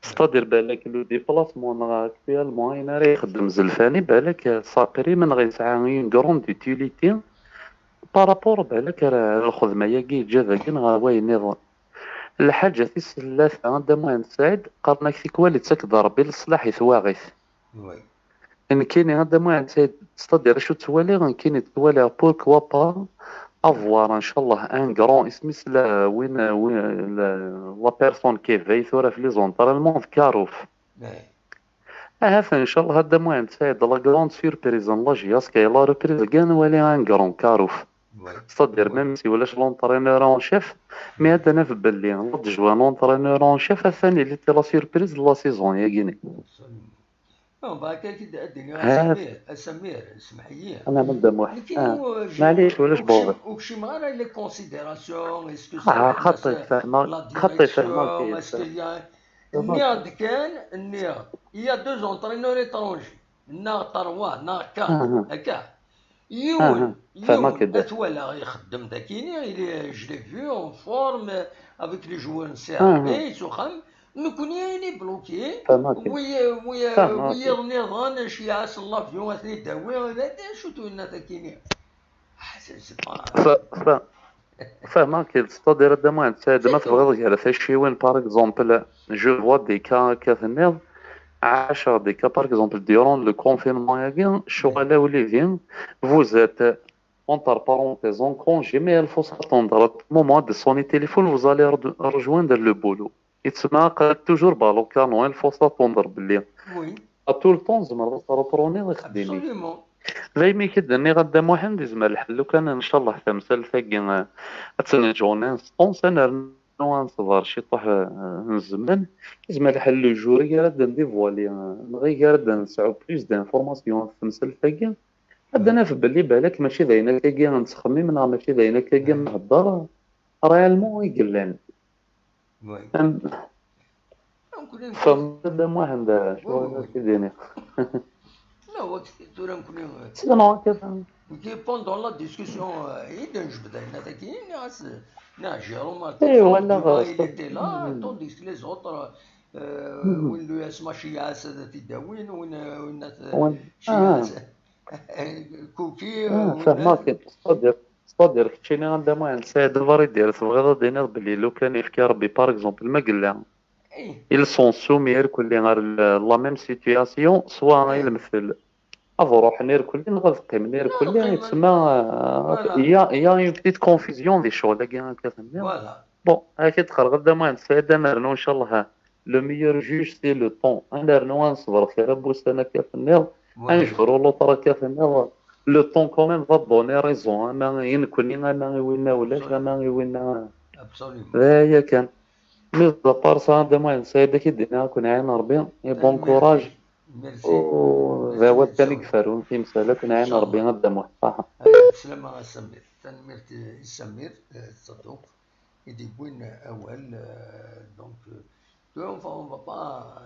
C'est-à-dire balak le déplacement neɣ actuellement ayen ara ixeddem Zelfani, balak ça prime neɣ yesɛa une grande utilité par rapport balak ar, ar lxedma-agi yeǧǧa dagi neɣ ar wayen nniḍen. Lḥaǧa tis tlata a Dda Muḥend Saɛid, qqaren-ak tikwal ittak-d Rebbi leṣlaḥ i twaɣit. Nekkini a Dda Muḥend Saɛid, c'est-à-dire acu ttwaliɣ, nekkini ttwaliɣ pourquoi pas avoir, inchallah, un grand, isem-is la, win, win, la, la personne qui veille tura f les entraînements d Karouf. Ahat, inchallah, a Dda Muḥend Saɛid, la grande surprise n la J S K, la reprise kan wali un grand Karouf. C'est-à-dire, même si ulac l'entraîneur en chef, mais ad naf belli l'adjoint n l'entraîneur en chef atan il était la surprise de la saison-agi-ni. Non, bɣiɣ kan ad d-iniɣ a Samir, a Samir, semmeḥ-iyi. Ana a Dda Muḥ. Nekkini, ah, maɛlic, ulac problème. Ur kcimeɣ ara les considérations, est-ce que c'est la direction, est-ce qu'il y a... Nniɣ-d kan, nniɣ, il y a deux entraîneurs étrangers, neɣ trois, neɣ quatre, akka. Yiwen, yiwen, ad t-walaɣ ixeddem dakini, il est, je l'ai vu en forme avec les joueurs n C R B, s uxxam. Nekkni ayen i bloqué, wi, wi, wiyiḍ nniḍen, ceyɛa-sen l'avion, ad ten-id-awi, d acu-t winna takini? Fehmeɣ-k, c'est-à-dire a Dda Muḥend Saɛid, ma tebɣiḍ gar tacciwin, par exemple, je vois des cas akka tenniḍ, Ɛaceɣ des cas, par exemple, durant le confinement-agi, ccɣel-a ur yelli, vous êtes, entre parenthèses, en congé, mais il faut s'attendre. À tout moment, ad d-sonner téléphone, vous allez re-, rejoindre le boulot. Yettma toujours baloka, non, il faut s'attendre belli. Oui, À tout le temps, tzemreḍ ad treprenniḍ ixeddim-ik. Absolument. Daymi i k-d-nniɣ a Dda Muḥend, yezmer lḥal lukan, ncallah, tamsalt-agi, eh, ad tt-neǧǧ en instance, ad nernu ad neṣber ciṭuḥ, eh, n zzman, yezmer lḥal le jour i ara d-ndévoiler, eh, neɣ i ara d-nesɛu plus d'informations ɣef temsalt-agi, ad d-naf belli balak mačči d ayen akkagi nettxemmim neɣ mačči d ayen akkagi nhedder, réellement i yellan. Oui. Am- Donc, les- Tfehmeḍ a Dda Muḥend, acu Oui, ara oui. k-id-iniɣ? Non, tura nekkni, Sinon, akka tfehmeḍ. qui pendant la discussion, euh, il y a un jeu de la tête, il y a ce, il y a Jérôme, Eh, voilà, il c'est- était là, Mhm. Tandis que les autres, euh, Mhm. Windows Machias, Tidawin, Win, Win, Win- Chias, Ah. Cookie, Ah, Win- fehmeɣ-k. C'est-à-dire, c'est-à-dire, keččini a Dda Muḥend, Saɛid Lbarid, tebɣiḍ ad d-tiniḍ belli lukan yefka Rebbi, par exemple, ma yella, Eh, ils sont soumis irkelli ɣer la, la même situation, soit Eh. i lemtel ad ruḥen irkelli neɣ ad qqimen irkelli, qqimen. Yettma, euh, Voilà. il y a, il y a une petite confusion di ccɣel-agi akka tenniḍ. Voilà. Bon, akka tqerrɣ a Dda Muḥend, Saɛid, ad nernu, ncallah, le meilleur juge, c'est le temps. Ad nernu ad neṣber kra n wussan akka tenniḍ, ad Voilà. nejbru l'autre akka tenniḍ. Le temps quand même va donner raison, ama i nekkni, ama i winna ulac, ama i winna. Absolument. D aya kan. Mis à part ça, a Dda Muḥend, Saɛid, ad k-id-iniɣ ad ken-iɛin Rebbi, et bon courage. Merci. U d awal kan i iferrun timsal, ad ken-iɛin Rebbi a Dda Muḥend. Ṣaḥa. Aya, sslam a Samir. Tanemmirt i Samir, eh, Ṣadduq, i d-yewwin awal, eh, donc, euh, tu vois, on va, on va pas,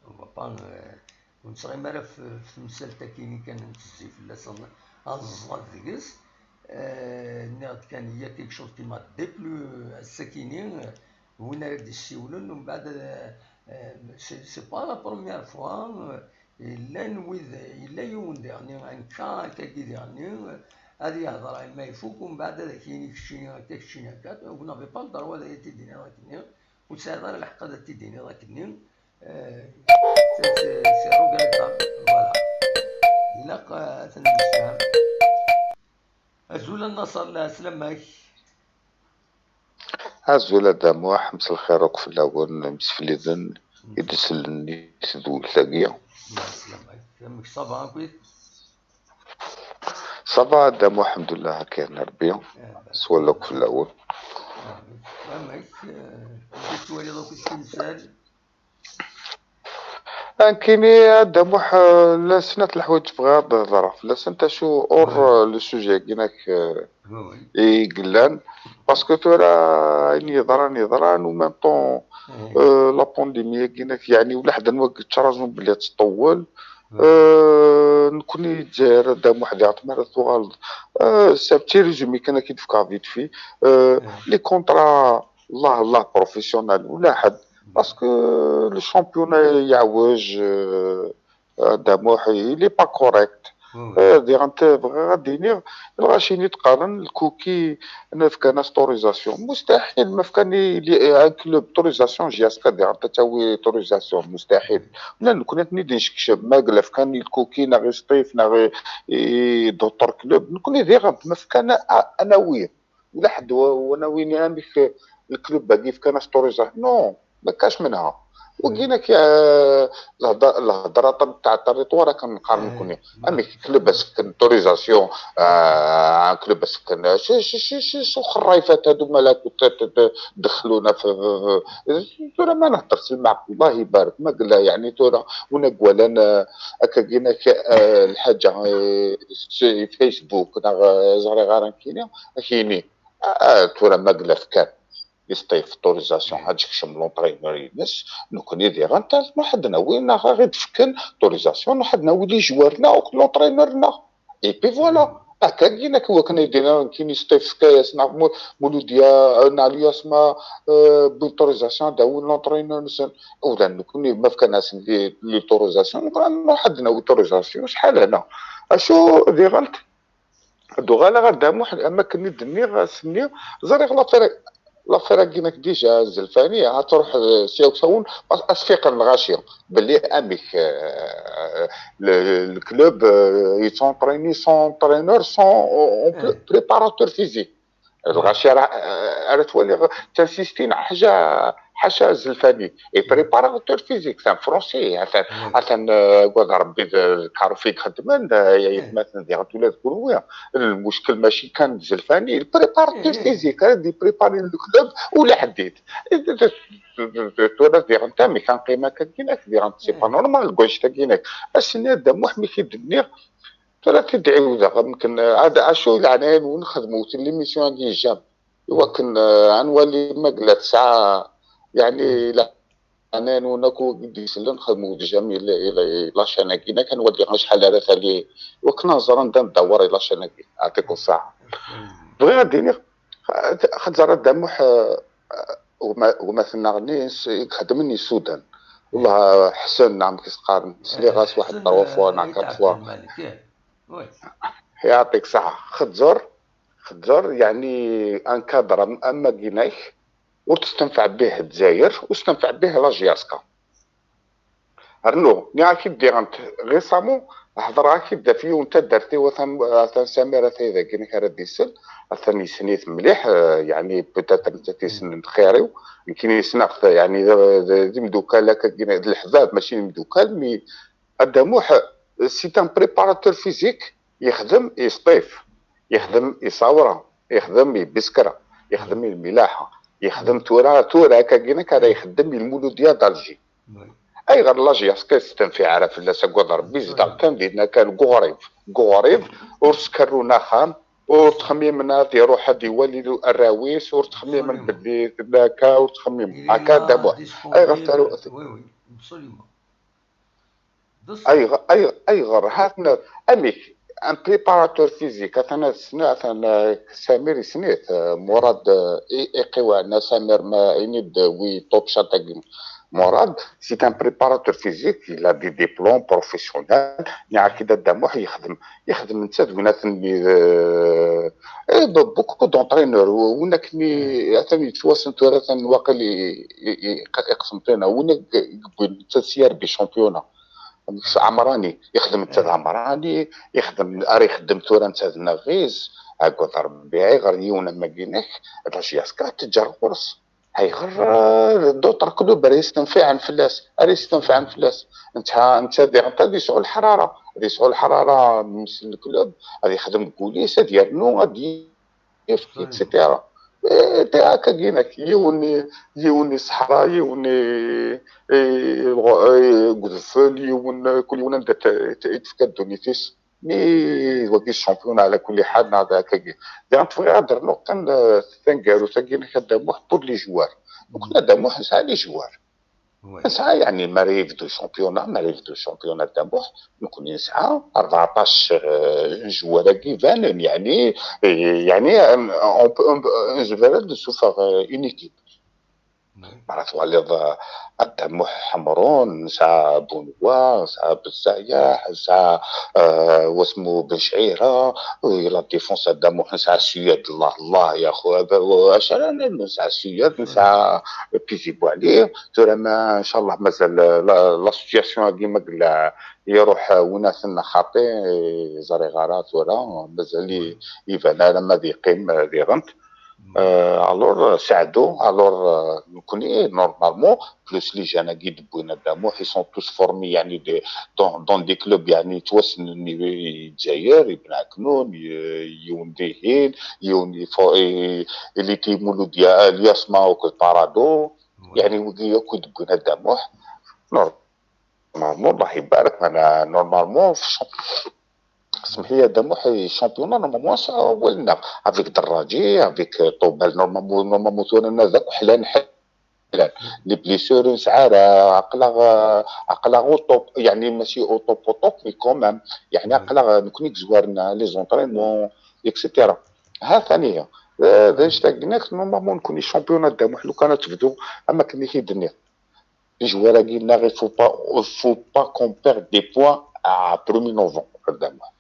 on va pas, euh, ur nesɣim ara f, f temsalt-agi kan ad ntezzi fell-as, ad, ad neẓẓad deg-s. Euh, nniɣ-d kan, il y a quelque chose qui m'a déplu ass-akini, euh, win ara d-yessiwlen, umbeɛd, euh, euh, c'est, c'est pas la première fois, euh, llan wid, yella yiwen diɣen, nekka akkagi diɣen, euh, ad yehder ma ifuk, umbeɛd ad ak-yini keččini akka, keččini akka, vous n'avez pas le droit ad t-id-tiniḍ akkenni, ur tesɛiḍ ara lḥeqq ad t-id-tiniḍ akkenni. Euh, c'est, c'est, c'est regrettable. Voilà. Ilaq, euh, ad ten-nessefhem. Azul a Nnaṣer, lɛeslama-k. Azul a Dda Muḥ, mselxir akk fell-awen, imsefliden i d-isellen i tedwilt-agi. Lɛeslama-k. Amek, ça va akkit? Ça va a Dda Muḥ, ḥemdullah, akka yerna Rebbi. S wallal akk fell-awen. Amek, euh, amek tettwaliḍ akk timsal? Nekkini a Dda Muḥ, eh, llan snat leḥwayeǧ bɣiɣ ad hedreɣ fell-asent, acu ur, eh, le sujet-agi-inek, eh, Oui, oui. I yellan, parce que tura ayen yeḍran yeḍran, en même temps, eh, la pandémie-agi-inek, yeɛni ula ḥedd n wagi yettraǧun belli ad tṭewwel. Eh, nekkni Lezzayer, a Dda Muḥ, diɣen mi ara tuɣaleḍ, eh, c'est un petit résumé kan ad k-id-fkeɣ vite fait. Eh, les contrats, Allah, Allah, professionnels, ula ḥedd. Parce que le championnat yeɛwej, eh, a Dda Muḥ, il est pas correct. Eh, diɣen bɣiɣ ad d-iniɣ, lɣaci-nni d-qqaren lkuki, fkan-as autorisation. Mustaḥil ma fkan i, i, un club autorisation, J S K diɣen ad tawi autorisation, mustaḥil. Ula nekkni ad ten-id-nsekcem, ma yella fkan i lkuki, neɣ i Sṭif, neɣ i, i d'autres clubs. Nekkni diɣen ma fkan a, a, ad nawi. Ula ḥedd wa, wa nawini amek, eh, lklub-agi fkan-as autorisation. Non, ma kac menha. Wagi-inek, eh, lehda-, lehdraṭ n tɛeṭṭariṭ wara kan nqar nekkni. Amek klub as-fken autorisation, eh, klub as-fken, eh, š-, š-, š-, š-, š-, xerrayfat hadu malak d-, d-, dexluna f, f, f, tura ma nehder s lmeɛqul, Allah ibarek, ma yella, yeɛni tura, win i iwalan, eh, akkagi-inek, eh, lḥaǧa, eh, s, Facebook, neɣ, eh, ẓriɣ ara nekkini, akini. Ah, tura ma yella fkan i Sṭif autorisation ad yekcem l'entraîneur-ines, nekkni diɣen talma ḥedd nawi neɣ ad ɣ-id-fken autorisation ḥedd nawi les joueurs-nneɣ akked l'entraîneur-nneɣ. Et puis voilà. Akka gin akken wakken ay d-yenna nekkini Sṭif fka-yas neɣ Mu-, Muludiya, eh, neɣ Lyasma, eh, wwin autorisation ad awin l'entraîneur-nsen. Ula nekkni ma fkan-asen di, l'autorisation, nekkni ad nruḥ ad nawi autorisation, acḥal hana. Acu diɣen? Ad uɣaleɣ ar Dda Muḥ, am akken i d-nniɣ ass-nni, ẓriɣ l'affaire, L'affaire-agi-inek déjà, Zelfani, ad truḥ, euh, sya usawen, as-, as-fiqen lɣaci belli amek, euh, le, le club, euh, il s'entraîne sans entraîneur, sans, euh, en pré-, préparateur physique. Lɣaci ara, ara twaliḍ, ttansistin ḥaca, ḥaca Zelfani. Et préparateur physique, c'est un français. Atan, atan, euh, agad Rebbi d, d Karufi i ixeddmen, euh, yetmaten diɣen ula d kunwi. Lmuckel mačči kan d Zelfani, le préparateur physique, ara d-iprépari le club, ula ḥedd. Tura diɣen, amek ad nqim akka-agi-inek, diɣen, c'est pas normal, deg wannect-agi-inek. Ass-nni, a Dda Muḥ, mi k-id-nniɣ, tura t-id-ɛiwdeɣ, mken, ad, acu i leɛnaya-nwen xedmewt l'émission-agi jam, i wakken, euh, ad nwali ma yella tesɛa, yeɛni, leɛnaya-nwen akk wid d-isellen, xedmewt jam i la, i la, i la chaîne-agi, ad nwali acḥal ara tali, i wakken ad nẓer anda neddawer i la chaîne-agi. Ɛṭikum ṣṣaḥa. Bɣiɣ ad d-iniɣ, xaṭer a Dda Muḥ, euh, gma, gma-tneɣ-nni s-, i ixeddmen i Sudan. Wallah, Ḥsen, neɣ amek i s-qqaren, sliɣ-as waḥed trois fois neɣ quatre fois. Yeɛṭik ṣṣeḥḥa. Xeẓẓer, xeẓẓer, yeɛni, un cadre am, am wagi-inek, ur testenfeɛ bih Lezzayer, ur testenfeɛ bih la J S K. Rnu, nniɣ-ak-id diɣen récemment, hedreɣ-ak-id ɣef yiwen taddart-iw, atan, atan Samir atay dagi, inek ara d-isel, atan yessen-it mliḥ, euh, yeɛni, peut-être netta t-yessnen xir-iw, nekkini yessneɣ-t, yeɛni, d, d, d imdukal akka, d leḥbab, mačči d imdukal, mais a Dda Muḥ, c'est un préparateur physique, yexdem i Sṭif, yexdem i Ṣawra, yexdem i Biskra, yexdem i Lmilaḥa, yexdem tura, tura akka-agi-inek ara ixeddem i Lmuludya d'Alger. Ayɣer la J S K ur testenfiɛ ara fell-as, agad Rebbi, zedɣen kan dinna kan, deg uɣrib, deg uɣrib, ur skerrun axxam, ur ttxemmimen ad iruḥ ad iwali arraw-is, ur ttxemmimen belli tella akka, ur ttxemmimen akka, a Dda Muḥ. Ayɣer taru-, Ayɣ-, ayɣ-, ayɣer, ha-ten-a, amek, un préparateur physique, atan ad sna-, atan, euh, Samir yessen-it, euh, Murad, euh, i-, iqiwa, na Samir, ma ini-d wi top shot-agi. Murad, c'est un préparateur physique, il a des diplômes professionnels, nniɣ-ak-id a Dda Muḥ yexdem, yexdem netta d winat-nni, euh, eh, be-, beaucoup d'entraîneurs, w-, win akken i, atan yettwassen tura, atan waqil i, i, i, iqsem tina, win i, i yewwin netta s yarbi championnat. Ɛemrani, yexdem netta d Ɛemrani, yexdem, ara yexdem tura netta d Naɣiz, agad Rebbi, ayɣer yiwen am wagi-inek, la J S K teǧǧa ɣur-s. Ayɣer, euh, d'autres clubs ara yestenfiɛen fell-as, ara yestenfiɛen fell-as. Netta, netta diɣen ad yesɛu leḥrara, ad yesɛu leḥrara msel club, ad yexdem deg wul-is, ad yernu, ad yefk, et cetera. Eh, akka-agi-inek, yiwen, yiwen i ṣṣeḥra, yiwen i, i, i, deg udfel, yiwen, kul yiwen anda t-, t-, i tefka ddunit-is. Mi d wagi championnat ɛla kulli ḥal, neɣ d akkagi. Diɣen bɣiɣ ad d-rnuɣ kan, eh, taneggarut-agi-inek a Dda Muḥ pour les joueurs. Nekkni a Dda Muḥ nesɛa les joueurs. Nesɛa, yeɛni, mi ara yebdu championnat, mi ara yebdu championnat a Dda Muḥ, nekkni nesɛa rbeɛṭac, eh, joueurs-agi ibanen, yeɛni, eh, yeɛni, eh, on peut, on peut, nezmer ad d-nessufeɣ, eh, une équipe. Mi ara twaliḍ, eh, a Dda Muḥ Ḥemrun, nesɛa Bunwa, nesɛa Bezayeḥ, nesɛa, eh, wasmu Ben Cɛira, et la défense a Dda Muḥ, nesɛa Suyad, Allah, Allah, ya xu, acu ara nernu, nesɛa Suyad, nesɛa Pizi Bouali, tura ma, ncallah, mazal, eh, la, la situation-agi ma yella iruḥ, eh, win aten xaṭi, eh, ẓriɣ ara tura, mazal i-, iban ara ma ad yeqqim, eh, diɣen. Euh, alors, Saɛdo, alors, euh, nekkni, normalement, plus les jeunes-agi d-wwin a Dda Muḥ, ils sont tous formés, yeɛni, de, dans, dans des clubs, yeɛni, yettwassnen i, i Lezzayer, i Ben Ɛeknun, i, yiwen dihin, yiwen i fo-, i, i Liti Mulud, ya, Lyasma akked Parado, yeɛni, wigi akk i d-wwin a Dda Muḥ. Normalement, Allah ibarak, maɛna, normalement, semḥ-iyi a Dda Muḥ, championnat, normalement, s awal-nneɣ, avec Dderraǧi, avec, euh, Ṭubal, normalement, normalement, tura-nni d akk ḥlan, ḥlan. Les blessures ur nesɛi ara, aql-aɣ, euh, aql-aɣ au top, yeɛni, mačči au top, au top, mais quand même, yeɛni, aql-aɣ, euh, nekkni i yezwaren, euh, les entraînements, et cetera. Ha-t-an ihi. Euh, d annect-agi, normalement, nekkni championnat a Dda Muḥ, lukan ad tebdu, am akken i k-id-nniɣ. Tizwara-agi-nneɣ, il faut pas, il faut pas qu'on perde des points à premier novembre, a Dda Muḥ.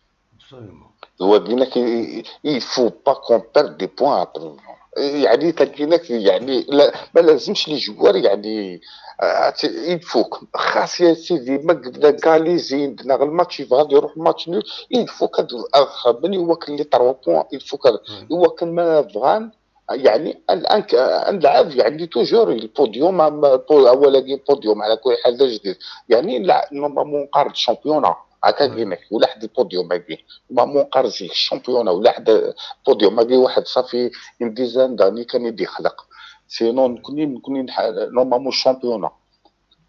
Absolument. D wagi-nni, il, il faut pas qu'on perde des points à premier novembre. يعني تاكينك يعني لا، ما لازمش لي جوار يعني آه، يفوق خاص يا سيدي ما قلنا كاليزين ناغ الماتش يبغى يروح ماتش نول. يفوق هذا الاخ من يوكل لي تروا بوان يفوق هذا يوكل ما بغان. يعني الان ك- نلعب يعني توجور البوديوم أما البو- اولا كاين بوديوم على كل حال جديد. يعني لا نورمالمون نقارن الشامبيونا هكا كاين ولا حد البوديوم هكا ما مونقارزي الشامبيونا ولا حدا بوديوم ما واحد صافي اون ديزان داني كان يدي يخلق. سينون نكوني نكوني نورمالمون الشامبيونا.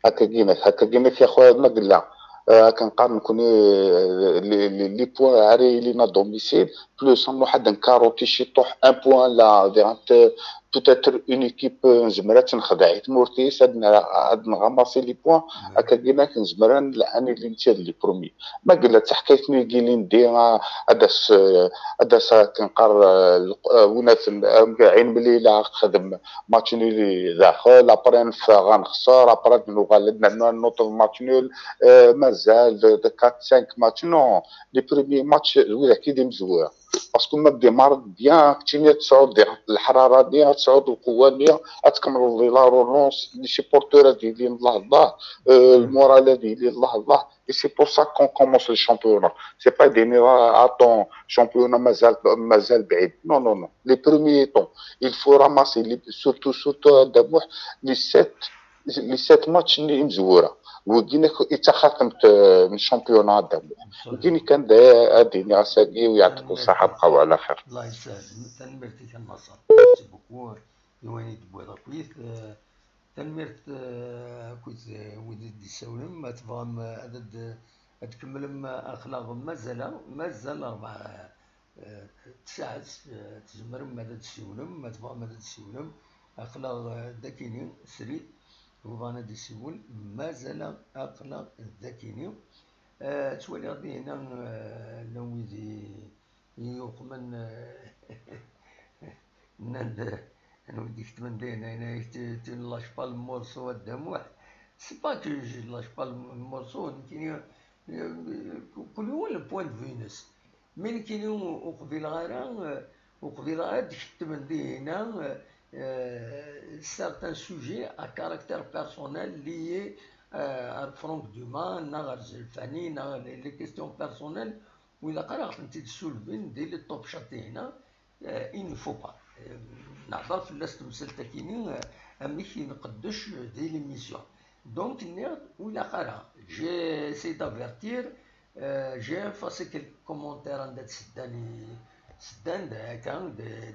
هكا كينك هكا كينك يا خويا ما قلنا آه كنقارن نكوني آه، لي لي لي بوان عاري لينا دوميسيل بلوس نروح هذا نكاروتي شي طوح ان بوان لا فيغانت بوتيتر اون ايكيب نزمرات نخدع تمورتيس هاد نغاماسي لي بوان. هكا كينك نزمران لاني لي نتير لي برومي ما قلت حكايتني قيلين دي هذا هذا كنقر وناس عين مليله خدم ماتش نول داخل ابري غنخسر ابري نوغال نوض ماتش نول. مازال كات سانك ماتش نو لي برومي ماتش ولا كي دي مزوره. باسكو ما ديمار بيان كتشيني تصعد الحراره بيان تصعد القوه بيان. تكمل لا رولونس لي سيبورتور هادي لين الله الله. المورال هادي لين الله الله. Et c'est pour ça qu'on commence le championnat. C'est pas des miracles. Attends, championnat مازال مازال بعيد. Non, non, non. Les premiers temps, il faut ramasser les, surtout surtout هذا بوح les sept les sept matchs اللي مزوره. ودينا يتخاتم من championnat هذا بوح. وديني كان هذه نعساقي ويعطيكم الصحه بقاو على خير. الله يسهل. تنميرتي كان مصر. Merci beaucoup. Tanemmirt akked wid i d-issawlen, ma tebɣam ad d-tkemmlem axlaɣ mazal mazal rebɛa saɛat, tzemrem ad d-tsiwlem, ma tebɣam ad d-tsiwlem axlaɣ dakini srid, webɣan ad d-isiwel mazal aqlaɣ dakini. Ttwaliɣ dihina llan wid i yuqmen nnan-d anwa i d-iketmen dayen ayen ay tu ne lâches pas le morceau a Dda Muḥ. C'est pas que je lâche pas le morceau, nekkini kul yiwen le point de vue-ines. Mais nekkini ur qbileɣ ara ur qbileɣ ara ad d-ketmen dihina certains sujets à caractère personnel liés à Franck Dumas neɣ ar Zelfani neɣ les questions personnelles. Ur ilaq ara ad tent-id-ssulbin di les top chat-ihina. Il ne faut pas. Nehḍer fell-as temsalt-akini amek i nqeddec di l'émission. Donc nniɣ-d ur ilaq ara. J'ai essayé d'avertir, j'ai effacé quelques commentaires anda d-seddan i seddan-d akka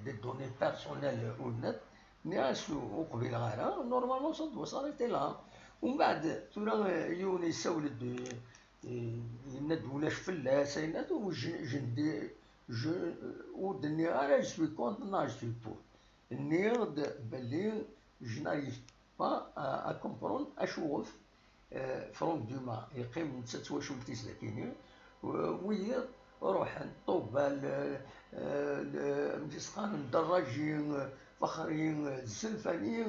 des données personnelles u net. Nniɣ-as ur qbileɣ ara. Normalement ça doit s'arrêter là. Umbeɛd tura yiwen yessawel-d yenna-d ulac fell-as ayen ur d-nniɣ ara je suis contre neɣ je suis pour. Nniɣ-d belli je n'arrive pas à comprendre acuɣef Franck Dumas yeqqim netta d twacult-is dakini, wiyiḍ ruḥen Ṭubal, amek i s-qqaren, Dderraji, Fexri, Zelfani,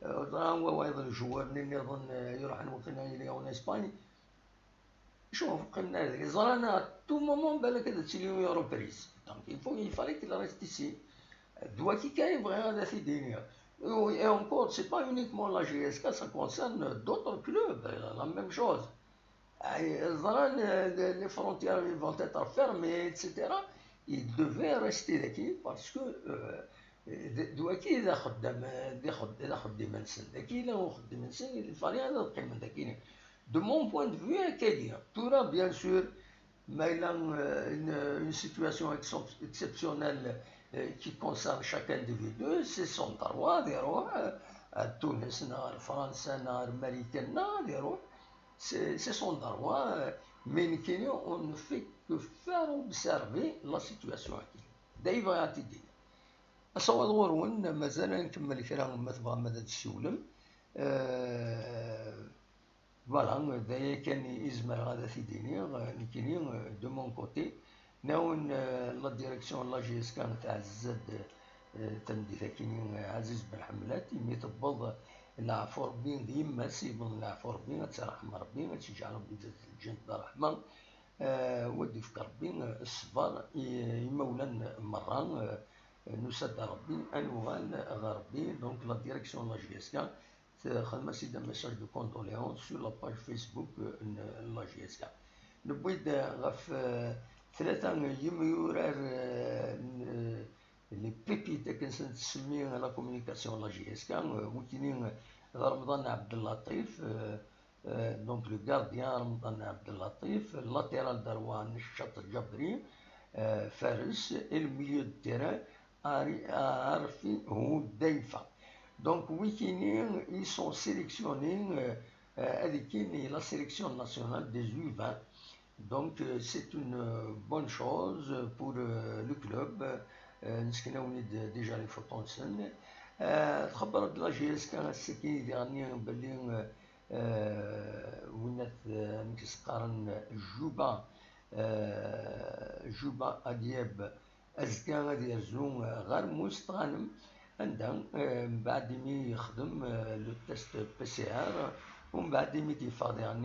ẓran wa wayeḍ lejwar-nni nniḍen iruḥen wakken ad yili en Espagne. Cuf, qqimen ar deg ẓran à tout moment balak ad tili une reprise. Donc il faut, il fallait qu'il reste ici. D waki kan i bɣiɣ ad t-id-iniɣ. Et encore, c'est pas uniquement la J S K, ça concerne d'autres clubs, la même chose. Ẓran les frontières vont être fermées, et cetera. Il devait rester daki parce que d waki d axeddam, d axeddim-nsen. Daki yella uxeddim-nsen, il fallait ad qqimen daki. De mon point de vue, akkagi. Tura, bien sûr, ma yella une situation exceptionnelle qui concerne chaque individu, c'est son droit ad iruḥ ar Tunes neɣ ar Fransa neɣ ar Marikan neɣ ad iruḥ, c'est son droit. Mais nekkini on ne fait que faire observer la situation-agi. D ayen bɣiɣ ad t-id-iniɣ. Asawaḍ ɣur-wen, mazal ad nkemmel kra ma tebɣam ad d-tsiwlem. Voilà, d aya kan i zemreɣ ad t-id-iniɣ nekkini de mon côté. Nawen la direction n la J S K tɛezza-d tameddit-akini Ɛaziz Ben Ḥemlat imi tewweḍ leɛfu Rebbi d yemma-s, yewweḍ leɛfu Rebbi, ad tt-irḥem Rebbi, ad tt-iǧɛel Rebbi d lǧent d ṛṛeḥma, u ad d-ifk Ṛebbi ṣṣber i imawlan merra. Nusa-d ɣer Rebbi, ad nuɣal ɣer Rebbi. Donc la direction n la J S K txdem-as-id un message de condoléances sur la page Facebook n la J S K. Newwi-d ɣef tlata n yimyurar n les pépites akken s-nsemmi la communication n la J S K, wikini d Remḍan Ɛebdellaṭif, donc le gardien Remḍan Ɛebdellaṭif, latéral droit Neccaṭ Ǧabri, Fares, et le milieu de terrain Arfi Hudayfa. Donc wikini ils sont sélectionnés, ad ikkin la sélection nationale des U vingt. Donc c'est une bonne chose pour le club. Nseknawen-id déjà les photos-nsen. Txebber-d la J S K ass-agi diɣen belli winat amek s-qqaren Juba, Juba Adieb, azekka ad yerzu ɣer Mustɣanem, anda mbeɛd imi yexdem le test P C R, umbeɛd imi d-yeffeɣ diɣen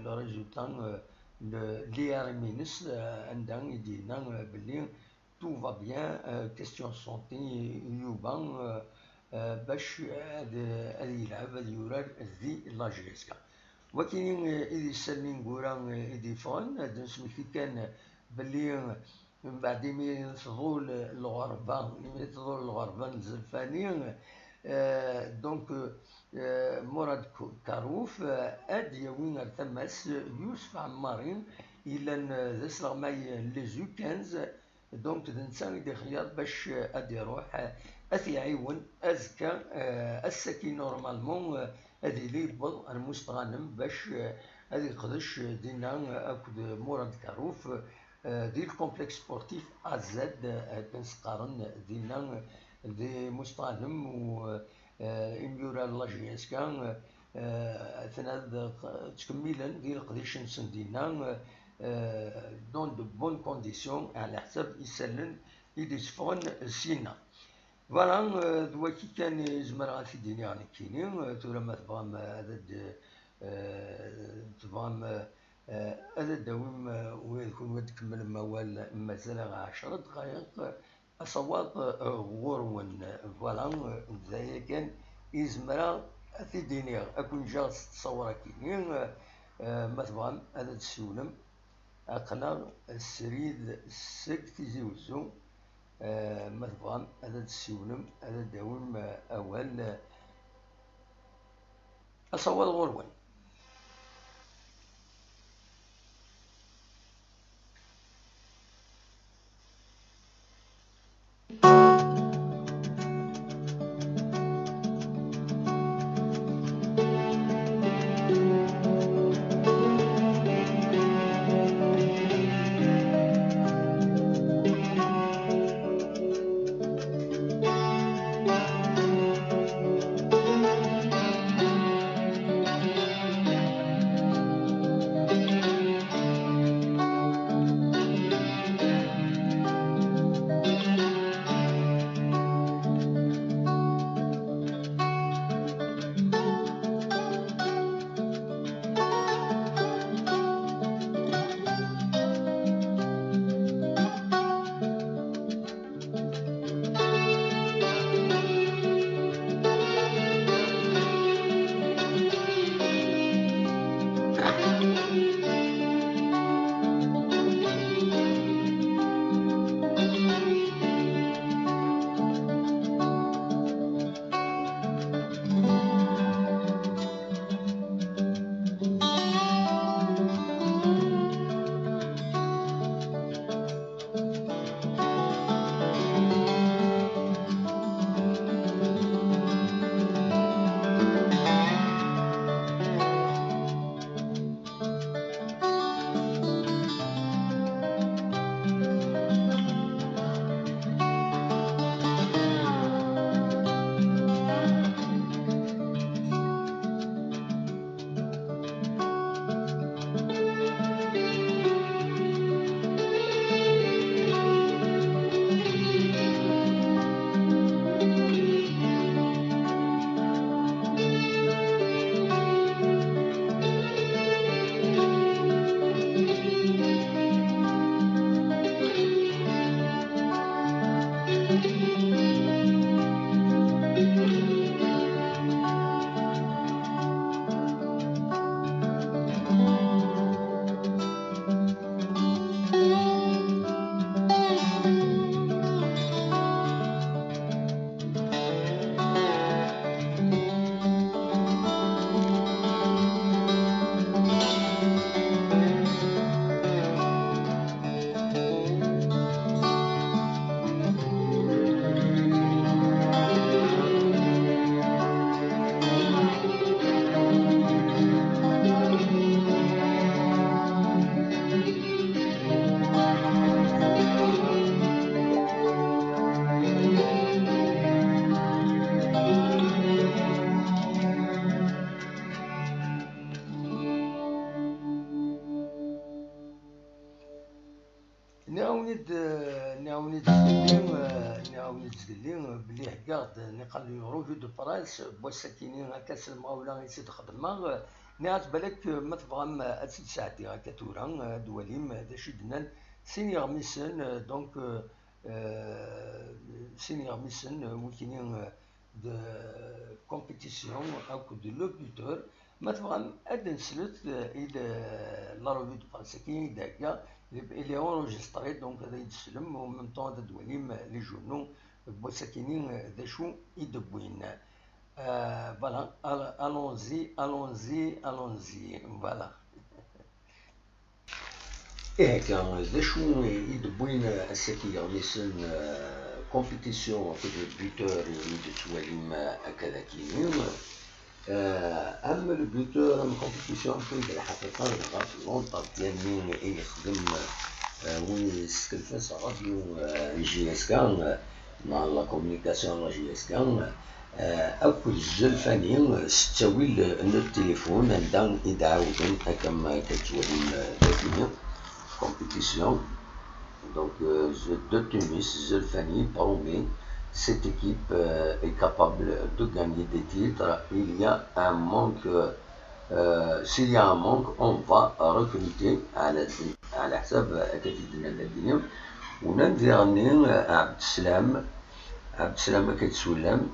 le résultat n l'I R M-ines, anda i d-yenna belli tout va bien, question de santé, Yuba bac ad ad yelɛeb, ad yurar di la J S K. Wakini i d issallen ineggura i d-yeffɣen, ad d-nesmekti kan belli mbeɛd imi tḍul lɣerba, imi tḍul lɣerba n Zelfani, donc Murad Karouf ad d-yawi ar tama-s Yusef Ɛemmari, yellan d asleɣmay n les U quinze. Donc d netta i d-ixeyyaḍ bac ad d-iruḥ ad t-iɛiwen azekka, ass-agi normalement ad yili yewweḍ ar Mustɣanem bac ad yeqdec dinna akked Murad Karouf di le complexe sportif A Z, akken s-qqaren dinna di Mustɣanem, u imyurar n la J S K atnan ad ttkemmilen di leqdic-nsen dinna dans de bonnes conditions, ɛla ḥsab isallen i d-itteffɣen syenna. Voilà, d wagi kan i zemreɣ ad t-id-iniɣ nekkini. Tura ma tebɣam ad d-, tebɣam ad d-tawim wid kunwi ad tkemmlem awal, mazal-aɣ ɛecra dqayeq. Asawaḍ ɣur-wen. Voilà, d aya kan i zemreɣ ad t-id-iniɣ. Ad ken-ǧǧeɣ s ttṣawra-kini, ma tebɣam ad d-tessiwlem. Aql-aɣ srid seg Tizi Wezzu. Ma tebɣam ad d-tessiwlem, ad d-tawim awal. Asawaḍ ɣur-wen. Belli heggaɣ-d niqal une revue de presse n wass-akini akka s lemɣawla i tt-id-xedmeɣ. Nniɣ-as balak ma tebɣam ad tt-id-sɛeddiɣ akka tura, ad d-twalim d acu i d-nnan sin yeɣmisen, donc, euh, sin yeɣmisen, wikini, euh, de compétition akked le buteur. Ma tebɣam ad d-nslet, euh, i le-, la revue de presse-agi i d-thegga, il est enregistré, donc ad d-teslem, en même temps ad d-twalim les journaux n wass-akini, euh, d acu i d-wwin. Euh, voilà, al-, allons-y, allons-y, allons-y, voilà. Ihi akka, d acu i d-wwin ass-agi yeɣmisen, euh, compétition akked le buteur i d-tettwalim akka d akini? Euh, am le buteur, am compétition, am win d lḥaqiqa, dɣa l'entretien-nni i yexdem, euh, win yeskelfas radio, euh, J S K, euh, neɣ la communication la J S K, euh, akked Zelfani, euh, s ttawil, euh, n tilifun, anda i d-ɛawden, akka ma akka tettwalim, euh, dagi, compétition. Donc, euh, de tennis, Zelfani promet, cette équipe, euh, est capable de gagner des titres. Il y a un manque, euh, s'il y a un manque, on va recruter. على، على حساب، euh, akka i d-nnan dagi. Wnnan diɣenni, euh, Abdeslam, Abdeslam akka d-twalam,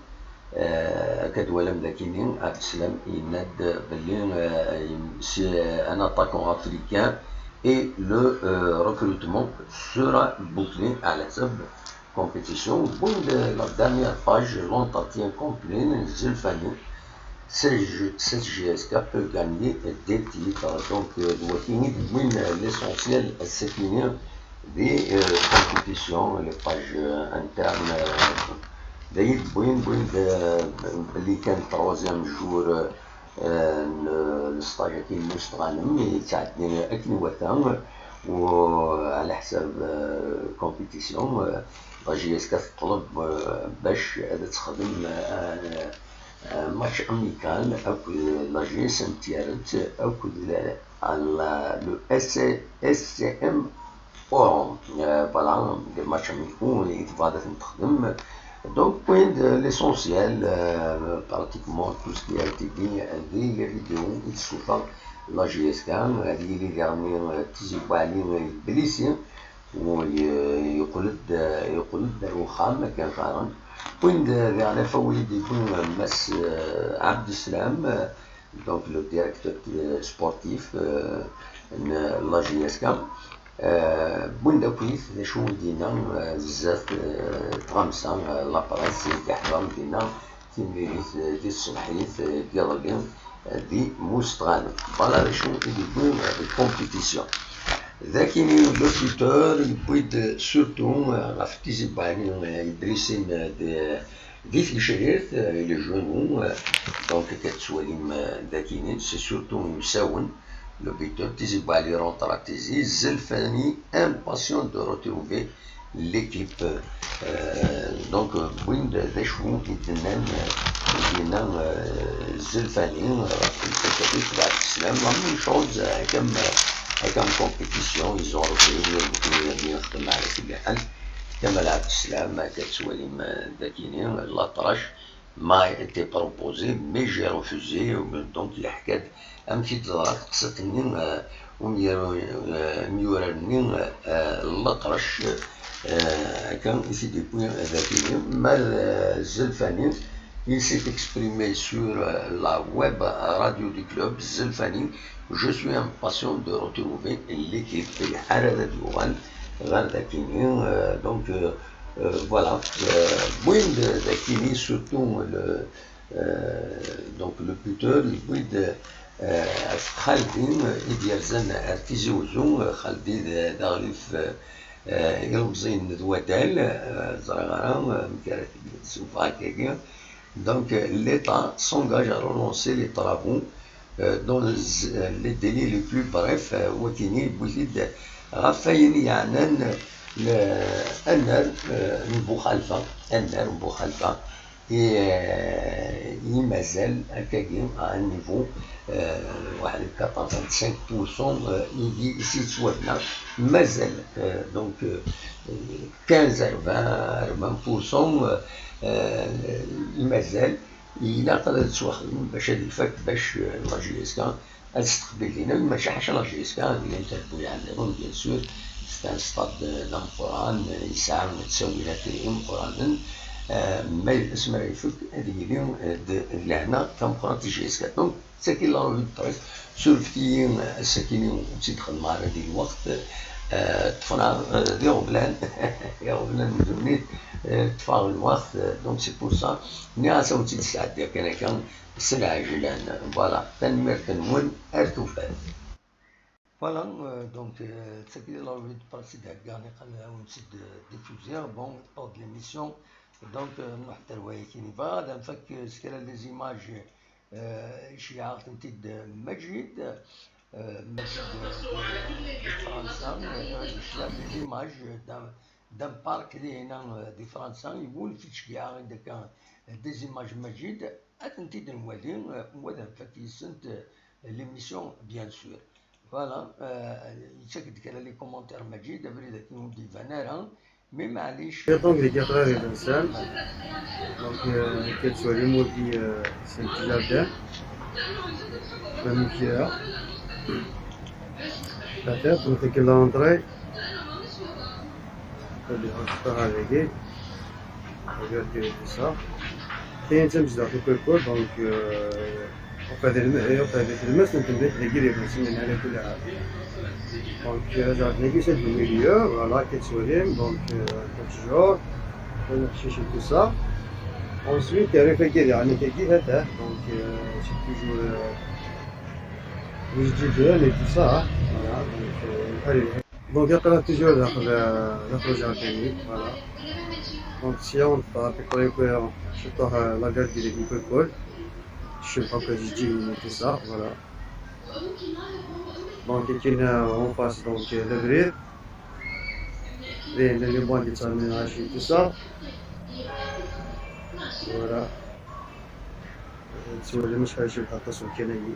euh, akka d-twalam dagini, Abdeslam yenna-d belli, euh, si, euh, un attaquant africain et le, euh, recrutement sera bouclé على حساب compétition. Bon, de la dernière page, l'entretien complet, Zelfani, cette J-, cette J S K peut gagner des titres. Donc, euh, d wakkini i d-wwin, euh, l'essentiel, c'est fini. Des, euh, compétitions, les pages, euh, internes, euh, d ayen i d-wwin, wwin-d, euh, belli kan troisième jour, euh, n, n stage-agi n Musteɣanem, yettɛeddi akken iwata, u ɛla ḥsab, euh, compétition, euh, la J S K teṭleb, euh, bac ad texdem, euh, euh, match amical akked la J S M Tiaret akked la, la, le S C M Oran. Euh, voilà, des matchs amicaux i tebɣa ad ten-texdem. Donc, wwin-d l'essentiel, euh, pratiquement tout ce qui a été dit, di les vidéos i d-tessuffeɣ la J S K, ad yili diɣenni, euh, Tizi Bou Ɛli, euh, blessé, u ye-, yeqqel-d, yeqqel-d ar wexxam akken qqaren. Wwin-d diɣen afawli i d-yewwi, euh, Mass, euh, Abdeslam, euh, donc le directeur, euh, sportif, euh, n la J S K. Euh, wwin-d akkit d acu i d-yenna, euh, zdat, euh, tɣamsa, euh, la presse i d-iḥḍer, d-yenna timlilit, euh, di tṣebḥit, euh, n yiḍelli, euh, di Musteɣanem. Voilà d acu i d-yewwi, euh, di compétition. Dagini le buteur yewwi-d surtout, euh, ɣef Tizi Bou Ɛli, euh, yedrisen, euh, di, di tgecrirt, euh, les genoux, euh, donc akka tettwalim, euh, dagini, c'est surtout imsawen, le buteur, Tizi Bou Ɛli rentre à Tizi, Zelfani impatient de retrouver l'équipe. Euh, donc, euh, wwin-d d acu i d-nnan, euh, i d-yenna, euh, Zelfani, euh, ɣef lfakati tebɛed sslam, la même chose, euh, comme, euh, comme compétition, ils ont repris, euh, beaucoup de bien, comme à la Kamal Abdeslam, euh, akka tettwalim, euh, dagini, euh, l'atrache m'a été proposé, mais j'ai refusé, euh, donc yeḥka-d amek i d-teḍra teqsiṭ-nni, euh, umyar-, euh, umyurar-nni, euh, l'atrache, euh, akka i t-id-yewwi dagini, ma d, euh, Zelfani, il s'est exprimé sur, euh, la web radio du club, Zelfani, je suis impatient de retrouver l'équipe, yeḥar ad d-yuɣal ɣer dagini, euh, donc, euh, euh, voilà, euh, wwin-d dagini surtout le, euh, donc le buteur, yewwi-d, euh, Xaldi, euh, i d-yerzan ar Tizi Uzzu, euh, Xaldi d, d aɣlif, euh, euh, ilemẓiyen d wadal, euh, ẓriɣ ara, euh, amek ara t-id-sufeɣ akkagi. Donc, euh, l'État s'engage à relancer les travaux, euh, dans les, euh, les délais les plus brefs, euh, wakkini yewwi-t-id ɣef wayen yeɛnan, euh, annar, euh, n Buxalfa, annar n Buxalfa. I, euh, i mazal akkagi à un niveau, euh, واحد quatre-vingt-cinq pour cent, euh, i, i s-yettwabna. Mazal, euh, donc, euh, quinze à vingt, vingt pour cent, euh, euh, i mazal, ilaq ad tettwaxdem bac ad ifak, bac, euh, la J S K ad testeqbil dinna, maca ḥaca la J S K, llant rbuyaɛ nniḍen, bien sûr, c'est un stade d ameqqran, yesɛa ttawilat imeqqranen, euh, ma yella asmi ara ifek ad yili, euh, d, d lehna tameqqrant i J S K. Donc, d tagi la revue de presse, surfet-iyi, euh, ass-akini ur tt-id-xedmeɣ ara di lweqt, euh, ṭṭfeɣ, euh, d iɣeblan, iɣeblan n ddunit, euh, ṭṭfeɣ lweqt, euh, donc c'est pour ça, nniɣ-as ad wen-tt-id-sɛeddiɣ kan akka, s lɛejlan. Voilà, tanemmirt-nwen, ar tufat. Voilà, euh, donc, euh, d tagi la revue de presse i d-heggaɣ, niqal ad wen-tt-id-diffuziɣ. Bon, hors de l'émission, donc, euh, nruḥ-d ar waya kini. Bɣiɣ ad nfak, euh, s kra des images, euh, iceyyeɛ-aɣ-tent-id, euh, Majid, euh, Majid, euh, de, de Fransa, euh, iceyyeɛ des images d'un, d'un parc dihin, euh, di Fransa, iwulef iceyyeɛ-aɣ-d akka, euh, des images Majid, ad tent-id-nwali, euh, u ad nfak yis-sent, euh, l'émission, bien sûr. Voilà, euh, yettak-d kra les commentaires Majid, abrid akken ur d-iban ara, mais maɛlic. Donc, les quatre heures et vingt-cinq. Donc, euh, qu'elle soit les maudits, euh, c'est un petit jardin. Même qui est là. La tête, on fait que l'entrée. Regardez tout ça. Tiens, tiens, je dois couper le code, donc, euh, Uqad ilm-, eh, uqad ilmest n temdint dagi d imensimen ala kulli ḥal. Donc, euh, jardin-agi c'est du milieu, voilà, akka tettwalim, donc, euh, un petit genre, un petit tout ça. Ensuite, il y a le fait qu'il y a un équilibre, hein, donc, euh, c'est toujours, euh, les jardins et tout ça, hein, voilà, donc, euh, allez. Donc, il y a toujours le, le, le jardin, voilà. Donc, si on part à peu près, euh, je pars, euh, la gare de Liverpool. Je sais pas que je dis, tout ça, voilà. Donc, il y a en face, donc, euh, le vrai. Les, les, les bandes de terminage et tout ça. Voilà. Euh, tu vois, les messages, je vais passer au Kennedy.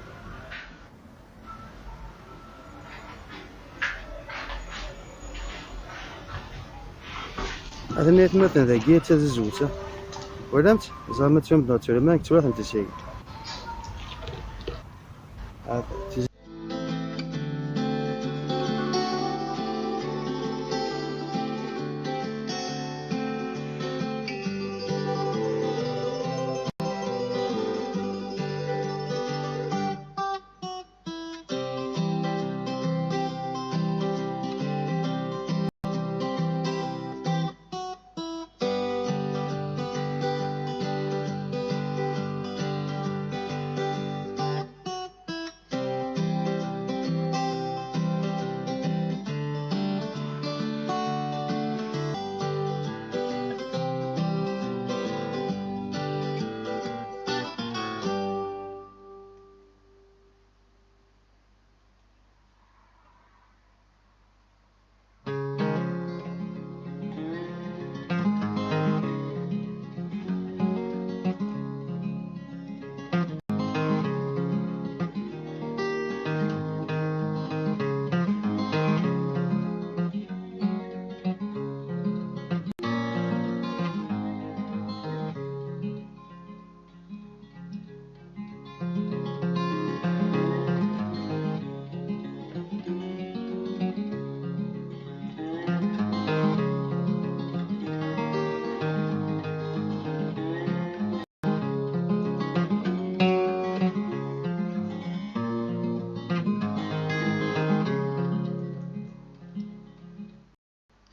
Atni atmaten dagi, d tazezwut. Twalamt? Ẓer ma tfehmem neɣ tura, ma ttwaxemt seg.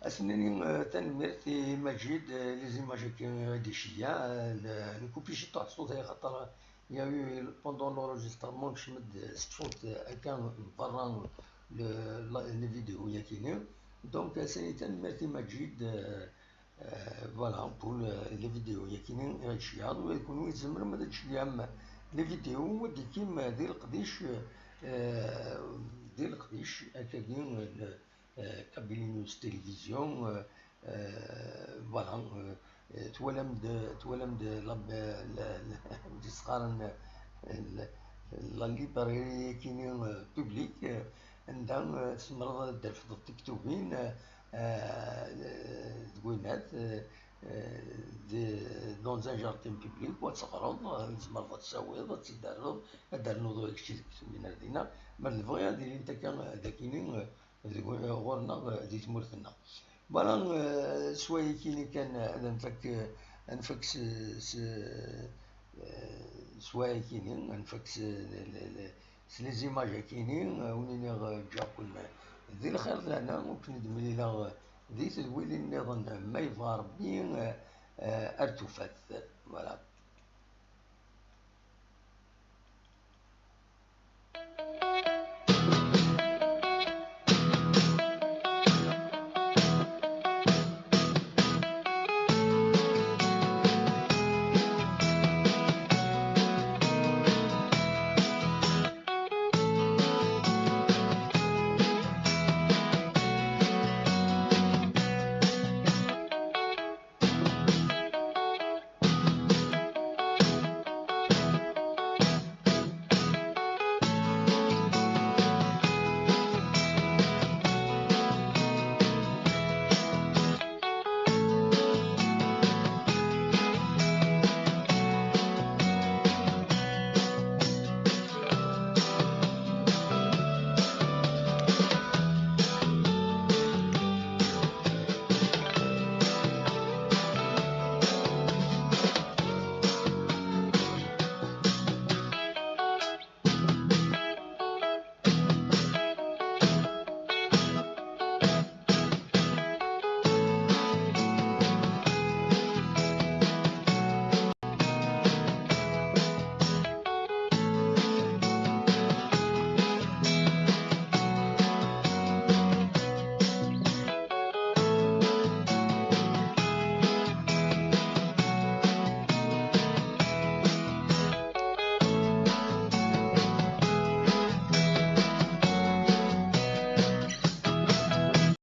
Ad s-nini, euh, tanemmirt i Majid, euh, les images-agi i d-iceyyeɛ, euh, le, le coupé ciṭuḥ ṣṣut-agi, xaṭer il y a eu, pendant l'enregistrement, kecmen-d s ṣṣut, euh, akka n berra, le, la, les vidéos-yagi-ni. Donc, ad s-nini tanemmirt i Majid, euh, euh, voilà, pour le, les vidéos-yagi-ni i ɣ-d-iceyyeɛ. Ula d kenwi tzemrem ad d-tceyyeɛem les vidéos, ad d-tikim di leqdic, euh, di leqdic, akkagi, euh, le, euh, Kabylie News Télévision, euh, euh, voilà, euh, twalam-d twalam-d la la la la librairie-agi-nni publique, anda tzemreḍ ad d-trefdeḍ tiktubin deg winat, dans un jardin public, u ad teɣreḍ, tzemreḍ ad tt-tawiḍ, ad tt-id-terreḍ, ad d-ternuḍ kečč d tiktubin ar dinna, ma tebɣiḍ ad ilint akka dagi-nni ɣur-neɣ di tmurt-nneɣ. Voilà, s wayagi-nni kan ad nfak, ad nfak s, s, s wayagi-nni, ad nfak s, s les images-agi-nni, wen-iniɣ ǧǧiɣ-ken di lxir d lehna, u ken-id-mlileɣ di tedwilin nniḍen, ma yebɣa Rebbi, ar tufat. Voilà.